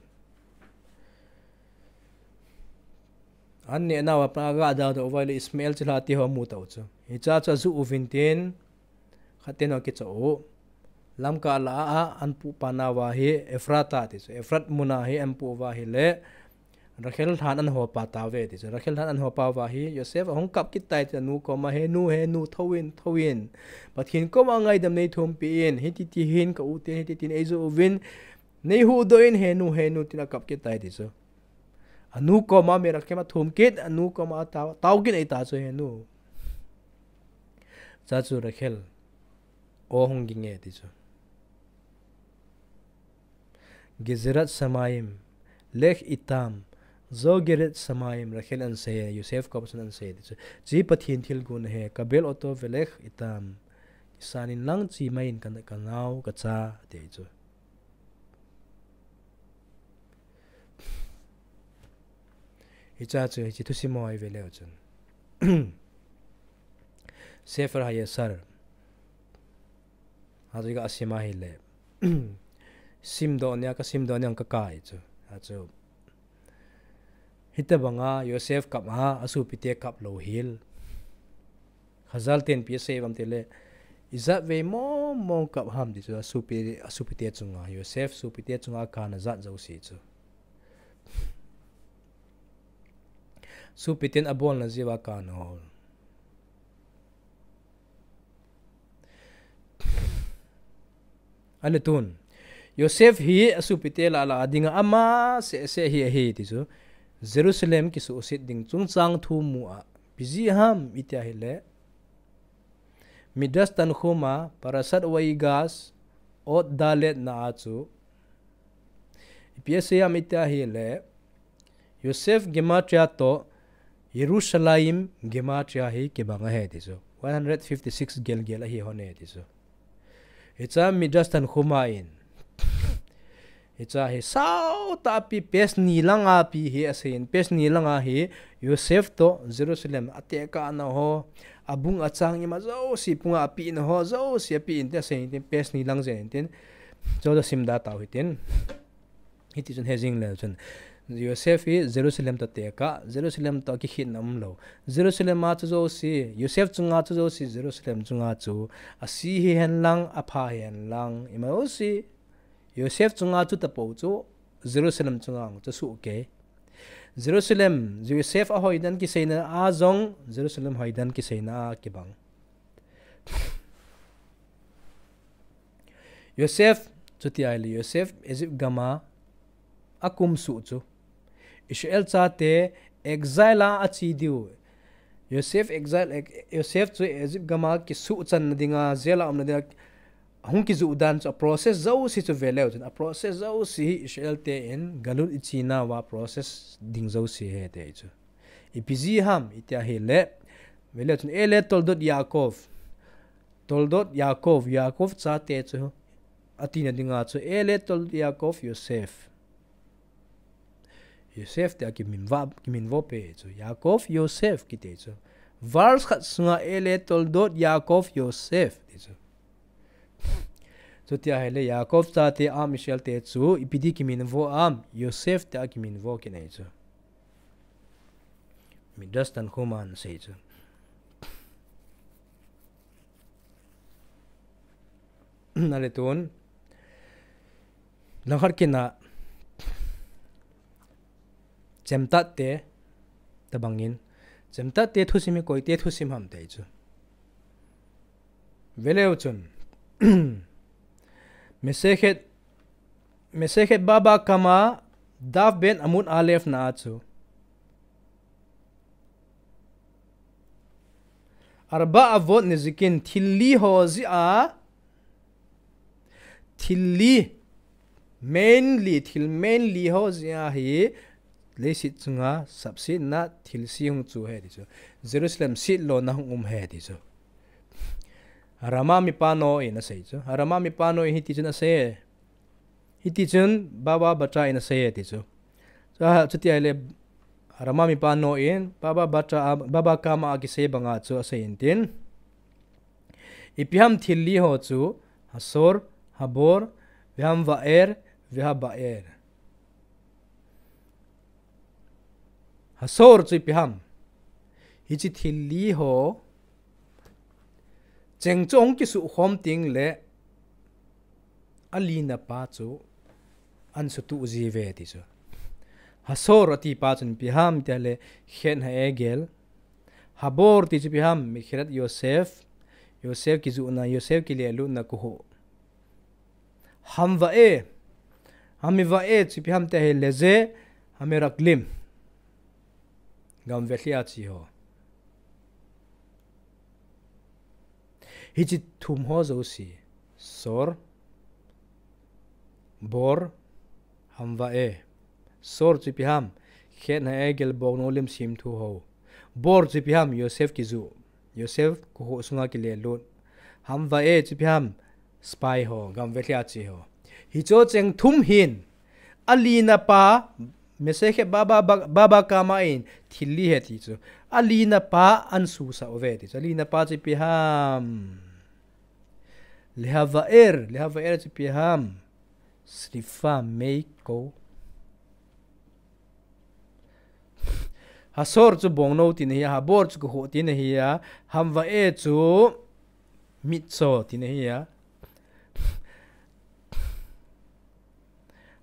An ne nau a pa ga da da uva le Ishmael chilhah ti ho mu tau chu. Hicha chu aju uvin tin. Khat in akicho u. Lamkah lah a, an pupa nauva hi Efrata ti chu. Efrat mun a hi an pu uva ahile. Rachel lhan an hopa tauve ti chu. Rachel lhan an hopa uva hi. Yosef ahung kap kit tai ti anu koma, he nu, he nu, thou in, thou in. Pathen koma ngaidam nei thumpi in. Hiti ti hin ka u te, hiti tin ei jo uvin. Nei huhdoh in he nu, he nu tin akap kit tai ti chu. Anu koma Merachel athum kit, anu koma atao, tao kit ei ta chu he nu. Cha chu Rachel. O hung ging e ti chu. Gezerat Shamayim, Lech Itam, Zo Gezerat Shamayim, Rachel an sei, Yosef kop sun an sei ti chu. Chi Pathen thilgon ahi, Kabel oto velech itam. Kisan in lang chi mai in ka, ka nao, ka cha, ti chu. Hicha chu, hiche thusim ho i ve leu chun. Sefer Hayasar. Achu ka sim ahile. Simdoh nia, ka simdoh nia ka kai chu. Achu. Hitabanga Yosef kap a, asopite kap lou hel. Chazal ten ipi asei uvem tile, ijat vei mong mong kap ham ti chu, asopi, asopite chunga, Yosef sopite chunga kana jat jouse chu. Sopiten abolna jeh uva kana hol. Ani tun. Yosef hi asopite lah lah a dinga ama seh seh hi ahi ti chu. Jerusalem kisuhset ding chungchang thu mu a. Ipi jeh ham iti ahile. Midrash Tanhuma, Parashat Vayigash, Ot Dalet na a chu. Ipi asei ham iti ahile, Yosef gematria toh Yerushalayim gematria hi kibang ahi ti chu. One hundred fifty-six gel gel ahi hon e ti chu. Hicha Midrash Tanhuma in. Hicha hi sao tah pi page ni lang a pi hi asei in, page ni lang a hi Yosef toh Jerusalem a tekah na ho, abung achang ima jouse punga api na ho, jouse api in te asei in tin, page ni lang jen in tin. Cho cho sim da tau hi tin. Hiti chun he jing le chun. Yosef hi Jerusalem toh tekah, Jerusalem toh kikhin na um lo. Jerusalem a chu jouse, Yosef chunga chu jouse, Jerusalem chunga chu. Asi hi hen lang, apha hi hen lang. Ima jouse, Yosef chunga chu tapo chu, Jerusalem chunga chu suh kei. Jerusalem, Yosef a hoidan kiseina a jong, Jerusalem hoidan kiseina a kibang. Yosef, chuti ahile Yosef, Egypt gama akum suh chu. Israel chate exile a achi diu. Yosef exile, ex-, Yosef chu Egypt gama kisuh channa dinga, jail a umna dinga, hung kijuh dan chu a process jouse chu ve leu chun. A process jouse hi Israel te in galut ichi nauva process ding jouse ahi ti chu. Ipi jeh ham, iti ahile, ve leu chun, Ele Toldot Yaakov. Toldot Yaakov, Yaakov chate chu, atina dinga chu, Ele Toldot Yaakov Yosef. Yosef tia kiminvo, kiminvo pe chu, Yaakov Yosef kiti chu. Verse khat sunga Ele Toldot Yaakov Yosef ti chu. Chuti ahile Yaakov chate Am Israel te chu, ipi ti kiminvo ham, Yosef tia kiminvo kinei chu. Midrash Tanhuma in asei chu. Ale tun, langkhat kit a, chemtat te, tabang in, chemtat te thusim hi koi te thusim ham ti chu. Ve leu chun, Masechet, Masechet Baba Kama, Daf Ben Amud Alef na a chu. Arba Avot Nezikin, thil li ho jeh a, thil li, main li, thil main li ho jeh a hi, leiset chunga, sapsetna, thil se hung chu ahi ti chu. Jerusalem setlona hung um ahi ti chu. Rama mipa no in asei chu. Rama mipa no in hiti chun asei. Hiti chun Baba Batra in asei ti chu. Chu, chuti ahile Rama mipa no in Baba Batra, Baba Kama a kisei banga chu asei in tin. Ipi ham thil li ho chu, Hasor, Habor, Vehamvaer, Vehabaer. Hasor chu ipi ham. Hiche thil li ho, cheng chu hung kisuh khom teng le, alina pa chu, ahin sutuh ji uve ti chu. Hasor ati pa chun ipi ham ti ahile, Chet HaEgel. Habor ti chu ipi ham, Mekhilat Yosef. Yosef kijuhna, Yosef kilelutna koho. Hamvae. Hamvae chu ipi ham ti ahile, Leze Hameraklim. Gamvelhi a che ho. Hiche thum ho jouse. Sor. Bor. Hamvae. Sor chu ipi ham. Chet HaEgel bongnou lim semthu ho. Bor chu ipi ham. Yosef kijuh. Yosef koho sunga kilelut. Hamvae chu ipi ham. Spy ho, gamvelhi a che ho. Hicho cheng thum hin, alina pa, Masechet Baba, Baba Kama in, thil li ahi ti chu. Alina pa ahin susah uve ti chu. Alina pa chu ipi ham. Lehavaer, Lehavaer chu ipi ham. Srifa, mei kou. Hasor chu bongnou tina ahi a, Habor chu koho tina ahi a, Hamvae chu mitcho tina ahi a.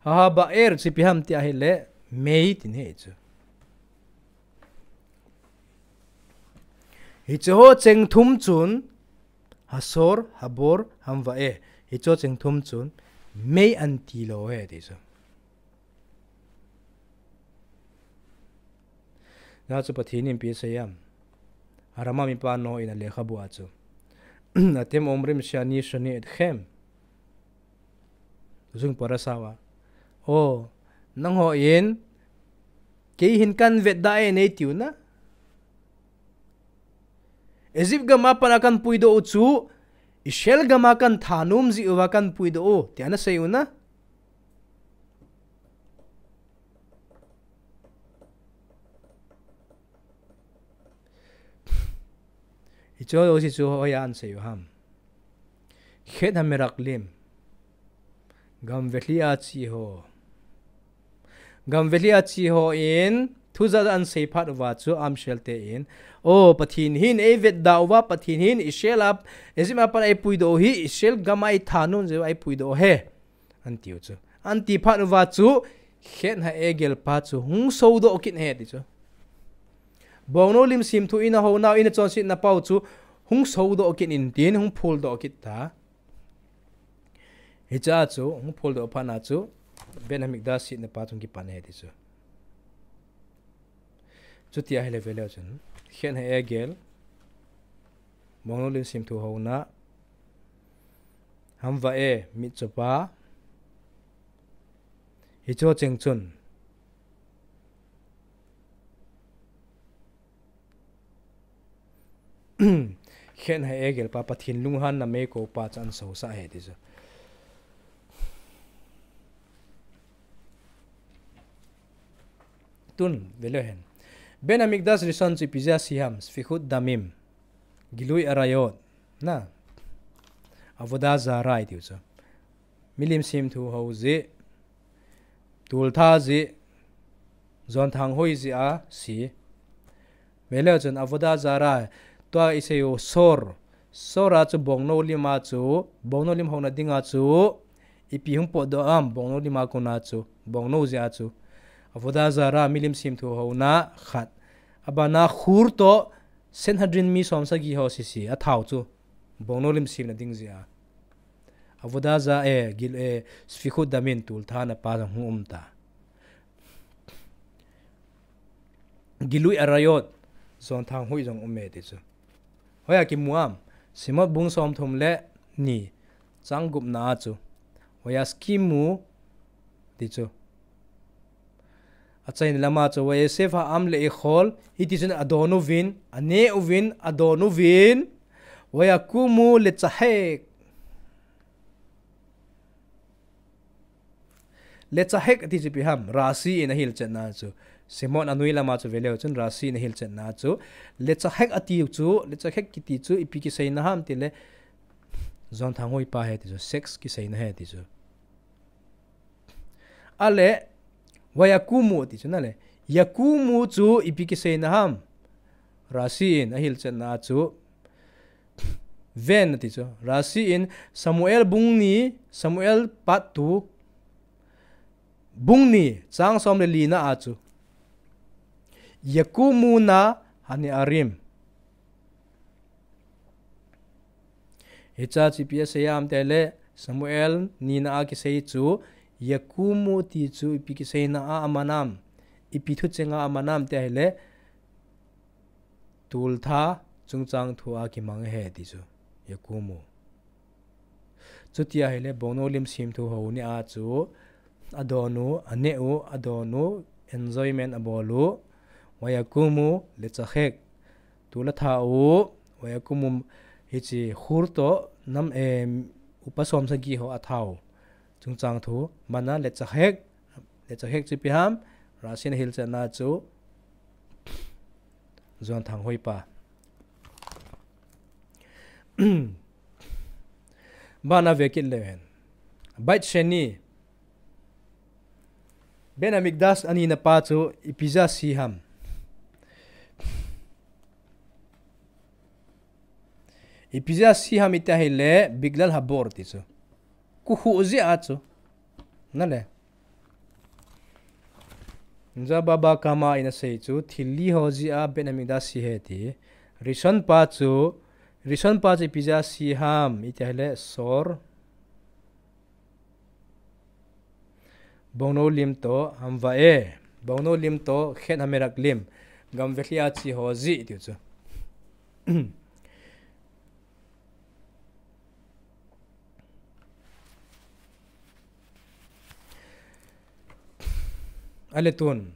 Hahabaer chu ipi ham ti ahile, mei tina ahi chu. Hiche ho cheng thum chun, Hasor, Habor, Hamvae. Hiche ho cheng thum chun, mei ahin tilou ahi ti chu. Hijeh chun Pathen in ipi asei ham. Arama mipa no in alekhabu a chu. Atem omrim she'ani shone etchem. Tusung parasa va. O, nangho in, kei hin kan vetda e nei tiu na. Egypt gam a pat a kan puidoh u chu, Israel gam a kan thanom jeh uva kan puidoh u, tia ana sei u na. Hiche jouse chu hoiya ana sei u ham. Chet HaMeraklim. Gam velhi a che ho. Gam velhi a che ho in, thu jat jat ana sei phat uva chu, Am Israel te in. O, Pathen hin ei vetda uva, Pathen hin Israel a, Egypt a pat a ei puidoh u hi, Israel gam a ei thanom jeh uva ei puidoh u ahi. Ana tiu chu. Ana ti phat uva chu, Chet HaEgel pa chu hung sodoh kit ahi ti chu. Bongnou lim semthu in a hou nau in a chonsetna pau chu, hung sodoh kit in tin, hung pholdoh kit ta. Hiche a chu, hung pholdoh phat na chu, Beit Hamikdash setna pa chu hung kipan ahi ti chu. Chuti ahile ve leu chun. Chet HaEgel. Bongnou lim semthu houna. Hamvae, mitchopa. Hicho cheng chun. Chet HaEgel pa Pathen lunghanna meikoupa chu ana sosah ahi ti chu. Tun, ve leu hen. Beit Hamikdash Rishon chu ipi jeh a se ham, Sfichut Damim, Gilui Arayot, na, Avodah Zarah i tiu chu. Milim semthu hou jeh, tultha jeh, jonthang hoi jeh a se. Ve leu chun Avodah Zarah, tua i sei u Sor. Sor a chu bongnou lim a chu, bongnou lim houna ding a chu, ipi hung potdoh am, bongnou lim a kon a chu, bongnou jeh a chu. Avodah Zarah, milim semthu houna khat. Abana Hur toh, Sanhedrin mi som sagi ho sese, athao chu. Bongnou lim semna ding jeh a. Avodah Za-, eh, Gil-, eh, Sfichut Damim tulthana pa jong hung um ta. Gilui Arayot, jonthang hoi jong um e ti chu. Hoiya kimu am, Shemot bung somthum le ni, chang gupna a chu. Vayaskumu, ti chu. Achaina lama chu, Vayashev ha'am le'echol, hiti chun adon uvin, ane uvin, adon uvin, Vayakumu lechahek. Lechahek ati chu ipi ham, Rashi in ahilchetna chu. Shemot anoi lama chu ve leu chun Rashi in ahilchetna chu. Lechahek ati chu, lechahek kiti chu ipi kiseina ham tile, jonthang hoi pa ahi ti chu, sex kiseina ahi ti chu. Ale, Vayakumu ati chu nale. Yakumu chu ipi kiseina ham. Rashi in ahilchetna chu. Ven ati chu. Rashi in Samuel bung ni, Samuel part two. Bung ni, chang som le lina a chu. Yakumuna hane'arim. Hiche a chu ipi asei am tile, Samuel nina a kisei chu, Yakumu ti chu ipi kiseina a aman am, ipi thucheng a aman am ti ahile, tultha chungchang thu a kimang ahi ti chu, Yakumu. Chuti ahile, bongnou lim semthu hou ni a chu, adon u, ane u, adon u, enjoyment abol u, Vayakumu lechahek, tul atha u, Vayakumu hiche Hur toh nam, em, upa som sagi ho athao. Chungchang thu, mana lechahek, lechahek chu ipi ham, Rashi in ahilchetna chu, jonthang hoi pa. Bana ve kit leu hen. Beit Sheni. Beit Hamikdash anina pa chu ipi jeh a se ham. Ipi jeh a se ham iti ahile, Biglal Habor ti chu. Kukhu jeh a chu. Nale. Jababakama in asei chu, thil li ho jeh a Beit Hamikdash se ahi ti. Rishon pa chu, Rishon pa chu ipi jeh a se ham, iti ahile Sor. Bongnou lim toh, Hamvae. Bongnou lim toh, Chet HaMeraklim. Gam velhi a che ho jeh, tiu chu. Ale tun.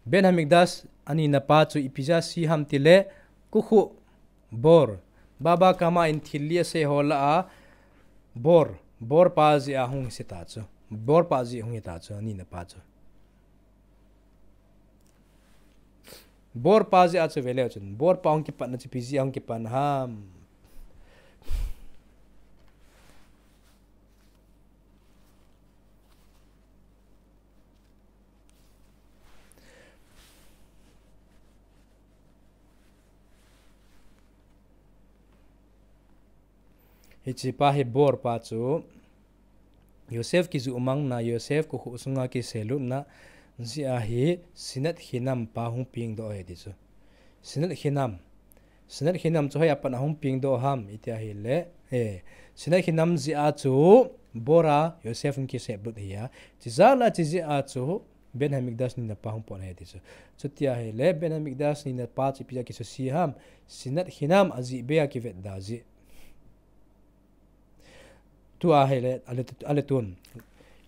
Beit Hamikdash anina pa chu ipi jeh a si ham tile, kukhu bor. Baba Kama in thil li asei ho lah a bor. Bor pa jeh a hung hita chu. Bor pa jeh hung hita chu, anina pa chu. Bor pa jeh a chu veleu chun. Bor pa hung kipatna chu ipi jeh a hung kipat ham. Hiche pa hi bor pa chu Yosef kijuh mangna, Yosef kukhu sunga kiselutna jeh a hi Sinat Chinam pa hung pengdoh ahi ti chu. Sinat Chinam. Sinat Chinam chu hoiya pat a hung pengdoh ham iti ahile, eh, Sinat Chinam jeh a chu bor a Yosef hung kiselut ahi a. Chujeh a chu, chujeh a chu Beit Hamikdash nina pa hung pot ahi ti chu. Chuti ahile, Beit Hamikdash nina pa chu ipi jeh a kisuse ham, Sinat Chinam ajeh bei a kivetda jeh. Tua ahile, ale, ale tun.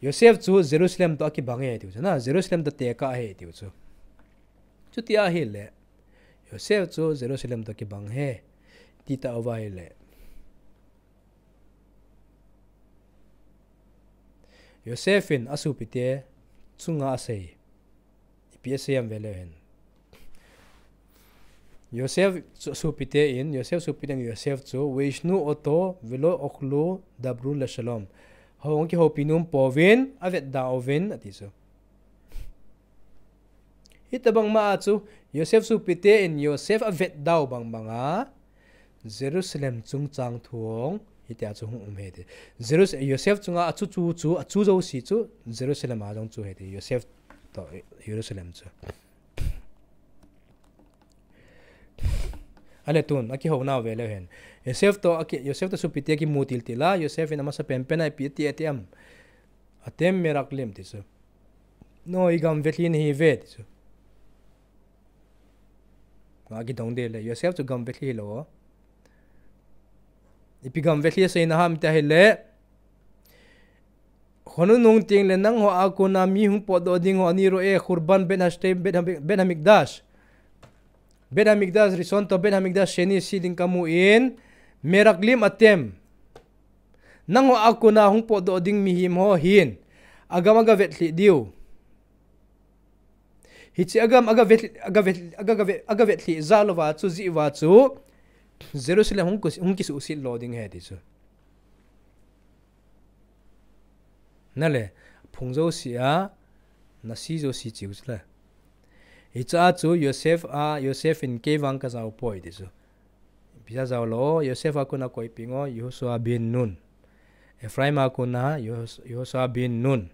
Yosef chu Jerusalem toh akibang ahi tiu chu, na, Jerusalem toh tekah ahi tiu chu. Chuti ahile, Yosef chu Jerusalem toh kibang ahi, ti tauva ahile. Yosef in asopite chunga asei. Ipi asei ham veleu hen. Yosef chu, sopite in, Yosef sopite in Yosef chu, Veishnu oto velo ochlo dabrun leshalom. Hou hung kihoupi nom pouvin, avetda uvin, ati chu. Hitobang ma a chu, Yosef sopite in Yosef avetda u bang bang a, Jerusalem chungchang thu hung, hitia chu hung um ahi ti. Jerus-, Yosef chunga achu chu chu, achu jouse chu, Jerusalem a jong chu ahi ti. Yosef toh Jerusalem chu. Ale tun, akihounau veleu hen. Yosef toh, aki, Yosef toh sopite akimu til til a, Yosef in amasapen pen a ipi ati, ati em. Atem meraklim ti chu. No, igam velhi nahi uve ti chu. Nga kidong de le, Yosef chu gam velhi hilou. Ipi gam velhi asei na ham ti ahile. Khonung nung teng le nangho a kona mi hung potdoh ding ho ani ro e, Khurban Beit Hashem, Beit Ham-, Beit Hamikdash. Beit Hamikdash Rishon toh Beit Hamikdash Sheni si ding kamu in, meraklim atem. Nangho a kona hung potdoh ding mihem ho hin, agam aga vetlhi diu. Hiche agam aga vet, aga vet, aga, aga vet, aga vetlhi jal uva chu, jeh uva chu, Jerusalem hung kus-, hung kisuhset lo ding ahi ti chu. Nale, phung jouse a, nasi jouse chiu chu le. Hiche a chu Yosef a, Yosef in kei vang kajao poi ti chu. Ipi jeh a jao lou, Yosef a kona koi peng o, Yehoshua bin Nun. Ephraim a kona, Yehos-, Yehoshua bin Nun.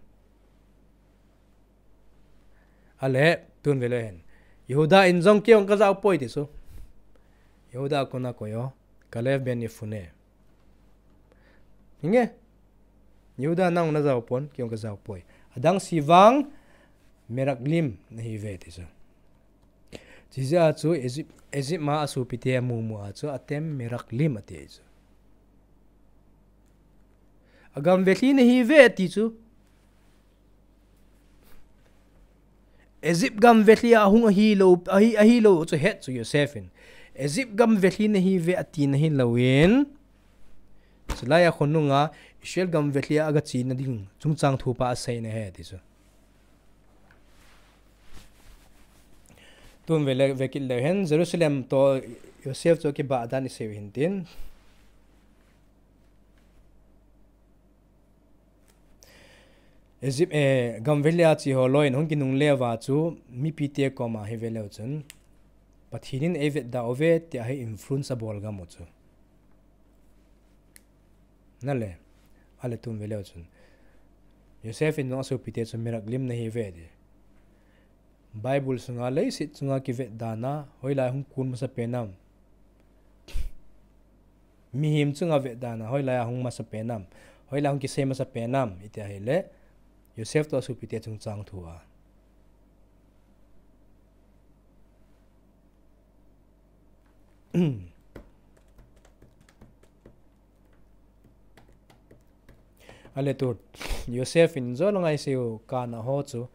Ale, tun veleu hen. Yehuda in jong kei vang kajao poi ti chu. Yehuda a kona koi o, Kalev ben Yefuneh. Hinge? Yehuda nang najao pon, kei vang kajao poi. Adang si vang, meraklim nahi uve ti chu. Chujeh a chu Egypt, Egypt ma asopite amu mu a chu atem meraklim ati chu. Agam velhi nahi uve ati chu. Egypt gam velhi a hung ahilou, ahi, ahilou chu het chu Yosef in. Egypt gam velhi nahi uve ati nahi louvin. Chulai a khonung a Israel gam velhi a aga chena ding chungchang thu pa aseina ahi ti chu. Tun vele, vekit leu hen, Jerusalem toh Yosef chu kibah dan isei u hintin. Egypt, eh, gam velhi a che ho loi in hung kinungle uva chu mipite koma hi veleu chun. Pathen in eivetda uve tia hi influence abol gam u chu. Nale, ale tun veleu chun. Yosef in jong asopite chu meraklim nahi uve ti. Bible sunga leiset chunga kivet dan a, hoilai hung kun masapen ham. Mihem chunga vet dan a, hoilai a hung masapen ham. Hoilai hung kisei masapen ham, iti ahile, Yosef toh asopite chungchang thu a. Ale tu, Yosef in jol ngai seiu kana ho chu,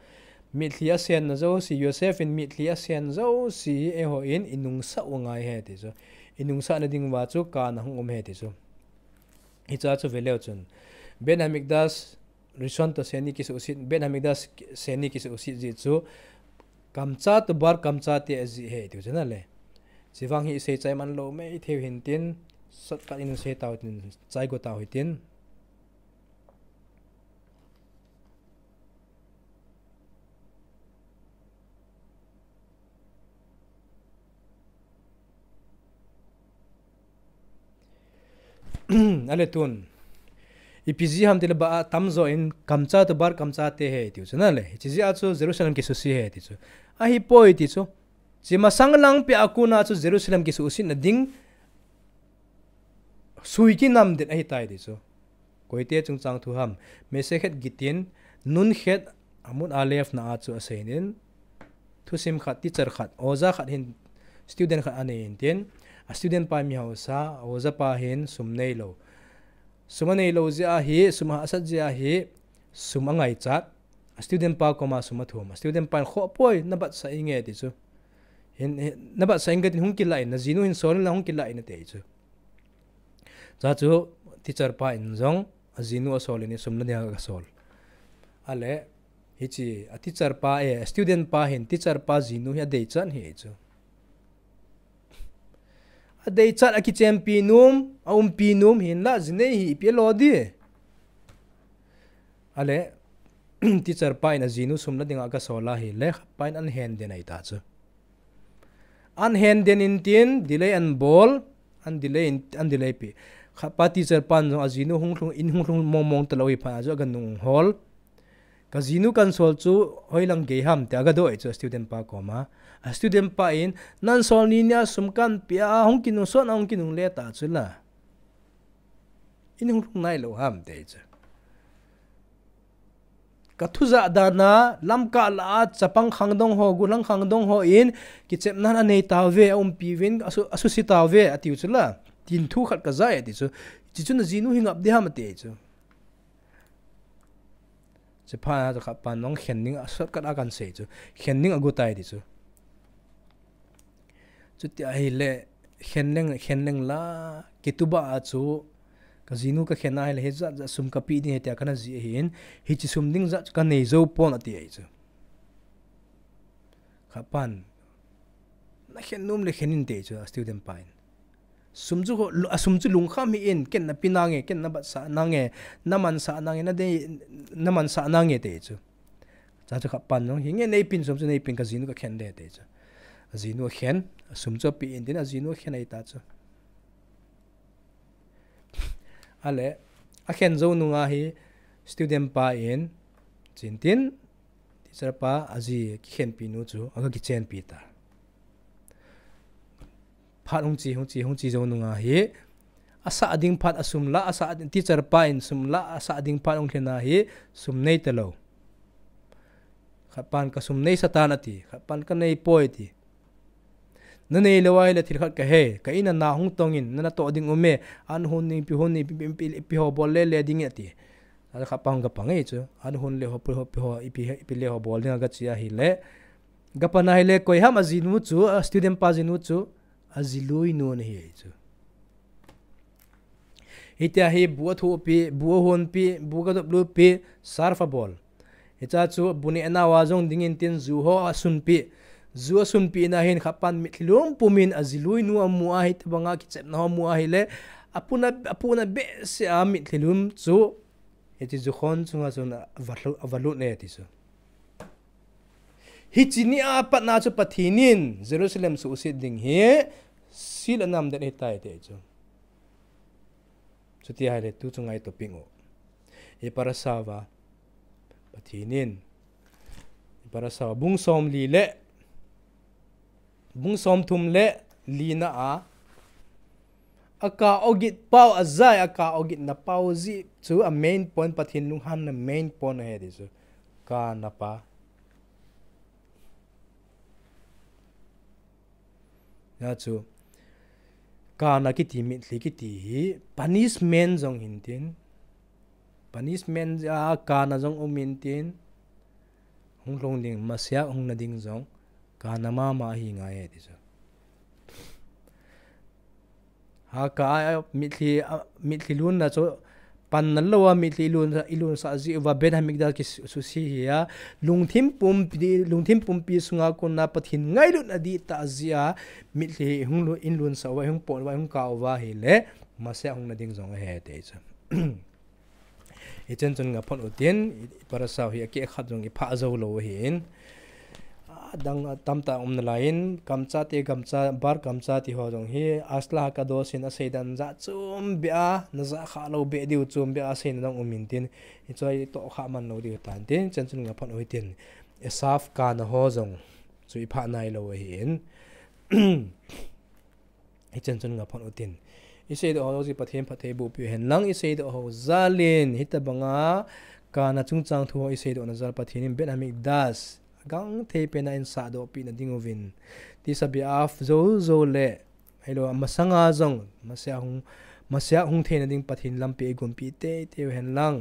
Mitlhi asenna jouse, Joseph in mitlhi asen jouse hi eihon inungsah u angai ahi ti chu. Inungsah na ding uva chu kana hung um ahi ti chu. Hiche chu veleu chun, Beit Hamikdash Rishon toh Sheni kisuhset, Beit Hamikdash Sheni kisuhset jeh chu, Kamtza Tovar Kamtza Teheh ajih ahi tiu chu nale. Chuvang hi isei chai man lou mei thei u hintin, shortcut in sei tau hitin, chai go tau hitin. Ale tun. Ipi jeh ham tile ba atamjo in Kamtza Tovar Kamtza Teheh tiu chu nale. Hiche jeh a chu Jerusalem kisuhset ahi ti chu. Ahipoi ti chu. Hiche masang lang pia a kona chu Jerusalem kisuhset na ding sui kinam den ahitai ti chu. Koite chungchang thu ham. Masechet Gittin, Nun Chet, Amud Aleph na a chu asei in. Thusim khat, teacher khat, oja khat hin student khat anei intin. A student pa mi hausa, a oja pa hin sum neilou. Sum aneilou jeh a hi, sum ahahsat jeh a hi, sum angaichat. A student pa koma sum athum. A student pa in khoh poi, na batsah inge ti chu. Hin, hin, na batsah inge tin hung kilah in, na jinu hin sol in lang hung kilah in ati chu. Cha chu teacher pa in jong, ajinu asol in, sum la dinga kasol. Ale, hiche, a teacher pa, eh, a student pa hin, teacher pa jinu hi adeichat ahi chu. Adeichat akichenpi nom, aumpi nom, hinlah jinei hi ipi alo di. Ale, teacher pa in ajinu sum la dinga kasol ahile, pa in ahin den ahi ta chu. Ahin den intin, delay ahin bol, ahin delay in, ahin delay pi. Khat pa teacher pan jong ajinu hung lhung, in hung lhung mong mong talou hi phat a chu aga nung hol. Kajinu kahin sol chu hoilang gei ham tia aga doh ahi chu a student pa koma. A student pa in, nahin sol ni nia sum kahin pia, hung kinung son, hung kinung le ta chu la. In hung lhung nailou ham tia chu. Ka thujah dan a, lamkah lah a, chapang khangdong ho, gollhang khangdong ho in, kichepna anei tauve, aumpi uvin, asu, asusi tauve, atiu chu la. Tin thu khat kaja e, ati chu. Hiche chun ajinu hi ngap ding ham, ati chu. Hiche phat a chu khat pan jong khen ding a, shortcut a kahin sei chu. Khen ding agot tai, ati chu. Chuti ahile, khen leng, khen leng la, ketubah a chu, kajinu kakhen ahile, hijat jat sum kapeh ding ahi tia kana jih ahin, hiche sum ding jat chu kanei jou pon ati ahi chu. Khat pan, nakhen nom le khen in ati chu, a student pa in. Sum chu, asum chu lungkham hih in, ken napeh nange, ken nabatsah nange, namansah nange, nadei, namansah nange ati chu. Cha chu khat pan jong, hinge neipeh in sum chu neipeh in kajinu kakhen ding ati chu. Ajinu akhen, asum chu apeh intin ajinu akhen ahi ta chu. Ale, akhen jou nunga hi student pa in, chin tin, teacher pa, aji kikhenpi nu chu, aga kichenpi ta. Phat hung che, hung che, hung che jou nunga hi, asah ding phat asum la, asah ding, teacher pa in sum la, asah ding phat hung lhin a hi, sum nei talou. Khat pan kasum neisah tan ati, khat pan kanei poi ati. Nanei lou ahile thil khat kahei, ka in a na hung tong in, nana toh ding um e, an hon ding, ipi hon ding, ipi, ipi, ipi, ipi ho bol le le ding ati. Khat pan kapang e chu, an hon le ho, ipi ho, ipi ho, ipi le ho bol ding aga che ahile. Kapan ahile koi ham ajinu chu, a student pa jinu chu, ajilui nu ana hi chu. Hitia hi bu athopi, bu ahonpi, bu kadop lutpi, sarf abol. Hicha chu bu neh nau a jong ding intin ju ho asunpi. Ju asunpi na hin khat pan mitlhi lum pum in ajilui nu amu a hitobang a kichepna ho amu ahile, apuna, apuna behseh a mitlhi lum chu, hiche jukhon chunga chun ava lu-, ava lut e ati chu. Hiche ni a pat na chu Pathen in Jerusalem suhset ding hi seal anam den ahitai ati chu. Chuti ahile tu chunga i topic u. I parasha uva Pathen in, i parasha uva bung somli le, bung somthum le lina a, akah ogit pau ajai, akah ogitna pau jeh chu a main point, Pathen lunghanna main point ahi ti chu. Kana pa. Hia chu, kana kiti, mitlhi kiti hi punishment jong hintin, punishment a kana jong um intin, hung lhung ding, Messiah hung na ding jong kana mama ahi ngai e ti chu. Ha ka a, mitlhi, a, mitlhi lhunna chu panna lou a mitlhi i lhun, i lhunsah jeh uva Beit Hamikdash ki su-, susi hi a, lungthim pumpi, lungthim pumpi sunga kona Pathen ngailutna dihtah jeh a mitlhi hung lhun, i lhunsah uva, i hung pot uva, i hung kah uva ahile Messiah hung na ding jong ahi ti chu. Hichan chun ngaphot utin, i, i parasha u hi akeh khat jong i phah jou lou ahin. Adang atamtah um nalai in, kamcha te, kamcha, bar kamcha ti ho jong hi, Asla Hakadosh in asei dan ja chom beh a, na ja kha lou beh diu chom beh a asei na dang um in tin, hichu i toh kha man lou diu tan tin, hichan chun ngaphot u hitin, Esav kana ho jong chu i phah nai lou ahin. Hichan chun ngaphot utin, i seidoh ho jouse Pathen phatthei bohpeh u hen lang, i seidoh ho jal in, hitabanga kana chungchang thu ho i seidoh na jal Pathen in Beit Hamikdash agangthei pen a eihin sahdoh peh na ding uvin, Tisha B'Av jou jou le, ahilou, amasanga jong, Messiah hung, Messiah hung theina ding Pathen lampi i gonpeh teitei u hen lang.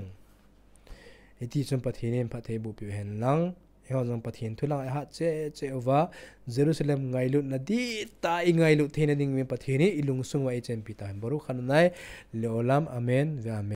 Hiti chun Pathen in phatthei bohpeh u hen lang. Eiho jong Pathen thu lang i hat cheh cheh uva, Jerusalem ngailutna dihtah i ngailut theina ding uvin Pathen in i lungsung uva i chenpi tauhen. Baruch Adonai le'olam, amen ve amen.